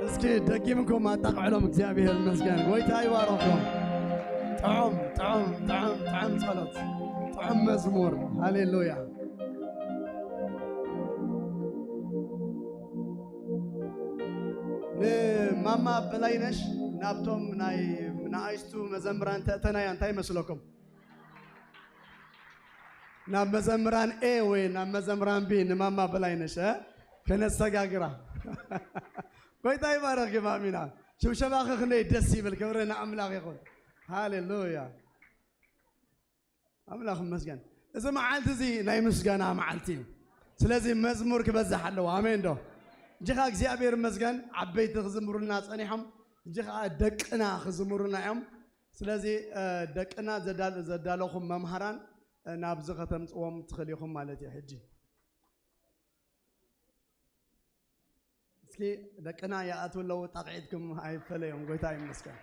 እስኪ ደጊምኩም ኣጣቕዕሎም። እግዚኣብሔር ይመስገን። ጎይታ ይባረኩም። ጥዑም ጥዑም ጥዑም ጥዑም ጸሎት፣ ጥዑም መዝሙር። ሃሌሉያ። ንማማ በላይነሽ ናብቶም ናይ ንኣሽቱ መዘምራን ተእተናያ እንታይ ይመስለኩም? ናብ መዘምራን ኤ ወይ ናብ መዘምራን ቢ ንማማ በላይነሽ፣ እ? ከነሰጋግራ። ጎይታ ይባረኽ ማሚና። ሽብሸባኺ ክንደይ ደስ ይብል። ክብሪ ንኣምላኽ ይኹን። ሃሌሉያ። ኣምላኽ ይመስገን። እዚ መዓልቲ እዚ ናይ ምስጋና መዓልቲ እዩ። ስለዚ መዝሙር ክበዝሕ ኣለዎ። ኣሜን ዶ? እጂ ኸዓ እግዚኣብሔር ይመስገን፣ ዓበይቲ ክዝምሩልና ጸኒሖም፣ እጂ ኸዓ ደቅና ክዝምሩና እዮም። ስለዚ፣ እ፣ ደቅና ዘዳል-፣ ዘዳለኹም መምሃራን፣ እ፣ ናብዚ ከተምጽዎም ትኽእል ኢኹም ማለት እዩ። ሕጂ እስኪ ደቅና ይኣትዉ ኣለዉ፣ ጣቕዒትኩም ኣይፈለዮም። ጎይታ ይመስገን።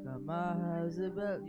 ከማህ ዝበል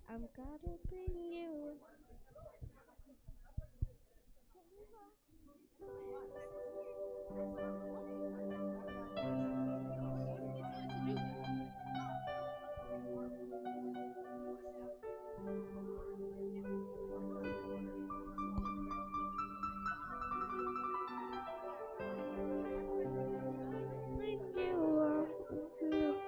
I'm gonna bring you. Bring you up.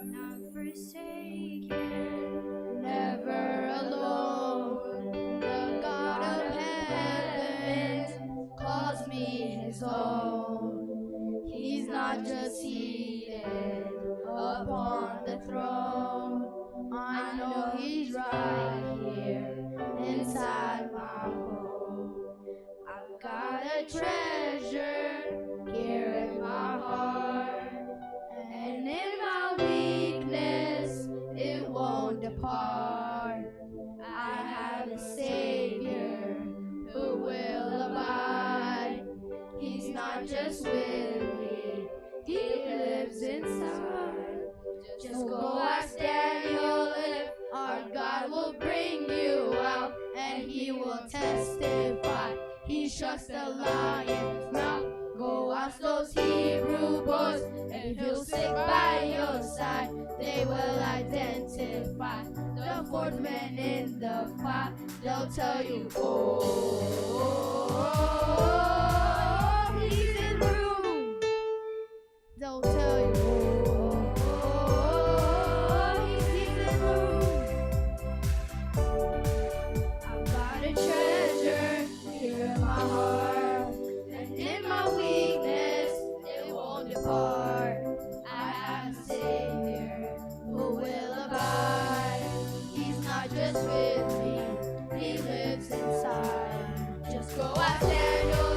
I'm not forsaken, never alone. The God of heaven calls me his own. He's not just seated upon the throne. I know he's right here inside my home. I've got a treasure here in my heart, and in my weakness, it won't depart. I have a Savior who will abide. He's not just with me, he lives inside. Just go ask Daniel if our God will bring you out, and he will testify. He's just a lion's mouth. Go ask those Hebrew boys if he'll stick by your side. They will identify the fourth man in the fire. They'll tell you, oh, he's in the room. They'll tell you, oh, he's in the room. I've got a treasure here in my heart, and in my weakness, it won't depart. I have a Savior who will abide. He's not just with me, he lives inside. Just go ask Daniel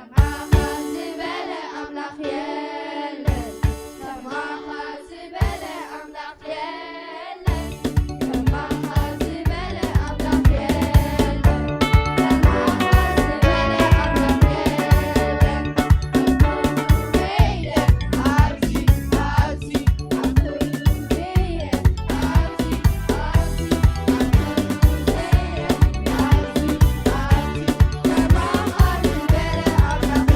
ከማኻ ዝበለ ኣምላኽ የለን። ከማኻ ዝበለ ኣምላኽ የለን። ከማኻ ዝበለ ኣምላኽ የለን። ከማኻ ዝበለ ኣምላኽ የለን። ኣብዚ፣ ኣብዚ፣ ኣብ ኩሉ ዘየ፣ ኣብዚ፣ ኣብዚ፣ ኣብ ኩሉ ዘየ፣ ኣብዚ፣ ኣብዚ፣ ከማኻ ዝበለ ኣምላኽ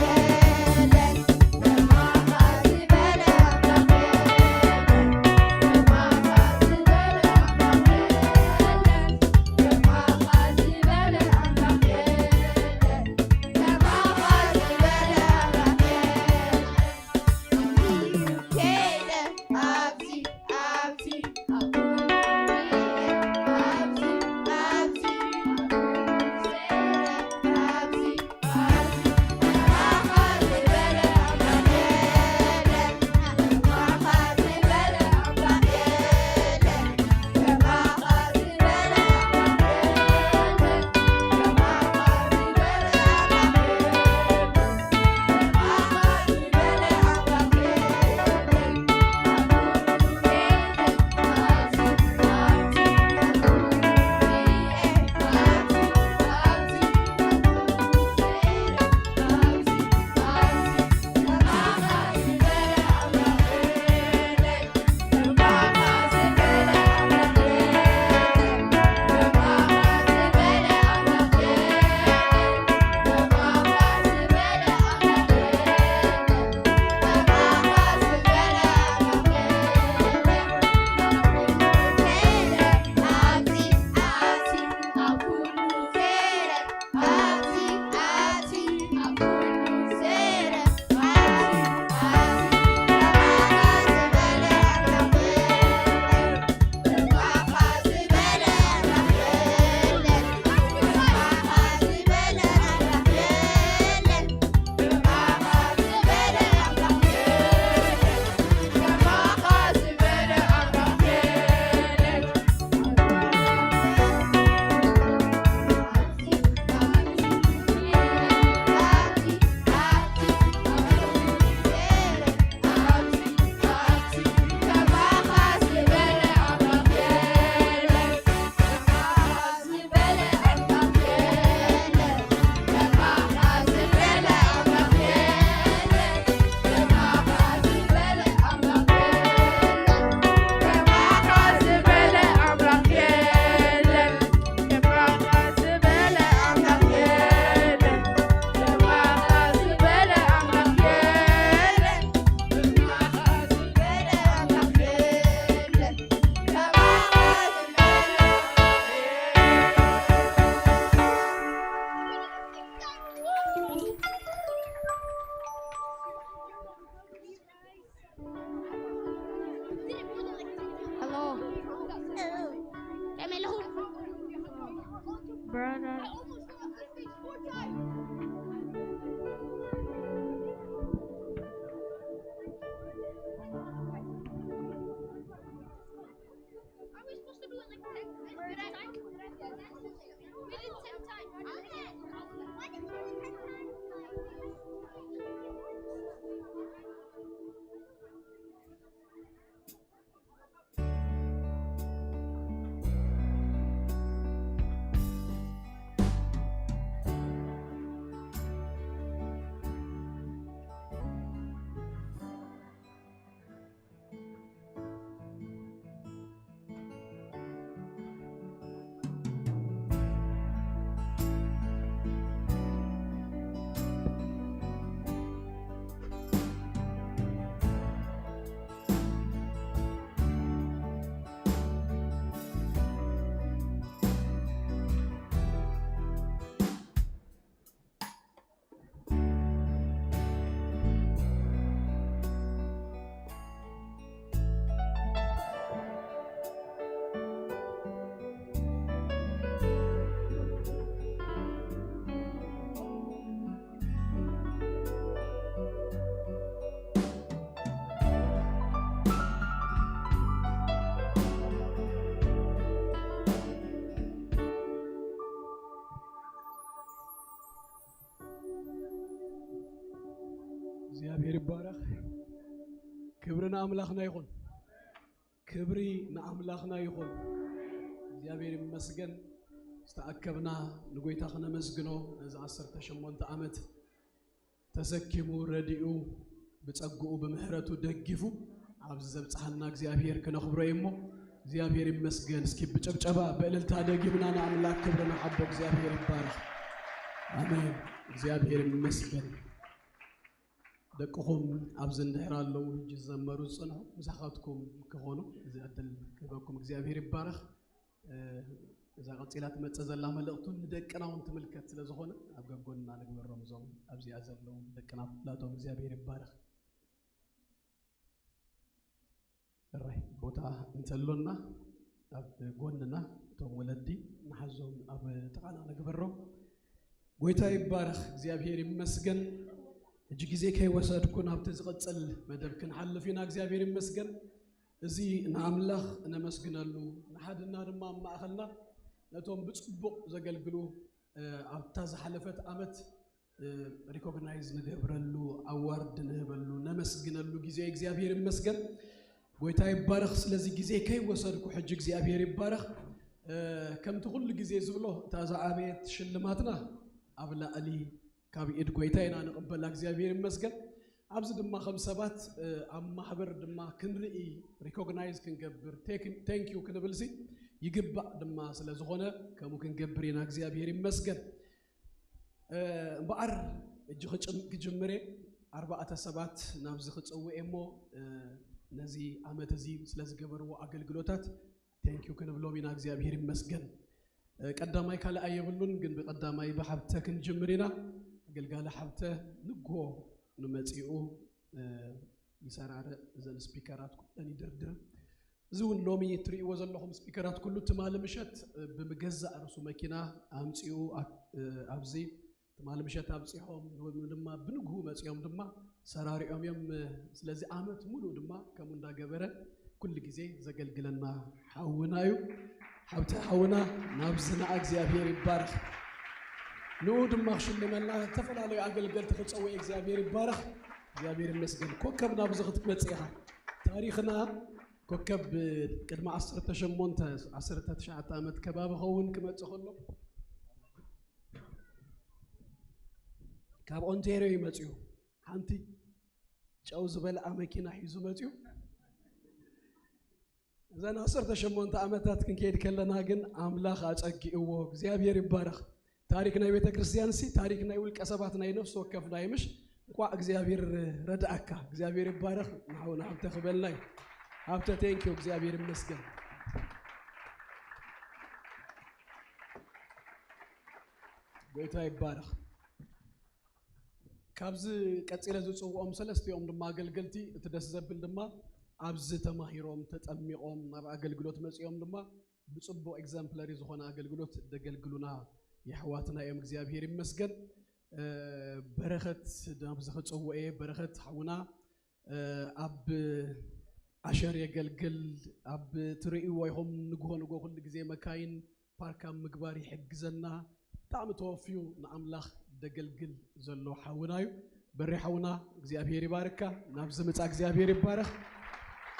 እግዚኣብሔር ይባረኽ። ክብሪ ንኣምላኽና ይኹን። ክብሪ ንኣምላኽና ይኹን። እግዚኣብሔር ይመስገን። ዝተኣከብና ንጎይታ ክነመስግኖ፣ ነዚ ዓሰርተ ሸሞንተ ዓመት ተሰኪሙ፣ ረዲኡ፣ ብጸግኡ፣ ብምሕረቱ ደጊፉ ኣብዚ ዘብጽሓና እግዚኣብሔር ክነኽብሮ እዩ እሞ፣ እግዚኣብሔር ይመስገን። እስኪ ብጭብጨባ ብእልልታ ደጊምና ንኣምላኽ ክብሪ ንሓቦ። እግዚኣብሔር ይባረኽ። ኣሜን። እግዚኣብሔር ይመስገን። ደቅኹም ኣብዚ እንድሕር ኣለዉ፣ ሕጂ ዝዘመሩ ዝጸንሑ ምሳኻትኩም ክኾኑ እዚ ዕድል ክህበኩም እግዚኣብሔር ይባረኽ። እ፣ እዛ ቀጺላ ትመጽእ ዘላ መልእኽቱን ንደቅና እውን ትምልከት ስለ ዝኾነ ኣብ ገጎንና ንግበሮም። እዞም ኣብዚኣ ዘለዉ ደቅና ኩላቶም እግዚኣብሔር ይባረኽ። እራይ ቦታ እንተሎና ኣብ ጎንና እቶም ወለዲ ንሓዞም ኣብ ጥቓና ንግበሮም። ጎይታ ይባረኽ፣ እግዚኣብሔር ይመስገን። ሕጂ ግዜ ከይወሰድኩ ናብቲ ዝቕጽል መደብ ክንሓልፍ ኢና። እግዚኣብሔር ይመስገን። እዚ ንኣምላኽ እነመስግነሉ፣ ንሓድና ድማ ኣብ ማእኸልና ነቶም ብጽቡቕ ዘገልግሉ፣ እ፣ ኣብታ ዝሓለፈት ዓመት፣ እ፣ ሪኮግናይዝ ንገብረሉ፣ ኣዋርድ ንህበሉ፣ ነመስግነሉ ግዜ። እግዚኣብሔር ይመስገን። ጎይታ ይባረኽ። ስለዚ ግዜ ከይወሰድኩ ሕጂ እግዚኣብሔር ይባረኽ። እ፣ ከምቲ ኩሉ ግዜ ዝብሎ፣ እታ ዝዓበየት ሽልማትና ኣብ ላዕሊ ካብ ኢድ ጎይታ ኢና ንቕበላ። እግዚኣብሔር ይመስገን። ኣብዚ ድማ ከም ሰባት፣ እ፣ ኣብ ማሕበር ድማ ክንርኢ፣ ሪኮግናይዝ ክንገብር፣ ቴክ-፣ ቴንክ ዩ ክንብል ሲ ይግባእ ድማ ስለ ዝኾነ ከምኡ ክንገብር ኢና። እግዚኣብሔር ይመስገን። እ፣ እምበኣር እጂ ክጭም-፣ ክጅምር እየ። ኣርባዕተ ሰባት ናብዚ ክጽውዕ እየ እሞ፣ እ፣ ነዚ ዓመት እዚ ስለ ዝገበርዎ ኣገልግሎታት ቴንክ ዩ ክንብሎም ኢና። እግዚኣብሔር ይመስገን። እ፣ ቀዳማይ ካልኣይ የብሉን፣ ግን ብቀዳማይ ብሓብተ ክንጅምር ኢና። ኣገልጋሊ ሓብተ ንግሆ ንመጺኡ፣ እ፣ ይሰራርዕ፣ እዘን ስፒከራት ኩለን ይድርድር። እዚ እውን ሎሚ እትርእይዎ ዘለኹም ስፒከራት ኩሉ ትማሊ ምሸት፣ እ፣ ብምገዛእ ርእሱ መኪና ኣምጺኡ፣ ኣ-፣ እ፣ ኣብዚ ትማሊ ምሸት ኣብጺሖም፣ ሎሚ ድማ ብንግሁ መጺኦም ድማ ሰራሪዖም እዮም። ስለዚ ዓመት ሙሉእ ድማ ከምኡ እንዳገበረ ኩሉ ግዜ ዘገልግለና ሓውና እዩ። ሓብቲ ሓውና ናብዚ ንዓ እግዚኣብሔር ይባረኽ። ንኡ ድማ ክሽልመና ዝተፈላለዩ ኣገልገልቲ ክጸውዕ እግዚኣብሔር ይባረኽ። እግዚኣብሔር ይመስገን። ኮከብ ናብዚ ክትመጽእ ኢኻ። ታሪኽና ኮከብ ቅድሚ ዓሰርተ ሸሞንተ፣ ዓሰርተ ትሽዓተ ዓመት ከባቢ ኸውን ክመጽእ ከሎ ካብ ኦንቴርዮ እዩ መጺኡ። ሓንቲ ጨው ዝበልዓ መኪና ሒዙ መጺኡ። እዘን ዓሰርተ ሸሞንተ ዓመታት ክንከይድ ከለና ግን ኣምላኽ ኣጸጊእዎ። እግዚኣብሔር ይባረኽ። ታሪክ ናይ ቤተ ክርስቲያን ሲ፣ ታሪክ ናይ ውልቀ ሰባት ናይ ነፍሲ ወከፍና እዩ፣ ምሽ? እንቋዕ እግዚኣብሔር ረድኣካ። እግዚኣብሔር ይባረኽ። ንሓውና ሃብተ ክበልና እዩ። ሃብተ፣ ቴንክ ዩ፣ እግዚኣብሔር ይመስገን። ጎይታ ይባረኽ። ካብዚ ቀጺለ ዝጽውዖም ሰለስቲኦም ድማ ኣገልገልቲ፣ እቲ ደስ ዘብል ድማ ኣብዚ ተማሂሮም፣ ተጠሚቖም፣ ናብ ኣገልግሎት መጺኦም ድማ ብጽቡቕ ኤግዛምፕለሪ ዝኾነ ኣገልግሎት ደገልግሉና የሕዋትና እዮም። እግዚኣብሔር ይመስገን። እ፣ በረኸት ናብዚ ክጽውዕ እየ። በረኸት ሓውና፣ እ፣ ኣብ ኣሸር የገልግል፣ ኣብ ትርእይዎ ኢኹም ንግሆ ንግሆ ኩሉ ግዜ መካይን ፓርክ ኣብ ምግባር ይሕግዘና። ብጣዕሚ ተወፍዩ ንኣምላኽ ደገልግል ዘሎ ሓውና እዩ። በሬ ሓውና እግዚኣብሔር ይባርካ። ናብዚ ምጻ እግዚኣብሔር ይባረኽ።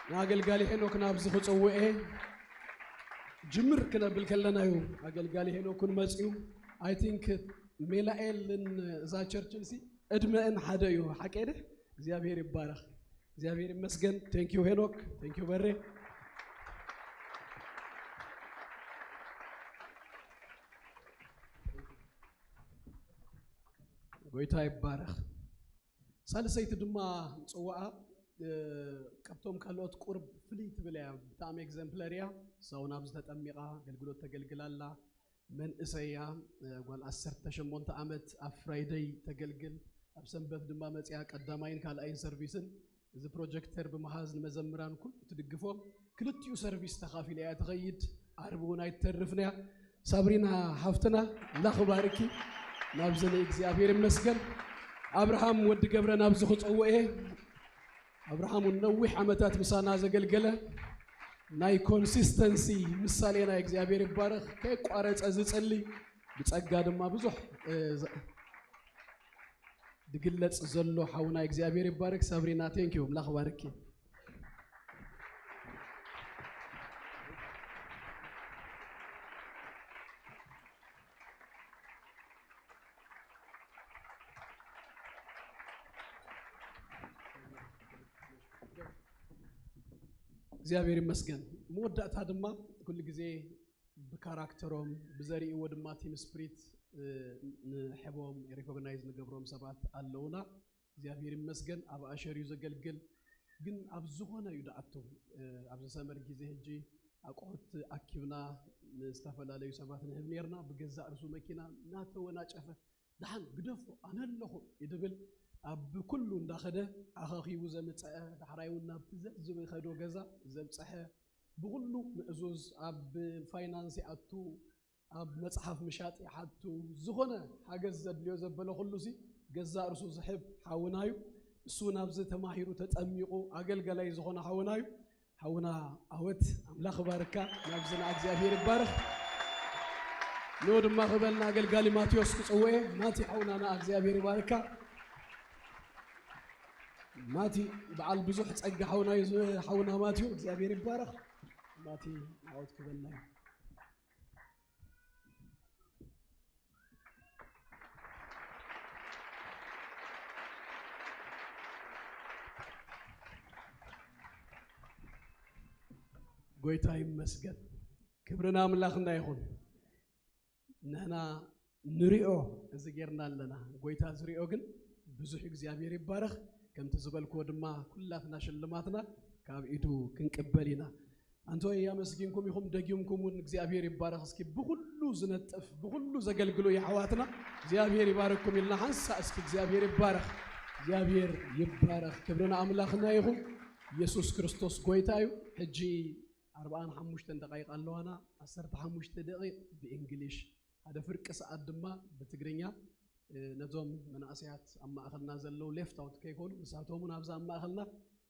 ንኣገልጋሊ ሄኖክ ናብዚ ክጽውዕ እየ። ጅምር ክነብል ከለና እዩ ኣገልጋሊ ሄኖክ እውን መጺኡ። I think ሜላኤልን እዛ ቸርችን ሲ ዕድመእን ሓደ እዩ። ሓቀይ ድየ? እግዚኣብሔር ይባረኽ። እግዚኣብሔር ይመስገን። ቴንክ ዩ ሄኖክ፣ ቴንክ ዩ በሬ። ጎይታ ይባረኽ። ሳልሰይቲ ድማ ጽዋኣ፣ እ፣ ካብቶም ካልኦት ቁርብ ፍልይ ትብል እያ። ብጣዕሚ ኤግዘምፕለር እያ። እሳ እውን ኣብዚ ተጠሚቓ ኣገልግሎት ተገልግል ኣላ። መንእሰይ እያ፣ እ፣ ጓል ዓሰርተ ሸሞንተ ዓመት ኣብ ፍራይደይ ተገልግል። ኣብ ሰንበት ድማ መጺኣ ቀዳማይን ካልኣይን ሰርቪስን እዚ ፕሮጀክተር ብምሓዝ ንመዘምራን ኩሉ ትድግፎ። ክልቲኡ ሰርቪስ ተኻፊላ እያ ትኸይድ። ዓርቢ እውን ኣይትተርፍን እያ። ሳብሪና ሓፍትና ኣምላኽ ይባርኪ። ናብዚ ንእግዚኣብሔር ይመስገን። ኣብርሃም ወዲ ገብረ ናብዚ ክጸውዕ እየ። ኣብርሃም እውን ነዊሕ ዓመታት ምሳና ዘገልገለ ናይ ኮንሲስተንሲ ምሳሌ ናይ እግዚኣብሔር ይባረኽ። ከየቋረጸ ዝጽሊ ብጸጋ ድማ ብዙሕ፣ እ፣ ዘ-፣ ድግለጽ ዘሎ ሓውና እግዚኣብሔር ይባረክ። ሳብሪና፣ ቴንኪዩ፣ ኣምላኽ ባርኪ። እግዚኣብሔር ይመስገን። መወዳእታ ድማ ኩሉ ግዜ ብካራክተሮም፣ ብዘርእዎ ድማ ቲም ስፕሪት፣ እ፣ ንሕቦም፣ ሪኮግናይዝ ንገብሮም ሰባት ኣለውና። እግዚኣብሔር ይመስገን። ኣብ ኣሸር እዩ ዘገልግል። ግን ኣብ ዝኾነ እዩ ደኣቱ። እ፣ ኣብዚ ሰመር ግዜ ሕጂ ኣቑሑት ኣኪብና ንዝተፈላለዩ ሰባት ንህብ ነርና። ብገዛእ ርእሱ መኪና እናተወናጨፈ፣ "ደሓን ግደፎ፣ ኣነ ኣለኹ" ይድብል። ኣብ ኩሉ እንዳኸደ ኣኻኺቡ ዘምጸአ፣ ዳሕራይ እውን ናብቲ ዘዝኸዶ ገዛ ዘብጸሐ፣ ብኹሉ ምእዙዝ፣ ኣብ ፋይናንስ ይኣቱ፣ ኣብ መጽሓፍ ምሻጥ ይሓቱ፣ ዝኾነ ሓገዝ ዘድልዮ ዘበለ ኩሉ ሲ ገዛእ ርእሱ ዝሕብ ሓውና እዩ። እሱ ናብዚ ተማሂሩ ተጠሚቑ ኣገልጋላይ ዝኾነ ሓውና እዩ። ሓውና ዓወት፣ ኣምላኽ ይባርካ። ናብዚ ንዓ እግዚኣብሔር ይባረኽ። ንኡ ድማ ክበልና ኣገልጋሊ ማቴዎስ ክጽውዕ እየ። ማቲ ሓውና ንዓ እግዚኣብሔር ይባርካ። ማቲ በዓል ብዙሕ ጸጋ ሓውና እዩ፣ ሓውና ማቴዎ እግዚኣብሔር ይባረኽ። ማቲ ዓወት ክበልና እዩ። ጎይታ ይመስገን። ክብሪ ንኣምላኽና ይኹን። ንሕና ንሪኦ እዚ ጌርና ኣለና። ጎይታ ዝሪኦ ግን ብዙሕ፣ እግዚኣብሔር ይባረኽ። ከምቲ ዝበልክዎ ድማ ኩላትና ሽልማትና ካብ ኢዱ ክንቅበል ኢና። ኣንቶይ ኣመስጊንኩም ኢኹም፣ ደጊምኩም እውን እግዚኣብሔር ይባረኽ። እስኪ ብኹሉ ዝነጥፍ፣ ብኹሉ ዘገልግሉ የሕዋትና እግዚኣብሔር ይባረኩም ኢልና ሓንሳእ እስኪ እግዚኣብሔር ይባረኽ። እግዚኣብሔር ይባረኽ። ክብሪ ንኣምላኽና ይኹን። ኢየሱስ ክርስቶስ ጎይታ እዩ። ሕጂ ኣርብዓን ሓሙሽተን ደቓይቕ ኣለዋና። ዓሰርተ ሓሙሽተ ደቒቕ ብእንግሊሽ፣ ሓደ ፍርቂ ሰዓት ድማ ብትግርኛ፣ እ፣ ነዞም መናእሰያት ኣብ ማእኸልና ዘለዉ ሌፍት ኣውት ከይኮኑ፣ ንሳቶም እውን ኣብዚ ኣብ ማእኸልና፣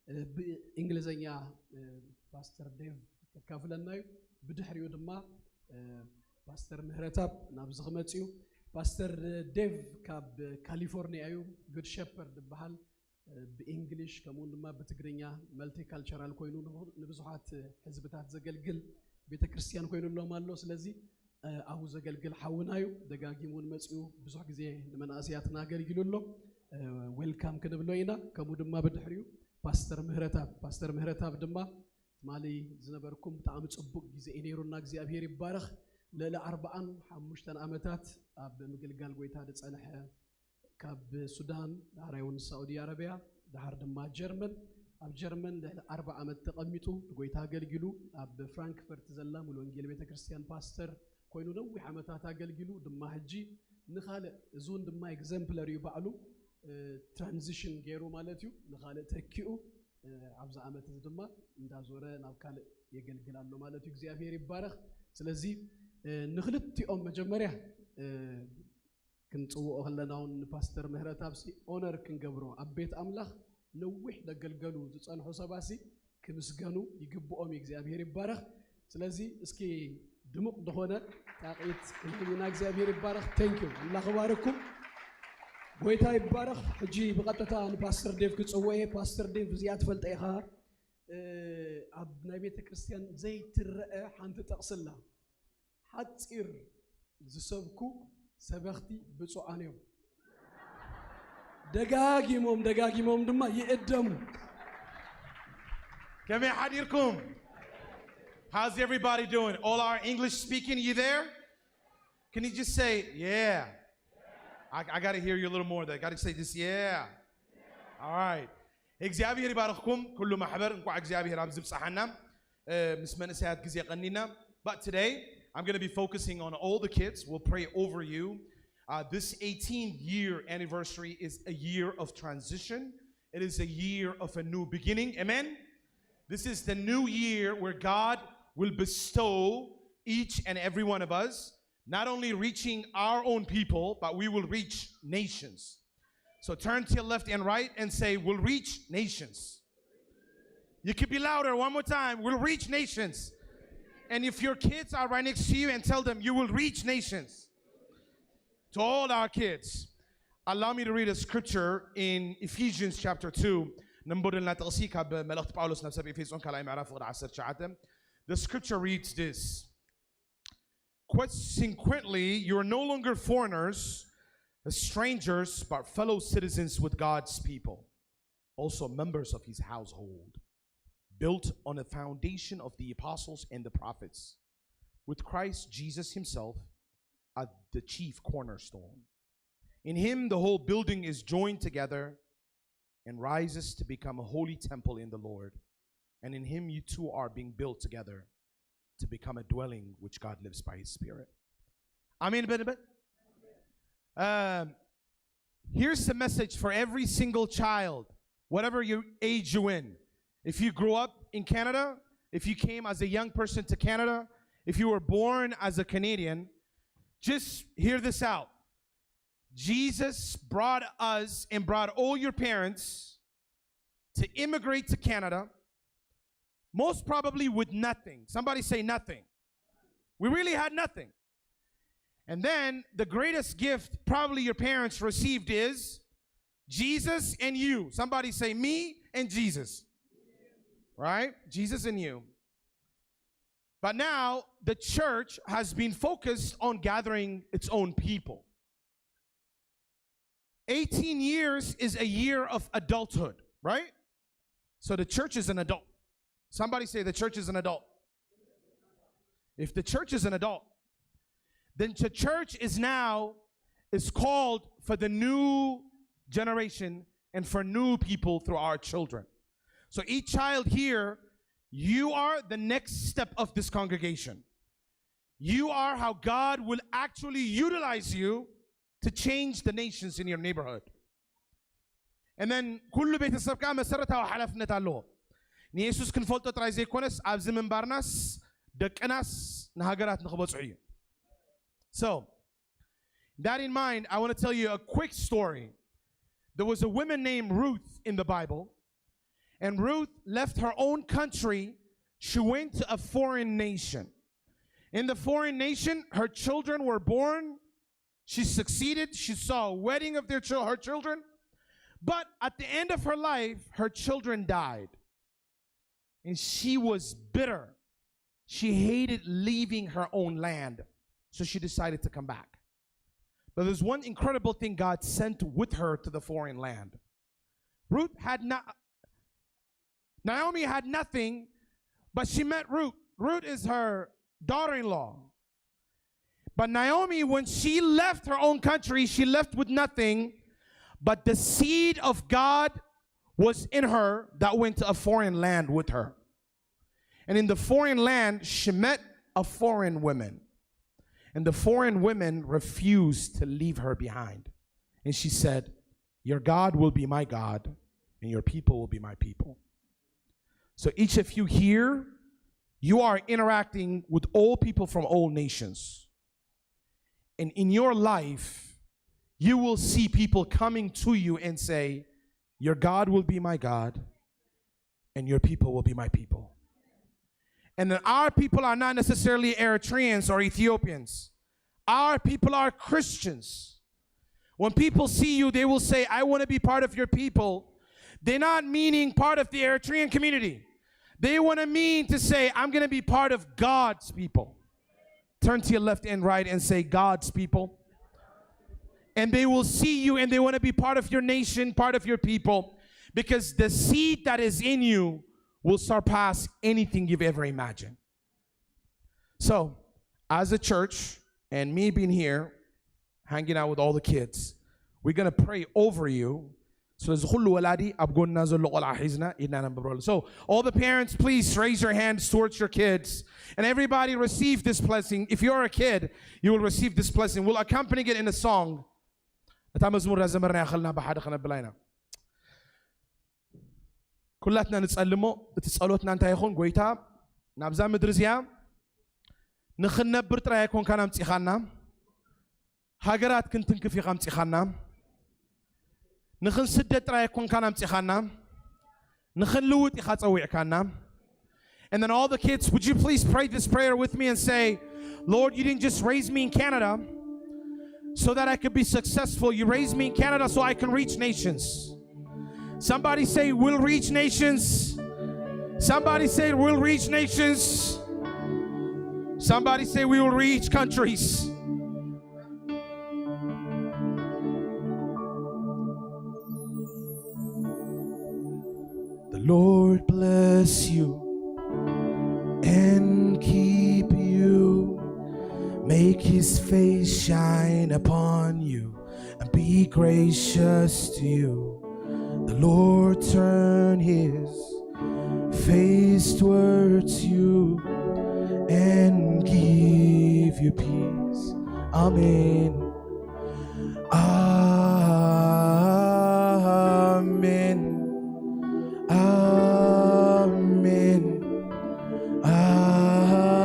እ፣ ብእንግሊዘኛ፣ እ፣ ፓስተር ዴቭ ከካፍለና እዩ። ብድሕሪኡ ድማ፣ እ፣ ፓስተር ምህረታብ ናብዚ ክመጽእ እዩ። ፓስተር ዴቭ ካብ ካሊፎርኒያ እዩ። ጉድ ሸፐርድ ይበሃል። ብእንግሊሽ ከምኡውን ድማ ብትግርኛ፣ መልቲካልቸራል ኮይኑ ንብዙ-፣ ንብዙሓት ህዝብታት ዘገልግል ቤተክርስትያን ኮይኑሎም ኣሎ። ስለዚ፣ እ፣ ኣብኡ ዘገልግል ሓውና እዩ። ደጋጊሙ እውን መጺኡ ብዙሕ ግዜ ንመናእሰያትና ኣገልጊሉ ኣሎ። እ፣ ዌልካም ክንብሎ ኢና። ከምኡ ድማ ብድሕሪኡ ፓስተር ምህረታብ፣ ፓስተር ምህረታብ ድማ ትማሊ ዝነበርኩም ብጣዕሚ ጽቡቕ ግዜ እዩ ነይሩና። እግዚኣብሔር ይባረኽ። ልዕሊ ኣርብዓን ሓሙሽተን ዓመታት ኣብ ምግልጋል ጎይታ ዝጸንሐ ካብ ሱዳን፣ ዳሕራይ እውን ሳዑዲ ኣረብያ፣ ዳሕር ድማ ጀርመን። ኣብ ጀርመን ልዕሊ ኣርባ ዓመት ተቐሚጡ ንጎይታ ኣገልጊሉ፣ ኣብ ፍራንክፈርት ዘላ ሙሉ ወንጌል ቤተክርስትያን ፓስተር ኮይኑ ነዊሕ ዓመታት ኣገልጊሉ፣ ድማ ሕጂ ንኻልእ፣ እዚ እውን ድማ ኤግዘምፕለር እዩ ባዕሉ፣ እ፣ ትራንዚሽን ገይሩ ማለት እዩ፣ ንኻልእ ተኪኡ፣ እ፣ ኣብዚ ዓመት እዚ ድማ እንዳዞረ ናብ ካልእ የገልግል ኣሎ ማለት እዩ። እግዚኣብሔር ይባረኽ። ስለዚ፣ እ፣ ንክልቲኦም መጀመርያ፣ እ፣ ክንጽውኦ ከለና እውን ንፓስተር ምህረታብሲ ኦነር ክንገብሮ፣ ኣብ ቤት ኣምላኽ ነዊሕ ዘገልገሉ ዝጸንሑ ሰባሲ ክምስገኑ ይግብኦም እዩ። እግዚኣብሔር ይባረኽ። ስለዚ እስኪ ድሙቕ ዝኾነ ጣቕዒት ክንህብ ኢና። እግዚኣብሔር ይባረኽ። ቴንክ ዩ። ኣምላኽ ይባርኩም። ጎይታ ይባረኽ። ሕጂ ብቐጥታ ንፓስተር ዴቭ ክጽውዕ እየ። ፓስተር ዴቭ፣ እዚኣ ትፈልጠ ኢኻ። እ፣ ኣብ ናይ ቤተ ክርስቲያን ዘይትረአ ሓንቲ ጥቕሲ ኣላ። ሓጺር ዝሰብኩ ሰበኽቲ ብፁዓን እዮም። ደጋጊሞም ደጋጊሞም ድማ ይእደሙ። ከመይ ሓዲርኩም? How's everybody doing? All our English speaking, you there? Can you just say, yeah? I, I got to hear you a little more. I got to say this, yeah. All right. እግዚኣብሔር ይባርኽኩም ኩሉ ማሕበር፣ እንኳዕ እግዚኣብሔር ኣብዚ ብጽሓና። እ፣ ምስ መንእሰያት ግዜ ቀኒና። But today, I'm going to be focusing on all the kids. We'll pray over you. Uh, this eighteenth year anniversary is a year of transition. It is a year of a new beginning. Amen? This is the new year where God will bestow each and every one of us, not only reaching our own people, but we will reach nations. So turn to your left and right and say, "We'll reach nations." You could be louder one more time. "We'll reach nations." And if your kids are right next to you, and tell them, "You will reach nations." To all our kids. Allow me to read a scripture in Ephesians chapter two. ነንብበልና ጥቕሲ ካብ መልእኽቲ ጳውሎስ ናብ ሰብ ኤፌሶን ካልኣይ ምዕራፍ ፍቕዲ ዓሰርተ ትሽዓተ. The scripture reads this. Consequently, you are no longer foreigners, strangers, but fellow citizens with God's people, also members of his household, built on the foundation of the apostles and the prophets, with Christ Jesus himself as the chief cornerstone. In him, the whole building is joined together and rises to become a holy temple in the Lord. And in him, you two are being built together to become a dwelling which God lives by his Spirit. Amen, በል በል. Um, here's the message for every single child, whatever your age you in. If you grew up in Canada, if you came as a young person to Canada, if you were born as a Canadian, just hear this out. Jesus brought us and brought all your parents to immigrate to Canada, most probably with nothing. Somebody say nothing. We really had nothing. And then the greatest gift probably your parents received is Jesus and you. Somebody say me and Jesus. Right? Jesus and you. But now the church has been focused on gathering its own people. Eighteen years is a year of adulthood, right? So the church is an adult. Somebody say the church is an adult. If the church is an adult, then the church is now is called for the new generation and for new people through our children. So each child here, you are the next step of this congregation. You are how God will actually utilize you to change the nations in your neighborhood. And then ኩሉ ቤተሰብ ከዓ መሰረታዊ ሓላፍነት ኣለዎ። ንየሱስ ክንፈልጦ ጥራይ ዘይኮነስ ኣብዚ ምንባርናስ ደቅናስ ንሃገራት ንክበጽሑ እዩ። So, that in mind, I want to tell you a quick story. There was a woman named Ruth in the Bible, and Ruth left her own country. She went to a foreign nation. In the foreign nation, her children were born. She succeeded. She saw a wedding of their chil- her children. But at the end of her life, her children died. And she was bitter. She hated leaving her own land. So she decided to come back. But there's one incredible thing God sent with her to the foreign land. Ruth had not, Naomi had nothing, but she met Ruth. Ruth is her daughter-in-law. But Naomi, when she left her own country, she left with nothing, but the seed of God was in her that went to a foreign land with her. And in the foreign land, she met a foreign woman. And the foreign woman refused to leave her behind. And she said, "Your God will be my God, and your people will be my people." So each of you here, you are interacting with all people from all nations. And in your life, you will see people coming to you and say, "Your God will be my God, and your people will be my people." And then our people are not necessarily Eritreans or Ethiopians. Our people are Christians. When people see you, they will say, "I want to be part of your people." They're not meaning part of the Eritrean community. They want to mean to say, "I'm going to be part of God's people." Turn to your left and right and say, "God's people." And they will see you and they want to be part of your nation, part of your people, because the seed that is in you will surpass anything you've ever imagined. So, as a church, and me being here, hanging out with all the kids, we're going to pray over you. ስለዚ ኩሉ ወላዲ ኣብ ጎንና ዘሎ ቆልዓ ሒዝና ኢድና ነንብረሉ። So, all the parents, please raise your hands towards your kids. And everybody receive this blessing. If you're a kid, you will receive this blessing. We'll accompany it in a song. እታ መዝሙር ዳዘመርና ያኸልና ብሓደ ከነብላ ኢና። ኩላትና ንጸልሞ። እቲ ጸሎትና እንታይ ይኹን? ጎይታ፣ ናብዛ ምድሪ እዚኣ ንኽንነብር ጥራይ ኣይኮንካን ኣምጺኻና። ሃገራት ክንትንክፍ ኢኻ ኣምጺኻና። ንኽንስደድ ጥራይ ኣይኮንካን ኣምጺኻና። ንኽንልውጥ ኢኻ ጸዊዕካና። And then all the kids, would you please pray this prayer with me and say, "Lord, you didn't just raise me in Canada, so that I could be successful. You raised me in Canada so I can reach nations. Somebody say, "We'll reach nations." Somebody say, "We'll reach nations." Somebody say, "We will reach countries." The Lord bless you and keep you. Make his face shine upon you and be gracious to you. The Lord turn his face towards you and give you peace. Amen. Amen. Amen. Amen.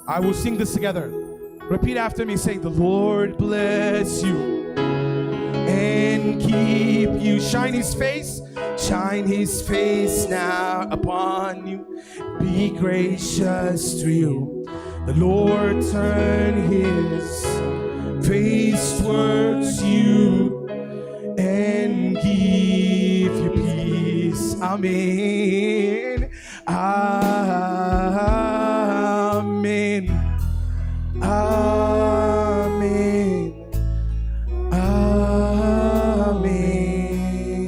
I will sing this together. Repeat after me. Say, "The Lord bless you and keep you. Shine his face, shine his face now upon you. Be gracious to you. The Lord turn his face towards you and give you peace." Amen. Amen. Amen.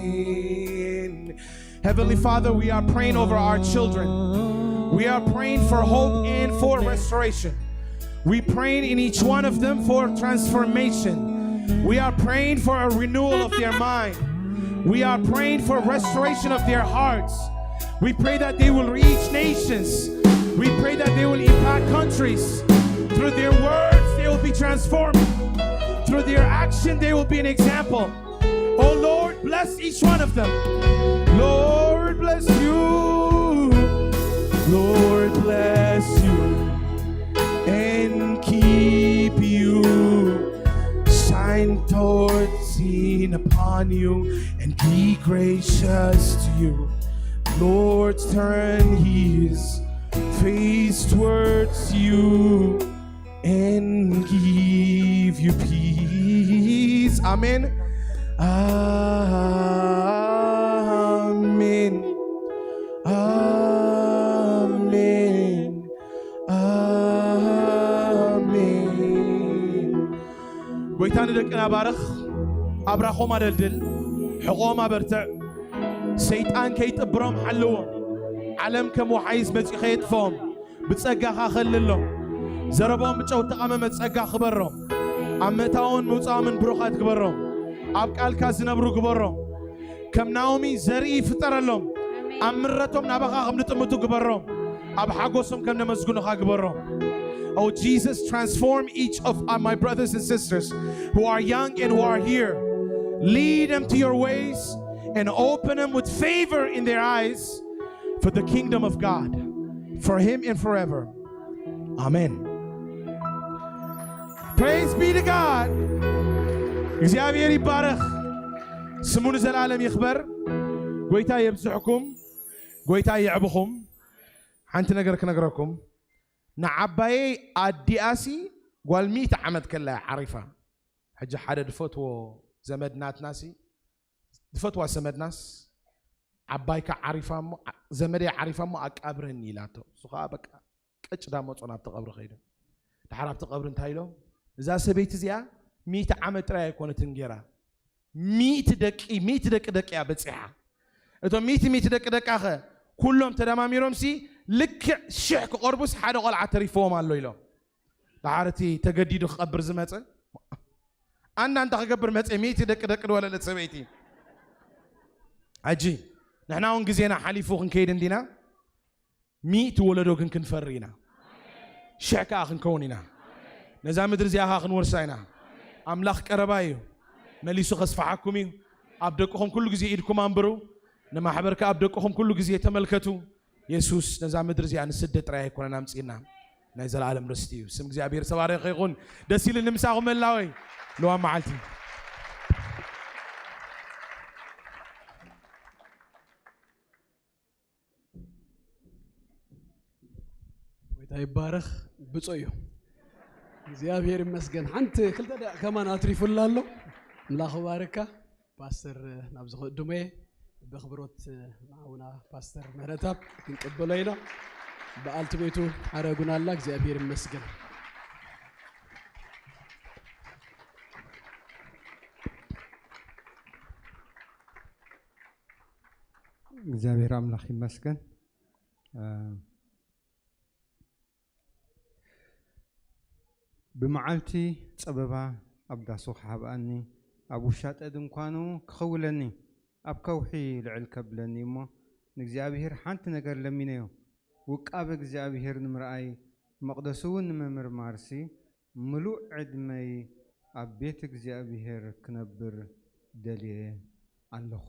Amen. Heavenly Father, we are praying over our children. We are praying for hope and for restoration. We praying in each one of them for transformation. We are praying for a renewal of their mind. We are praying for restoration of their hearts. We pray that they will reach nations. We pray that they will impact countries. Through their words, they will be transformed. Through their action, they will be an example. Oh Lord, bless each one of them. Lord, bless you. Lord, bless you and keep you. Shine towards in upon you and be gracious to you. Lord, turn his face towards you and give you peace. Amen. Amen. Amen. Amen. ጎይታ ንደቅና ባርኽ። ኣብራኾም ኣደልድል፣ ሕቖም ኣበርትዕ። ሰይጣን ከይጥብሮም ሓልዎም። ዓለም ከም ወሓይዝ መጺኡ ከየጥፍኦም። ብጸጋኻ ከልሎም። ዘረባኦም ብጨው ተቐመመ ጸጋ ክበሮም። ኣብ ምእታዎምን ምውጻኦምን ብሩኻት ግበሮም። ኣብ ቃልካ ዝነብሩ ግበሮም። ከም ናኦሚ ዘርኢ ፍጠረሎም። ኣሜን። ኣብ ምረቶም ናባኻ ከም ዝጥምቱ ግበሮም። ኣብ ሓጎሶም ከም ነመስግኑኻ ግበሮም። Oh Jesus, transform each of our, my brothers and sisters who are young and who are here. Lead them to your ways and open them with favor in their eyes for the kingdom of God, for him and forever. Amen. Praise be to God. እግዚኣብሔር ይባረኽ። ስሙ ንዘላለም ይኽበር። ጎይታ የብዝሕኩም። ጎይታ የዕብኹም። ሓንቲ ነገር ክነግረኩም። ንዓባየይ ኣዲኣሲ ጓል ሚእቲ ዓመት ከላ እያ ዓሪፋ። ሕጂ ሓደ ዝፈትዎ ዘመድ ናትናሲ፣ ዝፈትዋ ዘመድናስ፣ ዓባይካ ዓሪፋ እሞ፣ ዓ-፣ ዘመደይ ዓሪፋ እሞ ኣቃብረኒ ኢላቶ። እሱ ኸዓ በቃ ቅጭ ዳ መጾ ናብቲ ቀብሪ ከይዱ። ድሓር ኣብቲ ቀብሪ እንታይ ኢሎም? እዛ ሰበይቲ እዚኣ ሚእቲ ዓመት ጥራይ ኣይኮነትን ገይራ። ሚእቲ ደቂ፣ ሚእቲ ደቂ ደቂ እያ በጺሓ። እቶም ሚእቲ፣ ሚእቲ ደቂ ደቃኸ ኩሎም ተደማሚሮምሲ ልክዕ ሽሕ ክቐርቡስ ሓደ ቆልዓ ተሪፍዎም ኣሎ ኢሎም። ድሓር እቲ ተገዲዱ ክቐብር ዝመጸ፣ ኣንዳ እንታይ ክገብር መጸ? ሚእቲ ደቂ ደቂ ዝወለደት ሰበይቲ። ሕጂ ንሕና እውን ግዜና ሓሊፉ ክንከይድ እንዲና፣ ሚእቲ ወለዶ ግን ክንፈሪ ኢና። ሽሕ ከኣ ክንከውን ኢና። ነዛ ምድሪ እዚኣ ከኣ ክንወርሳ ኢና። ኣምላኽ ቀረባ እዩ። መሊሱ ከስፍሓኩም እዩ። ኣብ ደቅኹም ኩሉ ግዜ ኢድኩም ኣንብሩ። ንማሕበርካ ኣብ ደቅኹም ኩሉ ግዜ ተመልከቱ። የሱስ ነዛ ምድሪ እዚኣ ንስደት ጥራይ ኣይኮነን ኣምጺእና። ናይ ዘላለም ርስቲ እዩ። ስም እግዚኣብሔር ዝተባረኸ ይኹን። ደስ ኢሉ ንምሳኹም መላወይ። ለዋ መዓልቲ። ጎይታ ይባረኽ። ብፁዕ እዩ። እግዚኣብሔር ይመስገን። ሓንቲ ክልተ ደቂቕ ከማን ኣትሪፉላ ኣሎ። ኣምላኽ ይባርካ። ፓስተር ናብዚ ክእድሞ እየ። ብኣኽብሮት ንሓውና ፓስተር ምህረተኣብ ክንቅበሎ ኢና። በዓልቲ ቤቱ ሓረጉና ኣላ። እግዚኣብሔር ይመስገን። እግዚኣብሔር ኣምላኽ ይመስገን። ብመዓልቲ ጸበባ ኣብ ዳሱ ክሃብኣኒ፣ ኣብ ውሻጠ ድንኳኑ ክኸውለኒ፣ ኣብ ከውሒ ልዕል ከብለኒ እሞ፣ ንእግዚኣብሔር ሓንቲ ነገር ለሚነዮ፣ ውቃበ እግዚኣብሔር ንምርኣይ፣ መቕደሱ እውን ንምምርማርሲ፣ ምሉእ ዕድመይ ኣብ ቤት እግዚኣብሔር ክነብር ደልየ ኣለኹ።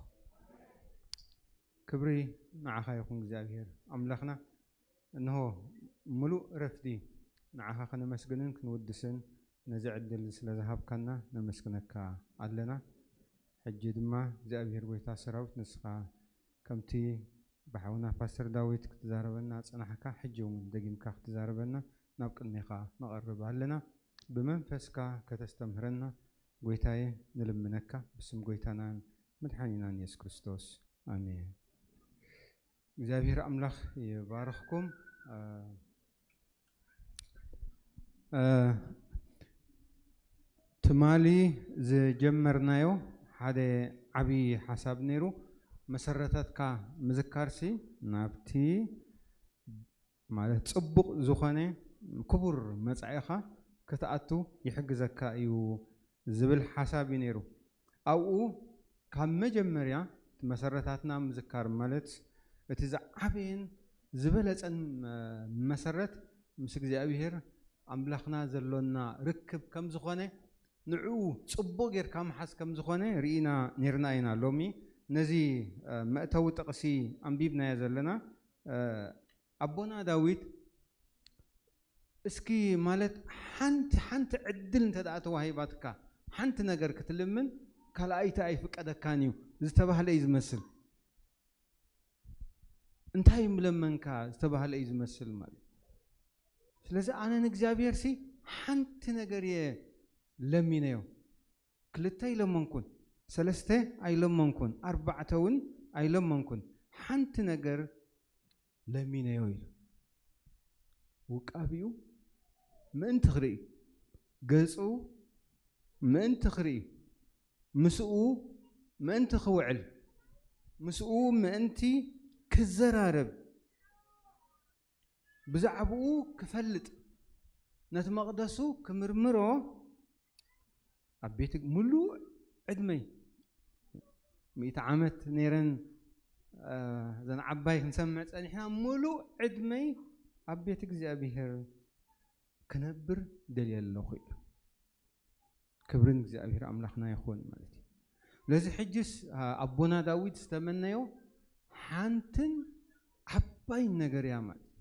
ክብሪ ንዓኻ ይኹን እግዚኣብሔር ኣምላኽና። እንሆ ምሉእ ረፍዲ ንዓኻ ከነመስግንን ክንውድስን ነዚ ዕድል ስለ ዝሃብካና ነመስግነካ ኣለና። ሕጂ ድማ እግዚኣብሔር ጎይታ ሰራዊት ንስኻ ከምቲ ብሓውና ፓስተር ዳዊት ክትዛረበና ጸናሕካ፣ ሕጂ እውን ደጊምካ ክትዛረበና ናብ ቅድሜኻ ንቐርብ ኣለና። ብመንፈስካ ከተስተምህረና ጎይታየ ንልምነካ ብስም ጎይታናን መድሓኒናን የሱስ ክርስቶስ ኣሜን። እግዚኣብሔር ኣምላኽ ይባርኽኩም። ትማሊ ዝጀመርናዮ ሓደ ዓብዪ ሓሳብ ነይሩ። መሰረታትካ ምዝካርሲ ናብቲ ማለት ጽቡቕ ዝኾነ ክቡር መጻኢኻ ክትኣቱ ይሕግዘካ እዩ ዝብል ሓሳብ እዩ ነይሩ። ኣብኡ ካብ መጀመርያ እቲ መሰረታትና ምዝካር ማለት እቲ ዝዓበየን ዝበለጸን መሰረት ምስ እግዚኣብሔር ኣምላኽና ዘሎና ርክብ ከም ዝኾነ ንዕኡ ጽቡቕ ጌርካ ምሓዝ ከም ዝኾነ ርኢና ኔርና ኢና። ሎሚ ነዚ መእተዊ ጥቕሲ ኣንቢብናዮ ዘለና ኣቦና ዳዊት እስኪ ማለት ሓንቲ ሓንቲ ዕድል እንተ ደኣ ተዋሂባትካ ሓንቲ ነገር ክትልምን ካልኣይቲ ኣይፍቀደካን እዩ ዝተባህለ እዩ ዝመስል። እንታይ ምለመንካ ዝተባህለ እዩ ዝመስል ማለት። ስለዚ ኣነ ንእግዚኣብሔር ሲ ሓንቲ ነገር እየ ለሚነዮ። ክልተ ኣይለመንኩን፣ ሰለስተ ኣይለመንኩን፣ ኣርባዕተ እውን ኣይለመንኩን፣ ሓንቲ ነገር ለሚነዮ ኢሉ። ውቃቢኡ ምእንቲ ክርኢ፣ ገጹ ምእንቲ ክርኢ፣ ምስኡ ምእንቲ ክውዕል፣ ምስኡ ምእንቲ ክዘራረብ፣ ብዛዕባኡ ክፈልጥ፣ ነቲ መቕደሱ ክምርምሮ ኣብ ቤት ምሉእ ዕድመይ ሚእቲ ዓመት ነይረን እዘን ዓባይ ክንሰምዕ ጸኒሕና ምሉእ ዕድመይ ኣብ ቤት እግዚኣብሔር ክነብር ደልየ ኣለኹ ኢሉ። ክብርን እግዚኣብሔር ኣምላኽና ይኹን ማለት እዩ። ስለዚ ሕጅስ ኣቦና ዳዊት ዝተመነዮ ሓንትን ዓባይን ነገር እያ ማለት እዩ።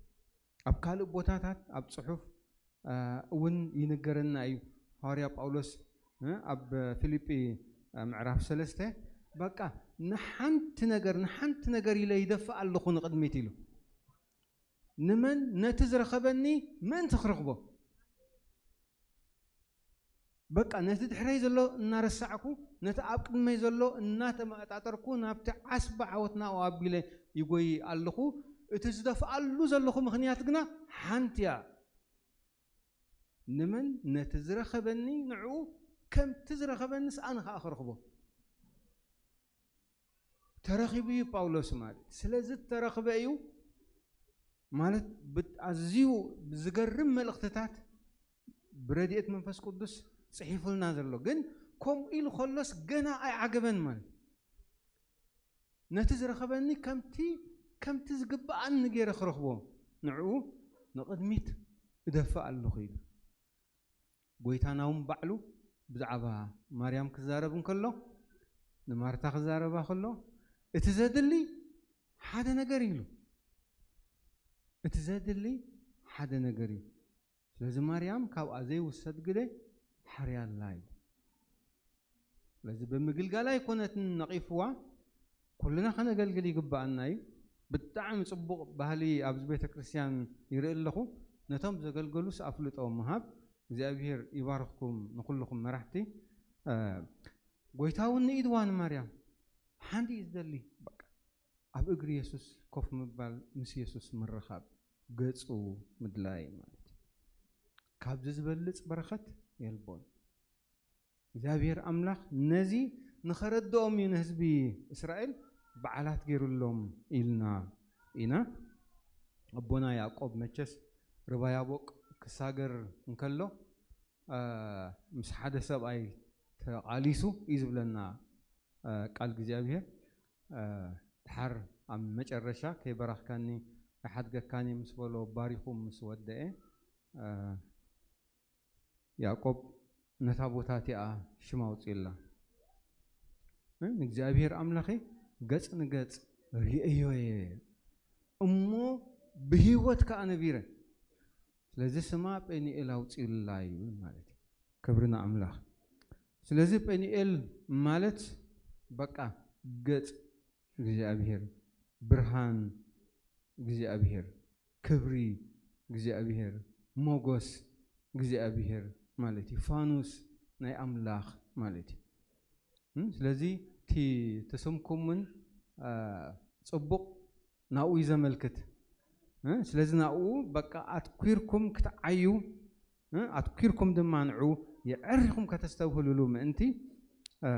ኣብ ካልእ ቦታታት ኣብ ጽሑፍ እውን ይንገረና እዩ። ሃዋርያ ጳውሎስ ኣብ ፊልጲ ምዕራፍ ሰለስተ በቃ ንሓንቲ ነገር ንሓንቲ ነገር ኢለ ይደፍእ ኣለኹ ንቕድሚት ኢሉ። ንመን? ነቲ ዝረኸበኒ ምእንቲ ክረኽቦ። በቃ ነቲ ድሕረይ ዘሎ እናረሳዕኩ ነቲ ኣብ ቅድመይ ዘሎ እናተመቐጣጠርኩ ናብቲ ዓስቢ ዓወት ናብኡ ኣቢለ ይጎይ ኣለኹ። እቲ ዝደፍኣሉ ዘለኹ ምኽንያት ግና ሓንቲ እያ። ንመን? ነቲ ዝረኸበኒ ንዕኡ ከምቲ ዝረኸበኒስ ኣነ ከዓ ክረኽቦ። ተረኺቡ እዩ ጳውሎስ ማለት። ስለዚ ተረኽበ እዩ ማለት ብኣዝዩ ዝገርም መልእኽትታት ብረድኤት መንፈስ ቅዱስ ጽሒፉልና ዘሎ። ግን ከምኡ ኢሉ ከሎስ ገና ኣይዓገበን ማለት። ነቲ ዝረኸበኒ ከምቲ ከምቲ ዝግብኣኒ ገይረ ክረኽቦ ንዕኡ ንቕድሚት እደፍእ ኣለኹ ኢሉ። ጎይታና እውን ባዕሉ ብዛዕባ ማርያም ክዛረብ እንከሎ ንማርታ ክዛረባ ከሎ እቲ ዘድሊ ሓደ ነገር ኢሉ። እቲ ዘድሊ ሓደ ነገር እዩ። ስለዚ ማርያም ካብኣ ዘይውሰድ ግደ ሓርያ ኣላ ኢሉ። ስለዚ ብምግልጋላ ኣይኮነትን ነቒፍዋ፣ ኩልና ከነገልግል ይግባኣና እዩ። ብጣዕሚ ጽቡቕ ባህሊ ኣብዚ ቤተ ክርስቲያን ይርኢ ኣለኹ። ነቶም ዘገልገሉስ ኣፍልጦ ምሃብ። እግዚኣብሔር ይባርኽኩም ንኹልኹም መራሕቲ። እ፣ ጎይታ እውን ንኢድዋ ንማርያም ሓንቲ እዩ ዝደሊ። በቃ ኣብ እግሪ የሱስ ኮፍ ምባል፣ ምስ የሱስ ምርኻብ፣ ገጹ ምድላይ ማለት እዩ። ካብዚ ዝበልጽ በረኸት የልቦን። እግዚኣብሔር ኣምላኽ ነዚ ንኸረድኦም እዩ ንህዝቢ እስራኤል በዓላት ገይሩሎም ኢልና ኢና። ኣቦና ያዕቆብ መቸስ ርባ ያቦቅ ክሳገር እንከሎ፣ እ፣ ምስ ሓደ ሰብኣይ ተቓሊሱ እዩ ዝብለና፣ እ፣ ቃል እግዚኣብሔር። እ፣ ድሓር ኣብ መጨረሻ ከይበራኽካኒ ኣይሓድገካን እየ ምስ በሎ ባሪኹ ምስ ወደኤ፣ እ፣ ያዕቆብ ነታ ቦታ እቲኣ ሽም ኣውፅኡላ። እ፣ ንእግዚኣብሔር ኣምላኸይ ገጽ ንገጽ ርእዮዮ እየ እሞ ብህይወት ከኣ ነቢረ። ስለዚ ስማ ጴኒኤል ኣውፅኡላ እዩ ማለት እዩ። ክብሪ ንኣምላኽ። ስለዚ ጴኒኤል ማለት በቃ ገጽ እግዚኣብሔር፣ ብርሃን እግዚኣብሔር፣ ክብሪ እግዚኣብሔር፣ ሞጎስ እግዚኣብሔር ማለት እዩ። ፋኑስ ናይ ኣምላኽ ማለት እዩ። እም፣ ስለዚ እቲ ትስምኩም እውን፣ አ፣ ጽቡቕ ናብኡ እዩ ዘመልክት። እ፣ ስለዚ ናብኡ በቃ ኣትኲርኩም ክትዓዩ፣ እ፣ ኣትኲርኩም ድማ ንዑ የዕሪኹም ከተስተብህሉሉ ምእንቲ፣ እ፣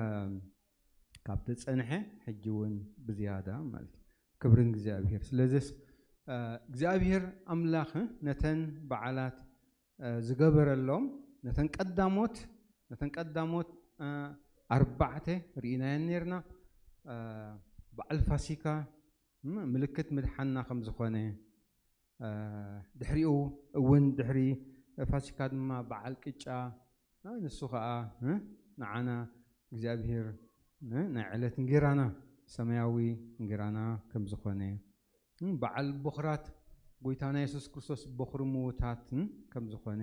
ካብ ተጸንሐ ሕጂ እውን ብዝያዳ ማለት እዩ። ክብሪ ንእግዚኣብሔር። ስለዚስ፣ እ፣ እግዚኣብሔር ኣምላኽ ነተን በዓላት፣ እ፣ ዝገበረሎም፣ ነተን ቀዳሞት፣ ነተን ቀዳሞት፣ እ፣ ኣርባዕተ ርኢናየን ነርና። እ፣ በዓል ፋሲካ፣ ም-፣ ምልክት ምድሓንና ከም ዝኾነ፣ እ፣ ድሕሪኡ እውን ድሕሪ ፋሲካ ድማ በዓል ቅጫ፣ እ፣ ንሱ ኸኣ፣ እ፣ ንዓና እግዚኣብሔር፣ እ፣ ናይ ዕለት እንጌራና፣ ሰማያዊ እንጌራና ከም ዝኾነ፣ እ፣ በዓል ቦኽራት ጎይታና የሱስ ክርስቶስ ቦኽሪ ምዉታት፣ እ፣ ከም ዝኾነ፣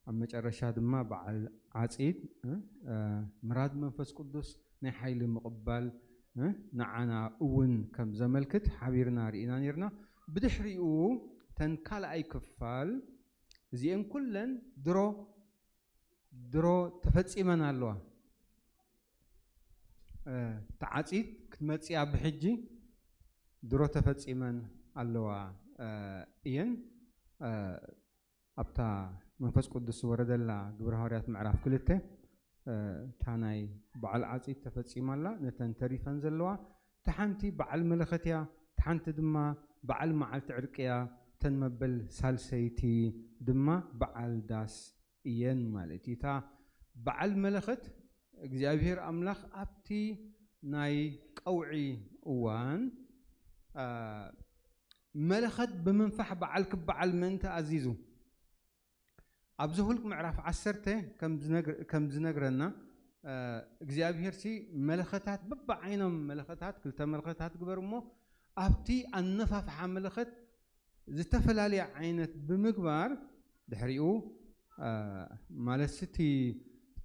ኣብ መጨረሻ ድማ በዓል ዓጺድ፣ እ፣ እ፣ ምራድ መንፈስ ቅዱስ ናይ ሓይሊ ምቕባል፣ እ፣ ንዓና እውን ከም ዘመልክት ሓቢርና ርኢና ነርና። ብድሕሪኡ ተን ካልኣይ ክፋል እዚኤን ኩለን ድሮ፣ ድሮ ተፈጺመን ኣለዋ። እ፣ ተዓጺድ ክትመጽያ ብሕጂ ድሮ ተፈጺመን ኣለዋ፣ እ፣ እየን። እ፣ ኣብታ መንፈስ ቅዱስ ዝወረደላ ግብረ ሃዋርያት ምዕራፍ ክልተ፣ እ፣ እታ ናይ በዓል ዓጺድ ተፈጺማ ኣላ። ነተን ተሪፈን ዘለዋ፣ እታ ሓንቲ በዓል መለኸት እያ፣ እታ ሓንቲ ድማ በዓል መዓልቲ ዕርቂ እያ፣ እተን መበል ሳልሰይቲ ድማ በዓል ዳስ እየን ማለት እዩ። እታ በዓል መለኸት እግዚኣብሔር ኣምላኽ ኣብቲ ናይ ቀውዒ እዋን፣ አ፣ መለኸት ብምንፋሕ በዓል ክበዓል ምእንቲ ኣዚዙ። ኣብ ዘሁልቅ ምዕራፍ ዓሰርተ ከም ዝነግር-፣ ከም ዝነግረና፣ አ፣ እግዚኣብሔርሲ መለኸታት በብዓይኖም መለኸታት፣ ክልተ መለኸታት ግበር እሞ ኣብቲ ኣነፋፍሓ መለኸት ዝተፈላለየ ዓይነት ብምግባር ድሕሪኡ፣ አ፣ ማለት እቲ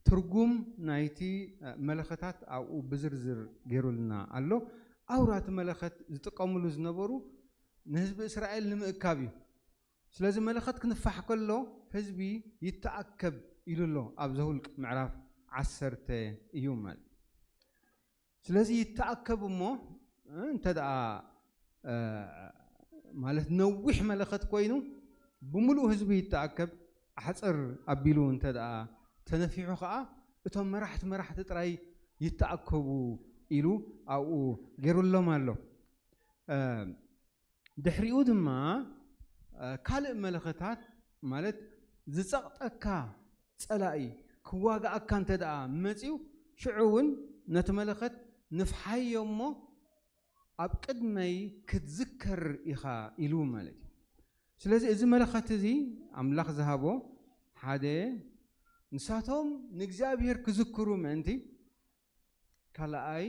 ትርጉም ናይቲ፣ አ፣ መለኸታት ኣብኡ ብዝርዝር ገይሩልና ኣሎ። ኣውራ እቲ መለኸት ዝጥቀምሉ ዝነበሩ ንህዝቢ እስራኤል ንምእካብ እዩ። ስለዚ መለኸት ክንፋሕ ከሎ ህዝቢ ይተኣከብ ኢሉ ኣሎ ኣብ ዘሁልቅ ምዕራፍ ዓሰርተ እዩ ማለት። ስለዚ ይተኣከብ እሞ፣ እ፣ እንተ ደኣ፣ እ፣ ማለት ነዊሕ መለኸት ኮይኑ ብምሉእ ህዝቢ ይተኣከብ፣ ኣሕጽር ኣቢሉ እንተ ደኣ ተነፊሑ ኸኣ እቶም መራሕቲ መራሕቲ ጥራይ ይተኣከቡ ኢሉ ኣብኡ ገይሩሎም ኣሎ። እ፣ ድሕሪኡ ድማ፣ እ፣ ካልእ መለኸታት ማለት ዝጸቕጠካ ጸላኢ ክዋግኣካ እንተ ደኣ መጺኡ፣ ሽዑ እውን ነቲ መለኸት ንፍሓዮ እሞ ኣብ ቅድመይ ክትዝከር ኢኻ ኢሉ ማለት እዩ። ስለዚ እዚ መለኸት እዚ ኣምላኽ ዝሃቦ ሓደ ንሳቶም ንእግዚኣብሔር ክዝክሩ ምእንቲ፣ ካልኣይ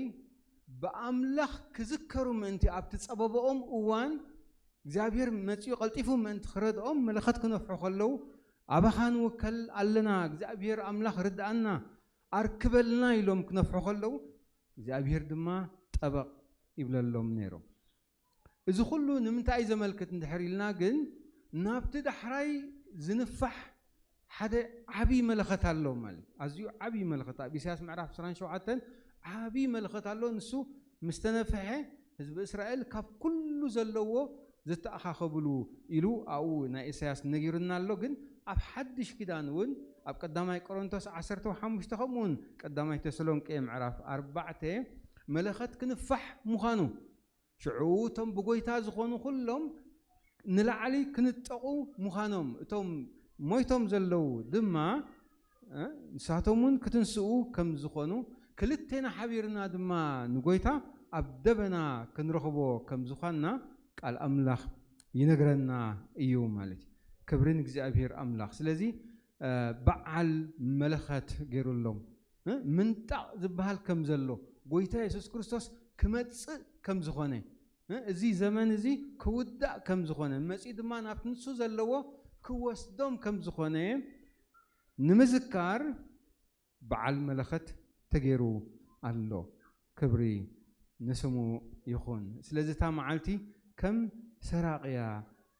ብኣምላኽ ክዝከሩ ምእንቲ ኣብቲ ጸበባኦም እዋን እግዚኣብሔር መጺኡ ቀልጢፉ ምእንቲ ክረድኦም መለኸት ክነፍሑ ከለዉ ኣባኻ ንውከል ኣለና፣ እግዚኣብሔር ኣምላኽ ርድኣና፣ ኣርክበልና ኢሎም ክነፍሑ ከለዉ እግዚኣብሔር ድማ ጠበቕ ይብለሎም ነይሮም። እዚ ኩሉ ንምንታይ እዩ ዘመልክት እንድሕር ኢልና ግን ናብቲ ዳሕራይ ዝንፋሕ ሓደ ዓብዪ መለኸት ኣሎ ማለት እዩ። ኣዝዩ ዓብዪ መለኸት ኣብ ኢሳያስ ምዕራፍ ዕስራን ሸውዓተን ዓብዪ መለኸት ኣሎ። ንሱ ምስ ተነፍሐ ህዝቢ እስራኤል ካብ ኩሉ ዘለዎ ዝተኣኻኸብሉ ኢሉ ኣብኡ ናይ ኢሳያስ ነጊሩና ኣሎ። ግን ኣብ ሓድሽ ኪዳን እውን ኣብ ቀዳማይ ቆሮንቶስ ዓሰርተ ሓሙሽተ ከምኡ እውን ቀዳማይ ተሰሎንቄ ምዕራፍ ኣርባዕተ መለኸት ክንፋሕ ምዃኑ ሽዑ እቶም ብጎይታ ዝኾኑ ኩሎም ንላዕሊ ክንጠቑ ምዃኖም እቶም ሞይቶም ዘለዉ ድማ እ፣ ንሳቶም እውን ክትንስኡ ከም ዝኾኑ ክልቴና ሓቢርና ድማ ንጎይታ ኣብ ደበና ክንረኽቦ ከም ዝኾንና ቃል ኣምላኽ ይነግረና እዩ ማለት እዩ። ክብሪ ንእግዚኣብሔር ኣምላኽ። ስለዚ እ፣ በዓል መለኸት ገይሩሎም እ፣ ምንጣቕ ዝበሃል ከም ዘሎ ጎይታ የሱስ ክርስቶስ ክመጽእ ከም ዝኾነ እ፣ እዚ ዘመን እዚ ክውዳእ ከም ዝኾነ መጺኡ ድማ ናብቲ ንሱ ዘለዎ ክወስዶም ከም ዝኾነ ንምዝካር በዓል መለኸት ተገይሩ ኣሎ። ክብሪ ንስሙ ይኹን። ስለዚ እታ መዓልቲ ከም ሰራቕ እያ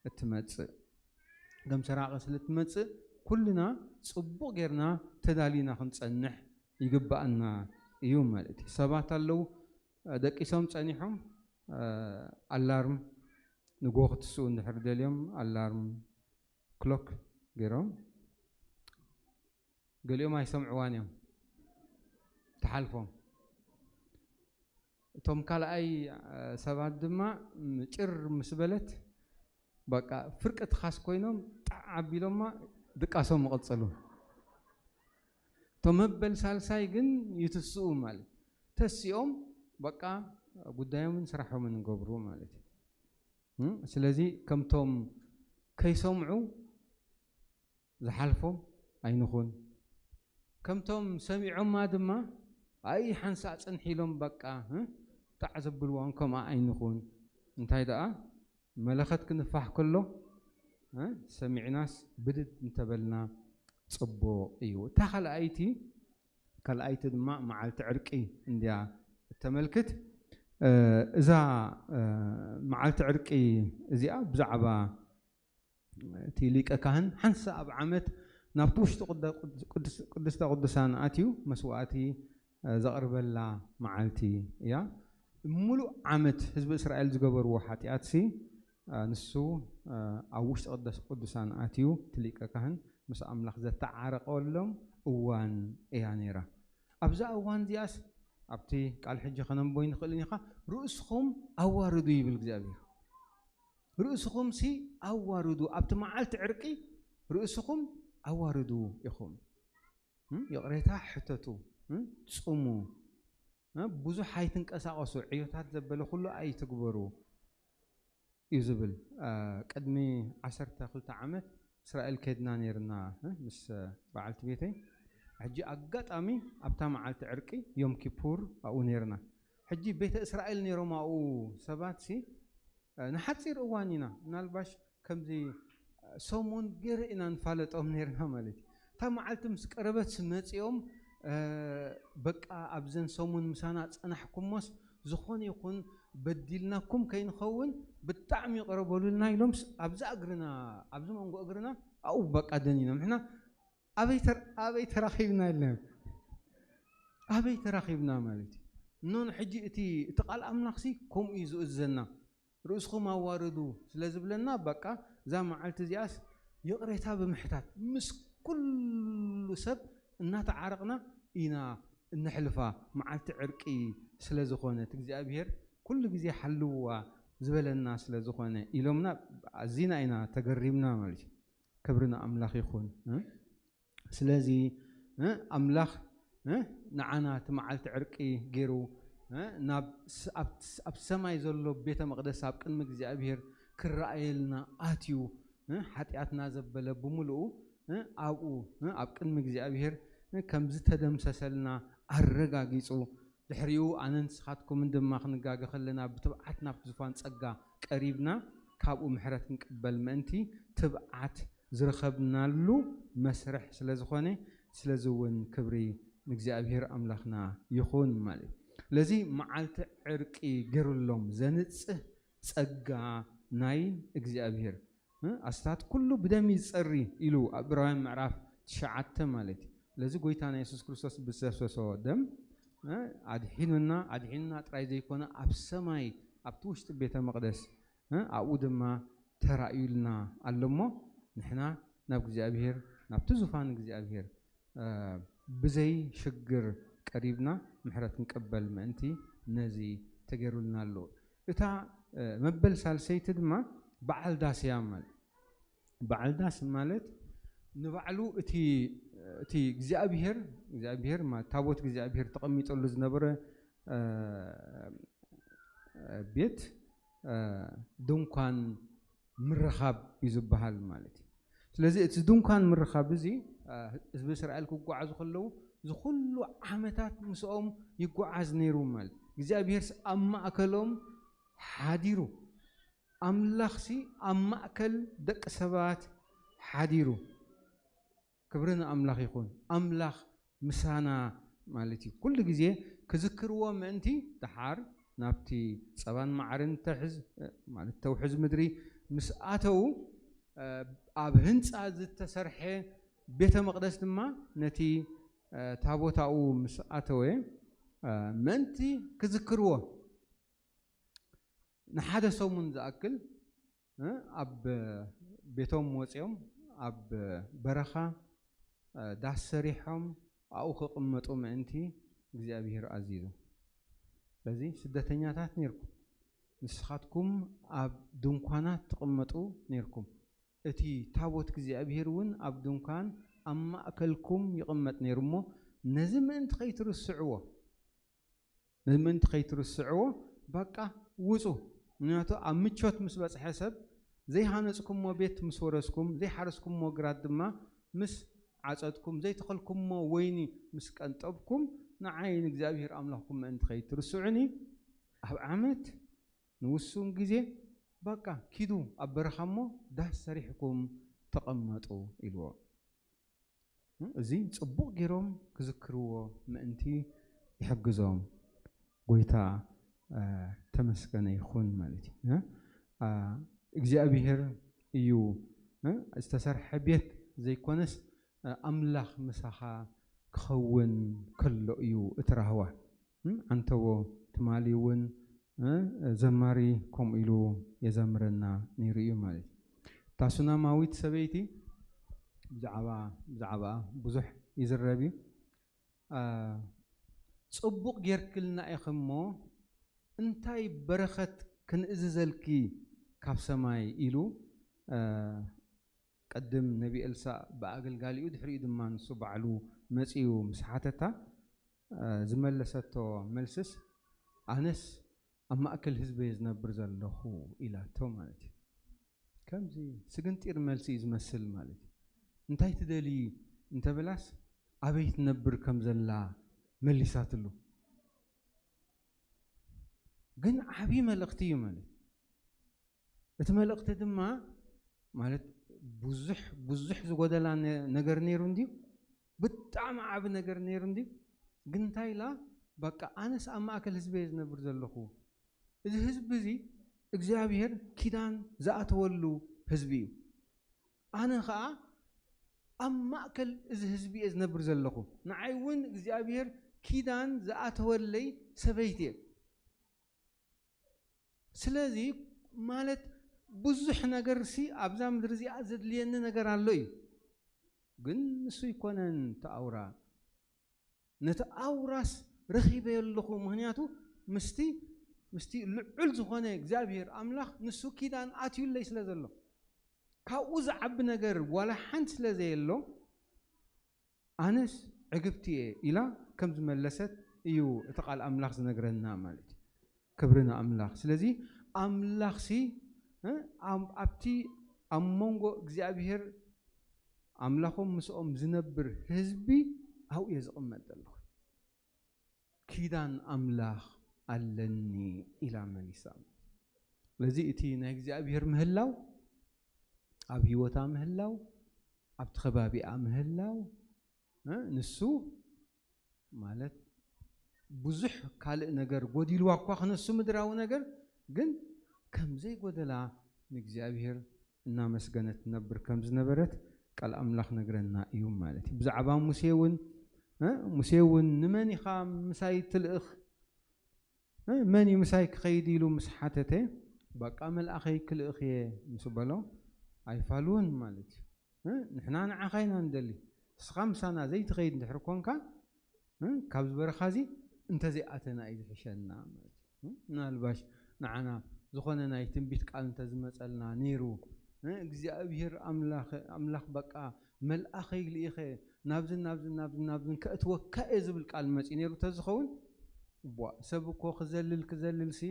እትመጽእ። ከም ሰራቒ ስለ እትመጽእ ኩልና ጽቡቕ ጌርና ተዳሊና ክንጸንሕ ይግብኣና እዩ ማለት እዩ። ሰባት ኣለዉ ደቂሶም ጸኒሖም ኣላርም ንጎ ክትስኡ እንድሕር ደልዮም ኣላርም ክሎክ ገይሮም ገሊኦም ኣይሰምዕዋን እዮም ትሓልፎም። እቶም ካልኣይ ሰባት ድማ ጭር ምስ በለት በቃ ፍርቂ ትኻስ ኮይኖም ጣዕ ኣቢሎማ ድቃሶም ይቕጽሉ። እቶም መበል ሳልሳይ ግን ይትስኡ ማለት ተሲኦም በቃ ጉዳዮምን ስራሖምን ይገብሩ ማለት እዩ። እም፣ ስለዚ ከምቶም ከይሰምዑ ዝሓልፎም ኣይንኹን። ከምቶም ሰሚዖማ ድማ ኣይ ሓንሳእ ጽንሒ ኢሎም በቃ እ፣ ጣዕ ዘብልዎም ከምኣ ኣይንኹን። እንታይ ደኣ መለኸት ክንፋሕ ከሎ እ፣ ሰሚዕናስ ብድድ እንተበልና ጽቡቕ እዩ። እታ ካልኣይቲ ካልኣይቲ ድማ መዓልቲ ዕርቂ እንድያ እተመልክት። እ፣ እዛ እ፣ መዓልቲ ዕርቂ እዚኣ ብዛዕባ እቲ ሊቀ ካህን ሓንሳእ ኣብ ዓመት ናብቲ ውሽጢ ቅደ-፣ ቅዱስ-፣ ቅድስተ ቅዱሳን ኣትዩ መስዋእቲ እ፣ ዘቕርበላ መዓልቲ እያ። ሙሉእ ዓመት ህዝቢ እስራኤል ዝገበርዎ ሓጢኣትሲ እ፣ ንሱ እ፣ ኣብ ውሽጢ ቅደስ ቅዱሳን ኣትዩ እቲ ሊቀ ካህን ምስ ኣምላኽ ዘተዓረቐሎም እዋን እያ ነይራ። ኣብዛ እዋን እዚኣስ ኣብቲ ቃል ሕጂ ከነንቦ ይንኽእል ኢኻ ርእስኹም ኣዋርዱ ይብል እግዚኣብሔር። ርእስኹም ሲ ኣዋርዱ ኣብቲ መዓልቲ ዕርቂ ርእስኹም ኣዋርዱ ኢኹም። እም፣ ይቕሬታ ሕተቱ፣ እም፣ ጽሙ፣ እ፣ ብዙሕ ኣይትንቀሳቐሱ፣ ዕዮታት ዘበለ ኩሉ ኣይትግበሩ እዩ ዝብል። እ፣ ቅድሚ ዓሰርተ ክልተ ዓመት እስራኤል ከድና ነይርና እ፣ ምስ በዓልቲ ቤተይ። ሕጂ ኣጋጣሚ ኣብታ መዓልቲ ዕርቂ ዮም ኪፑር ኣብኡ ነይርና። ሕጂ ቤተ እስራኤል ነይሮም ኣብኡ ሰባት ሲ ንሓጺር እዋን ኢና ምናልባሽ ከምዚ ሰሙን ገይረ ኢና ንፋለጦም ነርና ማለት እዩ። እታ መዓልቲ ምስ ቀረበት መጺኦም በቃ ኣብዘን ሰሙን ምሳና ጸናሕኩሞስ ዝኾነ ይኹን በዲልናኩም ከይንኸውን ብጣዕሚ ይቕረ በሉልና ኢሎም ኣብዛ እግርና ኣብዚ መንጎ እግርና ኣብኡ በቃ ደኒኖም ንሕና ኣበይ ተራኺብና ኢልና ኣበይ ተራኺብና ማለት እዩ። እኖ ሕጂ እቲ ቃል ኣምላኽሲ ከምኡ እዩ ዝእዝዘና። ርእስኹም ኣዋርዱ ስለ ዝብለና በቃ እዛ መዓልቲ እዚኣስ ይቕሬታ ብምሕታት ምስ ኩሉ ሰብ እናተዓረቕና ኢና እነሕልፋ። መዓልቲ ዕርቂ ስለ ዝኾነት እግዚኣብሔር ኩሉ ግዜ ሓልውዋ ዝበለና ስለ ዝኾነ ኢሎምና ኣዚና ኢና ተገሪምና ማለት እዩ። ክብሪ ንኣምላኽ ይኹን። ስለዚ ኣምላኽ ንዓና እቲ መዓልቲ ዕርቂ ገይሩ ናብ ኣብ ሰማይ ዘሎ ቤተ መቕደስ ኣብ ቅድሚ እግዚኣብሔር ክረኣየልና ኣትዩ ሓጢኣትና ዘበለ ብምልኡ ኣብኡ ኣብ ቅድሚ እግዚኣብሔር ከም ዝተደምሰሰልና ኣረጋጊጹ ድሕሪኡ ኣነን ንስኻትኩምን ድማ ክንጋገ ከለና ብትብዓት ናብቲ ዝፋን ጸጋ ቀሪብና ካብኡ ምሕረት ክንቅበል ምእንቲ ትብዓት ዝረኸብናሉ መስርሕ ስለ ዝኾነ፣ ስለዚ እውን ክብሪ ንእግዚኣብሔር ኣምላኽና ይኹን ማለት እዩ። ስለዚ መዓልቲ ዕርቂ ገይሩሎም ዘንጽህ ጸጋ ናይ እግዚኣብሔር፣ እ፣ ኣስታት ኩሉ ብደም ይጸሪ ኢሉ ኣብ ዕብራውያን ምዕራፍ ትሽዓተ ማለት እዩ። ስለዚ ጎይታና የሱስ ክርስቶስ ብዘፍሰሶ ደም፣ እ፣ ኣድሒኑና፣ ኣድሒኑና ጥራይ ዘይኮነ ኣብ ሰማይ ኣብቲ ውሽጢ ቤተ መቕደስ፣ እ፣ ኣብኡ ድማ ተራእዩልና ኣሎ እሞ ንሕና ናብ እግዚኣብሔር፣ ናብቲ ዙፋን እግዚኣብሔር፣ እ፣ ብዘይ ሽግር ቀሪብና ምሕረት ክንቅበል ምእንቲ ነዚ ተገይሩልና ኣሎ። እታ፣ እ፣ መበል ሳልሰይቲ ድማ በዓል ዳስ እያ ማለት። በዓል ዳስ ማለት ንባዕሉ እቲ፣ እቲ እግዚኣብሔር፣ እግዚኣብሔር ማለት ታቦት እግዚኣብሔር ተቐሚጠሉ ዝነበረ፣ እ፣ ቤት፣ እ፣ ድንኳን ምርኻብ እዩ ዝበሃል ማለት እዩ። ስለዚ እቲ ድንኳን ምርኻብ እዚ፣ እ፣ ህዝቢ እስራኤል ክጓዓዙ ከለዉ እዚ ኩሉ ዓመታት ምስኦም ይጓዓዝ ነይሩ ማለት እዩ። እግዚኣብሔር ኣብ ማእከሎም ሓዲሩ፣ ኣምላኽሲ ኣብ ማእከል ደቂ ሰባት ሓዲሩ። ክብሪ ንኣምላኽ ይኹን። ኣምላኽ ምሳና ማለት እዩ። ኩሉ ግዜ ክዝክርዎ ምእንቲ ደሓር ናብቲ ጸባን መዓርን ተሕዝ-፣ ማለት ተውሕዝ ምድሪ ምስ ኣተዉ፣ እ፣ ኣብ ህንጻ ዝተሰርሐ ቤተ መቕደስ ድማ ነቲ፣ እ፣ ታቦታኡ ምስ ኣተወ፣ እ፣ ምእንቲ ክዝክርዎ ንሓደ ሰሙን ዝኣክል፣ እ፣ ኣብ ቤቶም ወጺኦም ኣብ በረኻ፣ እ፣ ዳስ ሰሪሖም ኣብኡ ክቕመጡ ምእንቲ እግዚኣብሔር ኣዚዙ። ስለዚ ስደተኛታት ነይርኩም፣ ንስኻትኩም ኣብ ድንኳናት ትቕመጡ ነይርኩም። እቲ ታቦት እግዚኣብሔር እውን ኣብ ድንኳን ኣብ ማእከልኩም ይቕመጥ ነይሩ እሞ ነዚ ምእንቲ ከይትርስዕዎ፣ ምእንቲ ከይትርስዕዎ፣ በቃ ውጹ። ምክንያቱ ኣብ ምቾት ምስ በጽሐ ሰብ፣ ዘይሃነጽኩሞ ቤት ምስ ወረስኩም፣ ዘይሓረስኩሞ ግራት ድማ ምስ ዓጸድኩም፣ ዘይተኸልኩሞ ወይኒ ምስ ቀንጠብኩም፣ ንዓይ ንእግዚኣብሔር ኣምላኽኩም ምእንቲ ከይትርስዑኒ፣ ኣብ ዓመት ንውሱን ግዜ በቃ ኪዱ ኣብ በረኻ እሞ ዳስ ሰሪሕኩም ተቐመጡ ኢልዎ። እዚ ጽቡቕ ገይሮም ክዝክርዎ ምእንቲ ይሕግዞም። ጎይታ፣ እ፣ ተመስገነ ይኹን ማለት እዩ። እ፣ አ፣ እግዚኣብሔር እዩ፣ እ፣ ዝተሰርሐ ቤት ዘይኮነስ፣ እ፣ ኣምላኽ ምሳኻ ክኸውን ከሎ እዩ እቲ ራህዋ። እ፣ ዓንተቦ ትማሊ እውን፣ እ፣ ዘማሪ ከምኡ ኢሉ የዘምረና ነይሩ እዩ ማለት እዩ። እታ ሱናማዊት ሰበይቲ ብዛዕባ፣ ብዛዕባኣ ብዙሕ ይዝረብ እዩ። አ፣ ጽቡቕ ጌርክልና ኢኺ እሞ እንታይ በረኸት ክንእዝዘልኪ ካብ ሰማይ ኢሉ፣ አ፣ ቅድም ነቢ ኤልሳእ ብኣገልጋሊኡ ድሕሪኡ ድማ ንሱ ባዕሉ መጺኡ ምስ ሓተታ፣ አ፣ ዝመለሰቶ መልስስ ኣነስ ኣብ ማእከል ህዝበይ ዝነብር ዘለኹ ኢላቶ ማለት እዩ። ከምዚ ስግንጢር መልሲ እዩ ዝመስል ማለት እዩ። እንታይ ትደሊ እንተበላስ ኣበይ ትነብር ከም ዘላ መሊሳትሉ። ግን ዓቢ መልእኽቲ እዩ ማለት እዩ። እቲ መልእኽቲ ድማ ማለት ብዙሕ፣ ብዙሕ ዝጎደላ ነ-፣ ነገር ነይሩ እንድዩ። ብጣዕሚ ዓቢ ነገር ነይሩ እንድዩ። ግን እንታይ ኢላ? በቃ ኣነስ ኣብ ማእከል ህዝቢ እየ ዝነብር ዘለኹ። እዚ ህዝቢ እዚ እግዚኣብሔር ኪዳን ዝኣተወሉ ህዝቢ እዩ። ኣነ ኸኣ ኣብ ማእከል እዚ ህዝቢ እየ ዝነብር ዘለኹ። ንዓይ እውን እግዚኣብሔር ኪዳን ዝኣተወለይ ሰበይቲ እየ። ስለዚ ማለት ብዙሕ ነገርሲ ኣብዛ ምድሪ እዚኣ ዘድልየኒ ነገር ኣሎ እዩ። ግን ንሱ ይኮነን እቲ ኣውራ። ነቲ ኣውራስ ረኺበዮ ኣለኹ። ምኽንያቱ ምስቲ፣ ምስቲ ልዑል ዝኾነ እግዚኣብሔር ኣምላኽ ንሱ ኪዳን ኣትዩለይ ስለ ዘሎ። ካብኡ ዝዓቢ ነገር ዋላ ሓንቲ ስለ ዘየሎ፣ ኣነስ ዕግብቲ እየ ኢላ ከም ዝመለሰት እዩ እቲ ቃል ኣምላኽ ዝነግረና ማለት እዩ። ክብሪ ንኣምላኽ። ስለዚ ኣምላኽሲ፣ እ፣ ኣብ-፣ ኣብቲ ኣብ መንጎ እግዚኣብሔር ኣምላኾም ምስኦም ዝነብር ህዝቢ ኣብኡ እየ ዝቕመጥ ዘለኹ። ኪዳን ኣምላኽ ኣለኒ ኢላ መሊሳ። ስለዚ እቲ ናይ እግዚኣብሔር ምህላው፣ ኣብ ህይወታ ምህላው፣ ኣብቲ ከባቢኣ ምህላው፣ እ፣ ንሱ ማለት ብዙሕ ካልእ ነገር ጎዲልዋ እኳ ክነሱ ምድራዊ ነገር ግን ከም ዘይጎደላ ንእግዚኣብሔር እናመስገነት ትነብር ከም ዝነበረት ቃል ኣምላኽ ነግረና እዩ ማለት እዩ። ብዛዕባ ሙሴ እውን፣ እ፣ ሙሴ እውን "ንመን ኢኻ ምሳይ ትልእኽ? እ፣ መን እዩ ምሳይ ክኸይድ?" ኢሉ ምስ ሓተተ፣ "በቃ መልኣኸይ ክልእኽ እየ" ምስ በሎ ኣይፋልውን ማለት እዩ። እ፣ ንሕና ንዓኻ ኢና ንደሊ። ንስኻ ምሳና ዘይትኸይድ እንድሕር ኮንካ፣ እ፣ ካብዚ በረኻ እዚ እንተዘይኣተና እዩ ዝሕሸና ማለት እዩ። እ፣ ምናልባሽ ንዓና ዝኾነ ናይ ትንቢት ቃል እንተዝመጸልና ነይሩ፣ እ፣ እግዚኣብሔር ኣምላኽ፣ ኣምላኽ በቃ መልኣኸይ ልኢኸ ናብዝን ናብዝን ናብዝን ናብዝን ከእትወካ እየ ዝብል ቃል መጺኡ ነይሩ ተዝኸውን፣ ቧ፣ ሰብ እኮ ክዘልል ክዘልል ሲ፣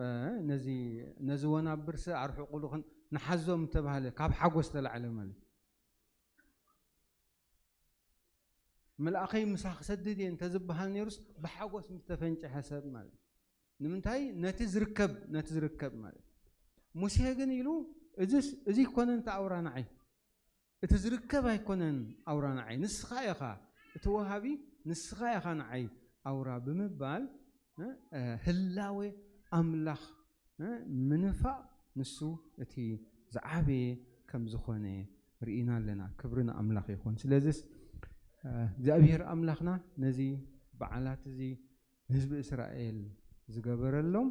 እ፣ ነዚ፣ ነዚ ወናብር ሲ ኣርሕቑሉ ክን-፣ ንሓዞም እንተባህለ ካብ ሓጎስ ተላዕለ ማለት እዩ። መልኣኸይ ምሳ ክሰድድ እየ እንተዝበሃል ነይሩስ ብሓጎስ ምስተፈንጨሐ ሰብ ማለት እዩ። ንምንታይ? ነቲ ዝርከብ፣ ነቲ ዝርከብ ማለት እዩ። ሙሴ ግን ኢሉ፣ "እዚስ፣ እዚ ኣይኮነን እቲ ኣውራ ንዓይ። እቲ ዝርከብ ኣይኮነን ኣውራ ንዓይ። ንስኻ ኢኻ እቲ ወሃቢ፣ ንስኻ ኢኻ ንዓይ ኣውራ" ብምባል፣ እ፣ እ፣ ህላዌ ኣምላኽ፣ እ፣ ምንፋቕ ንሱ እቲ ዝዓበየ ከም ዝኾነ ርኢና ኣለና። ክብሪ ንኣምላኽ ይኹን። ስለዚስ፣ እ፣ እግዚኣብሔር ኣምላኽና ነዚ በዓላት እዚ ንህዝቢ እስራኤል ዝገበረሎም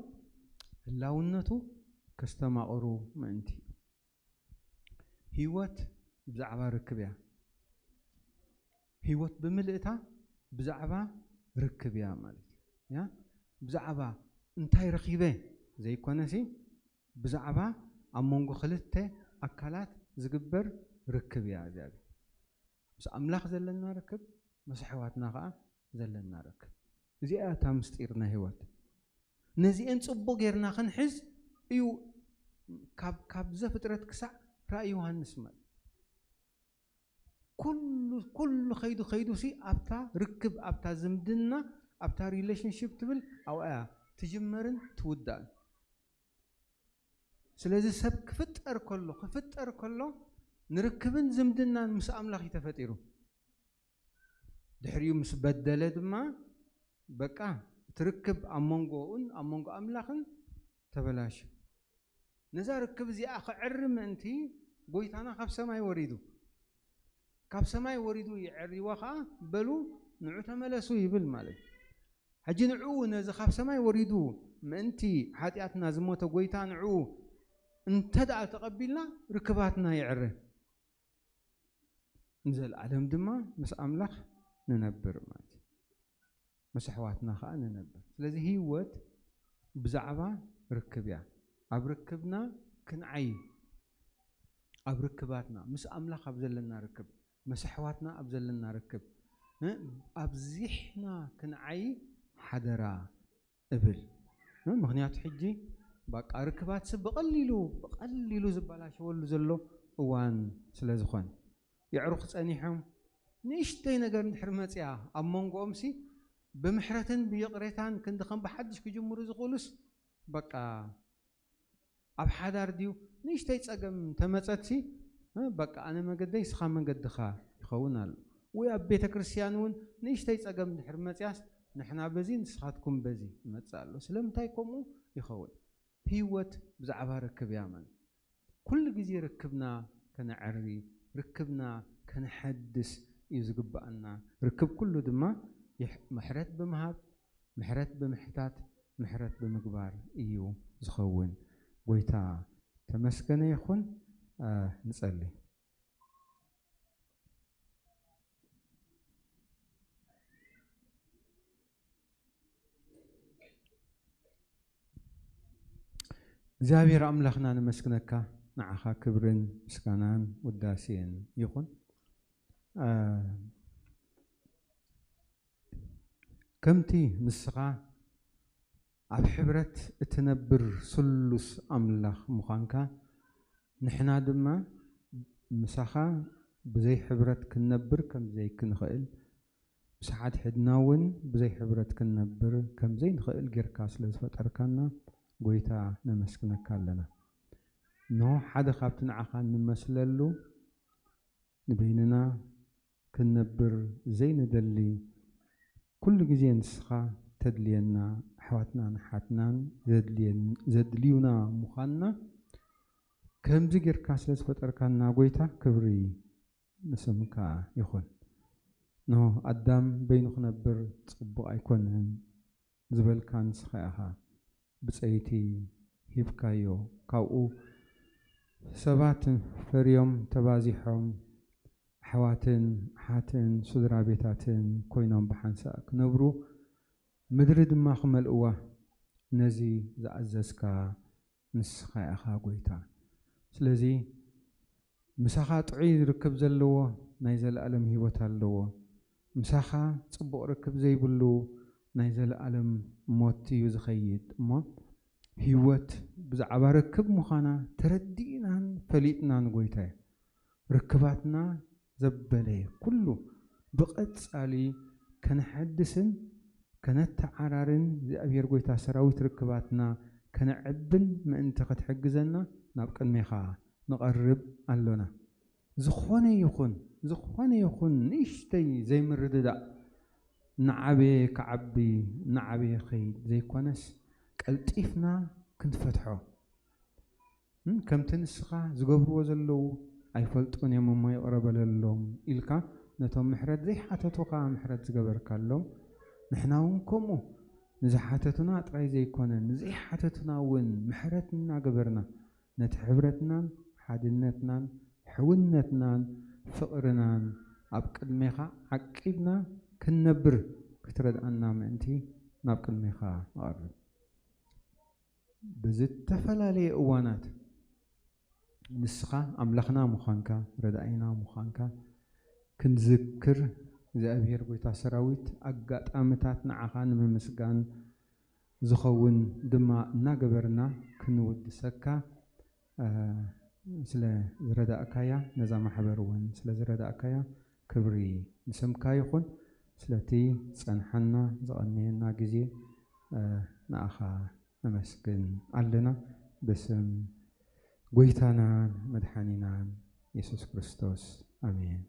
ህላውነቱ ከስተማቕሩ ምእንቲ እዩ። ህይወት ብዛዕባ ርክብ እያ። ህይወት ብምልእታ ብዛዕባ ርክብ እያ ማለት እዩ። ያ? ብዛዕባ እንታይ ረኺበ ዘይኮነሲ፣ ብዛዕባ ኣብ መንጎ ክልተ ኣካላት ዝግበር ርክብ እያ እዚኣ። ምስ ኣምላኽ ዘለና ርክብ፣ ምስ ኣሕዋትና ኸዓ ዘለና ርክብ። እዚኣ እያ እታ ምስጢር ናይ ህይወት። ነዚኤን ጽቡቕ ጌርና ክንሕዝ እዩ። ካብ፣ ካብ ዘፍጥረት ክሳዕ ራእይ ዮሃንስ ማለት ኩሉ፣ ኩሉ ከይዱ፣ ከይዱ ሲ ኣብታ ርክብ፣ ኣብታ ዝምድና፣ ኣብታ ሪሌሽንሺፕ ትብል ኣብኣ እያ ትጅመርን ትውዳእን። ስለዚ ሰብ ክፍጠር ከሎ፣ ክፍጠር ከሎ ንርክብን ዝምድናን ምስ ኣምላኽ እዩ ተፈጢሩ። ድሕሪኡ ምስ በደለ ድማ በቃ እቲ ርክብ ኣብ መንጎኡን ኣብ መንጎ ኣምላኽን ተበላሽዩ። ነዛ ርክብ እዚኣ ክዕሪ ምእንቲ ጎይታና ካብ ሰማይ ወሪዱ። ካብ ሰማይ ወሪዱ ይዕሪዋ ኸዓ፣ "በሉ ንዑ ተመለሱ" ይብል ማለት እዩ። ሕጂ ንዑ ነዚ ካብ ሰማይ ወሪዱ ምእንቲ ሓጢኣትና ዝሞተ ጎይታ ንዑ እንተ ደኣ ተቐቢልና ርክባትና ይዕረ። ንዘለኣለም ድማ ምስ ኣምላኽ ንነብር ማለት እዩ። ምስ ኣሕዋትና ኸዓ ንነብር። ስለዚ ህይወት ብዛዕባ ርክብ እያ። ኣብ ርክብና ክንዓይ፣ ኣብ ርክባትና፣ ምስ ኣምላኽ ኣብ ዘለና ርክብ፣ ምስ ኣሕዋትና ኣብ ዘለና ርክብ፣ እ፣ ኣብዚሕና ክንዓይ ሓደራ እብል። እ፣ ምኽንያቱ ሕጂ በቃ ርክባትሲ ብቐሊሉ፣ ብቐሊሉ ዝበላሸወሉ ዘሎ እዋን ስለ ዝኾነ። የዕሩኽ ጸኒሖም፣ ንእሽተይ ነገር እንድሕር መጽያ ኣብ መንጎኦምሲ ብምሕረትን ብይቕሬታን ክንዲ ከም ብሓድሽ ክጅምሩ ዝኽእሉስ፣ በቃ ኣብ ሓዳር ድዩ ንእሽተይ ጸገም ተመጸትሲ፣ እ፣ በቃ ኣነ መገደይ ስኻ መንገድኻ ይኸውን ኣሎ። ወይ ኣብ ቤተ ክርስቲያን እውን ንእሽተይ ጸገም እንድሕር መጽያስ ንሕና በዚ ንስኻትኩም በዚ ይመጽእ ኣሎ። ስለምንታይ ከምኡ ይኸውን? ህይወት ብዛዕባ ርክብ እያ ማለት። ኩሉ ግዜ ርክብና ከነዐሪ፣ ርክብና ከነሐድስ እዩ ዝግብኣና። ርክብ ኩሉ ድማ ይሕ-፣ ምሕረት ብምሃብ፣ ምሕረት ብምሕታት፣ ምሕረት ብምግባር እዩ ዝኸውን። ጎይታ ተመስገነ ይኹን። አ፣ ንጸሊ። እግዚኣብሔር ኣምላኽና ነመስግነካ፣ ንዓኻ ክብርን ምስጋናን ውዳሴን ይኹን። አ፣ ከምቲ ንስኻ ኣብ ሕብረት እትነብር ስሉስ ኣምላኽ ምዃንካ፣ ንሕና ድማ ምሳኻ ብዘይ ሕብረት ክንነብር ከም ዘይክንኽእል፣ ምስ ሓድሕድና እውን ብዘይ ሕብረት ክንነብር ከም ዘይንኽእል ጌርካ ስለ ዝፈጠርካና፣ ጎይታ ነመስግነካ ኣለና። እንሆ ሓደ ካብቲ ንዓኻ እንመስለሉ ንበይንና ክንነብር ዘይንደሊ፣ ኩሉ ግዜ ንስኻ ተድልየና፣ ኣሕዋትናን ኣሓትናን ዘድልየን-፣ ዘድልዩና ምዃንና ከምዚ ጌርካ ስለ ዝፈጠርካና ጎይታ ክብሪ ንስምካ ይኹን። እንሆ ኣዳም በይኑ ክነብር ጽቡቕ ኣይኮነን ዝበልካ ንስኻ ኢኻ። ብጸይቲ ሂብካዮ። ካብኡ ሰባት ፈርዮም ተባዚሖም ኣሕዋትን ኣሓትን ስድራ ቤታትን ኮይኖም ብሓንሳእ ክነብሩ፣ ምድሪ ድማ ክመልእዋ ነዚ ዝኣዘዝካ ንስኻ ኢኻ ጎይታ። ስለዚ ምሳኻ ጥዑይ ርክብ ዘለዎ ናይ ዘለኣለም ህይወት ኣለዎ። ምሳኻ ጽቡቕ ርክብ ዘይብሉ ናይ ዘለኣለም ሞት እዩ ዝኸይድ። እሞ ህይወት ብዛዕባ ርክብ ምዃና ተረዲእናን ፈሊጥናን ጎይታ እዩ። ርክባትና ዘበለ ኩሉ ብቐጻሊ ከነሐድስን ከነተዓራርን እግዚኣብሔር ጎይታ ሰራዊት ርክባትና ከነዕብን ምእንቲ ክትሕግዘና ናብ ቅድሜኻ ንቐርብ ኣሎና። ዝኾነ ይኹን፣ ዝኾነ ይኹን ንእሽተይ ዘይምርድዳእ እናዓበየ ክዓቢ፣ እናዓበየ ክኸይድ ዘይኮነስ ቀልጢፍና ክንፈትሖ። እም፣ ከምቲ ንስኻ ዝገብርዎ ዘለዉ ኣይፈልጡን እዮም እሞ ይቕረ በለሎም ኢልካ ነቶም ምሕረት ዘይሓተቱ ከኣ ምሕረት ዝገበርካሎም፣ ንሕና እውን ከምኡ ንዝሓተቱና ጥራይ ዘይኮነ ንዘይሓተቱና እውን ምሕረት እናገበርና ነቲ ሕብረትናን ሓድነትናን ሕውነትናን ፍቕርናን ኣብ ቅድሜኻ ዓቂብና ክንነብር ክትረድኣና ምእንቲ ናብ ቅድሜኻ ንቐርብ። ብዝተፈላለየ እዋናት ንስኻ ኣምላኽና ምዃንካ፣ ረዳኢና ምዃንካ ክንዝክር፣ እግዚኣብሔር ጎይታ ሰራዊት ኣጋጣምታት ንዓኻ ንምምስጋን ዝኸውን ድማ እናገበርና ክንውድሰካ፣ እ፣ ስለ ዝረዳእካያ፣ ነዛ ማሕበር እውን ስለ ዝረዳእካያ ክብሪ ንስምካ ይኹን። ስለቲ ዝጸንሓና ዝቐነየና ግዜ፣ እ፣ ንኣኻ ነመስግን ኣለና። ብስም ጎይታናን መድሓኒናን የሱስ ክርስቶስ፣ ኣሜን።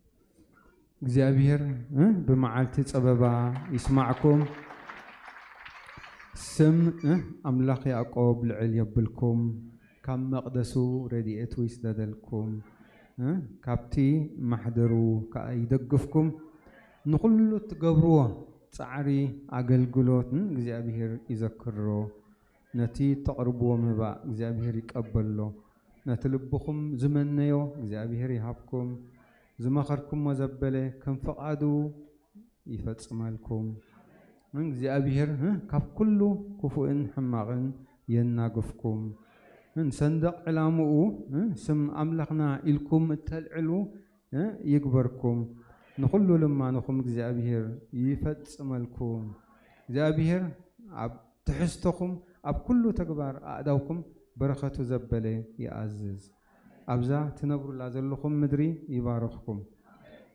እግዚኣብሔር፣ እ፣ ብመዓልቲ ጸበባ ይስማዕኩም። ስም፣ እ፣ ኣምላኽ ያዕቆብ ልዕል የብልኩም። ካብ መቕደሱ ረድኤቱ ይስደደልኩም፣ እ፣ ካብቲ ማሕደሩ ከኣ ይደግፍኩም። ንኹሉ እትገብርዎ ጻዕሪ፣ ኣገልግሎት፣ እ፣ እግዚኣብሔር ይዘክሮ። ነቲ እተቕርብዎ መባእ እግዚኣብሔር ይቀበሎ። ነቲ ልብኹም ዝመነዮ እግዚኣብሔር ይሃብኩም። ዝመኸርኩሞ ዘበለ ከም ፍቓዱ ይፈጽመልኩም። እግዚኣብሔር፣ እ፣ ካብ ኩሉ ክፉእን ሕማቕን የናግፍኩም። እ፣ ሰንደቕ ዕላምኡ፣ እ፣ ስም ኣምላኽና ኢልኩም እተልዕሉ፣ እ፣ ይግበርኩም። ንኹሉ ልማንኹም እግዚኣብሔር ይፈጽመልኩም። እግዚኣብሔር ኣብ ትሕዝቶኹም፣ ኣብ ኩሉ ተግባር ኣእዳውኩም በረኸቱ ዘበለ ይኣዝዝ። ኣብዛ ትነብሩላ ዘለኹም ምድሪ ይባርኽኩም።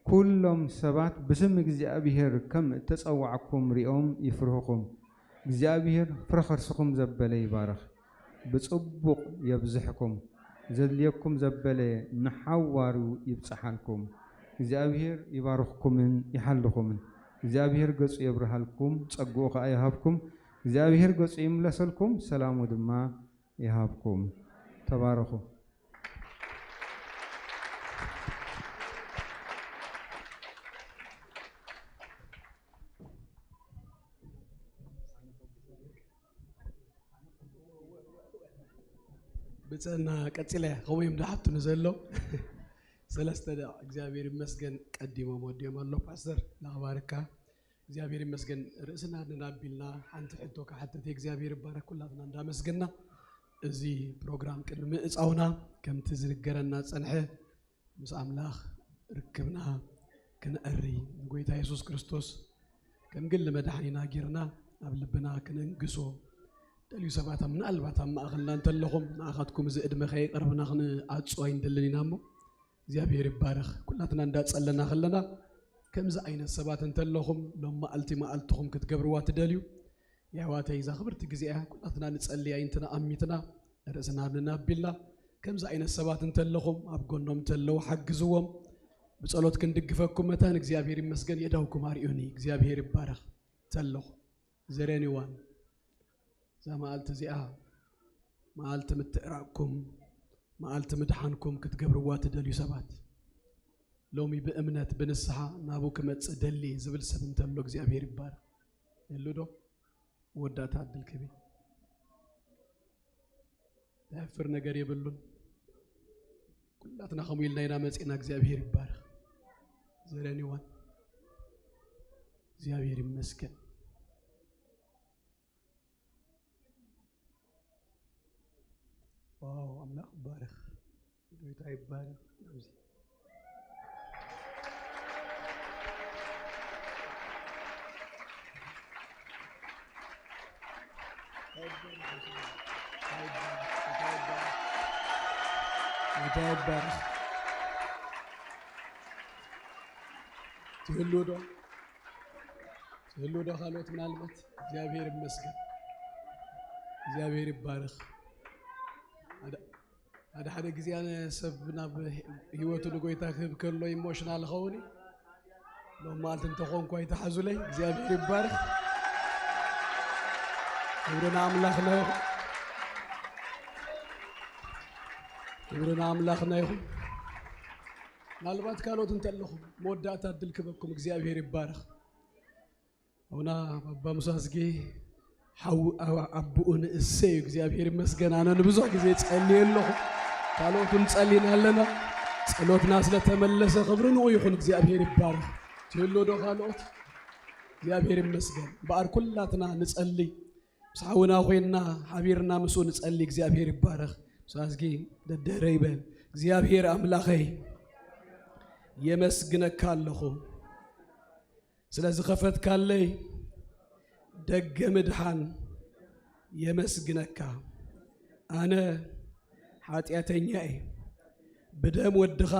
ኩሎም ሰባት ብስም እግዚኣብሔር ከም እተጸዋዕኩም ሪኦም ይፍርህኹም። እግዚኣብሔር ፍረ ከርስኹም ዘበለ ይባርኽ። ብጽቡቕ የብዝሕኩም። ዘድልየኩም ዘበለ ንሓዋሩ ይብጽሓልኩም። እግዚኣብሔር ይባርኽኩምን ይሓልኹምን። እግዚኣብሔር ገጹ የብርሃልኩም፣ ጸግኡ ኸኣ ይሃብኩም። እግዚኣብሔር ገጹ ይምለሰልኩም፣ ሰላሙ ድማ ይሃብኩም። ተባረኹ። ብጽእና ቀጺለ ከምኡ እዮም ዝሓቱኒ ዘለዉ። ሰለስተ ደቂቕ እግዚኣብሔር ይመስገን ቀዲሞም ወዲኦም ኣለዉ። ፓስተር ንኽባርካ እግዚኣብሔር ይመስገን። ርእስና ንናቢልና ሓንቲ ሕቶ ክሓተት እየ። እግዚኣብሔር ይባረክ። ኩላትና እንዳመስገና እዚ ፕሮግራም ቅድሚ ምእጻውና ከምቲ ዝንገረና ዝጸንሐ ምስ ኣምላኽ ርክብና ክነእሪ ንጎይታ የሱስ ክርስቶስ ከም ግሊ መድሓኒና ጌርና ኣብ ልብና ክነንግሶ ደልዩ ሰባት ኣብ ምናልባት ኣብ ማእኸልና እንተለኹም ንኣኻትኩም እዚ ዕድመ ከየቕረብና ክንኣጹ ኣይንደልን ኢና እሞ እግዚኣብሔር ይባረኽ። ኩላትና እንዳጸለና ከለና ከምዚ ዓይነት ሰባት እንተለኹም ሎም መዓልቲ መዓልትኹም ክትገብርዋ ትደልዩ የሕዋተይ እዛ ክብርቲ ግዜ እያ። ኩላትና ንጸልያ ኣይንትና ኣሚትና ርእስና ንናቢልና ከምዚ ዓይነት ሰባት እንተለኹም ኣብ ጎኖም እንተለዉ ሓግዝዎም። ብጸሎት ክንድግፈኩም መታን እግዚኣብሔር ይመስገን። የዳውኩም ኣርእዩኒ። እግዚኣብሔር ይባረኽ። ተለኹ ዘሬኒዋን እዛ መዓልቲ እዚኣ መዓልቲ ምትእራቕኩም፣ መዓልቲ ምድሓንኩም ክትገብርዋ ትደልዩ ሰባት፣ ሎሚ ብእምነት ብንስሓ ናብኡ ክመጽእ ደሊ ዝብል ሰብ እንተሎ እግዚኣብሔር ይባረኽ። የሉ ዶ? መወዳእታ ዕድል ክህብ። ዘሕፍር ነገር የብሉን። ኩላትና ከምኡ ኢልና ኢና መጺና። እግዚኣብሔር ይባረኽ። ዘሬኒዋን እግዚኣብሔር ይመስገን። ዋው፣ ኣምላኽ ይባረኽ። ጌታ ይባረኽ። ኣብዚ ጌታ ይባረኽ። ትህሉ ዶ? ትህሉ ዶ ካልኦት? ምናልባት እግዚኣብሔር ይመስገን። እግዚኣብሔር ይባረኽ። ሓደ ሓደ ሓደ ግዜ ኣነ ሰብ ናብ ህይወቱ ንጎይታ ክህብ ከሎ ኢሞሽናል ኸውን እዩ። ሎም መዓልቲ እንተኾንኩ ኣይትሓዙለይ። እግዚኣብሔር ይባረኽ። ክብሪ ንኣምላኽና ይኹን። ክብሪ ንኣምላኽና ይኹን። ምናልባት ካልኦት እንተለኹም መወዳእታ እድል ክበኩም። እግዚኣብሔር ይባረኽ። ኣቡና ባባ ሙሳዝጌ ሓው ኣቡኡ ንእሰ እዩ። እግዚኣብሔር ይመስገን። ኣነ ንብዙሕ ግዜ ጸልየ ኣለኹ። ካልኦት እውን ጸሊና ኣለና። ጸሎትና ስለተመለሰ ክብሪ ንኡ ይኹን። እግዚኣብሔር ይባረኽ። ትህሉ ዶ ካልኦት? እግዚኣብሔር ይመስገን። እምበኣር ኩላትና ንጸሊ። ምስ ሓውና ኮይንና ሓቢርና ምስኡ ንጸሊ። እግዚኣብሔር ይባረኽ። ሙሳዝጌ ደደረ ይበል። እግዚኣብሔር ኣምላኸይ የመስግነካ ኣለኹ። ስለ ዝኸፈትካለይ ደገ ምድሓን የመስግነካ። ኣነ ሓጢኣተኛ እየ። ብደም ወድኻ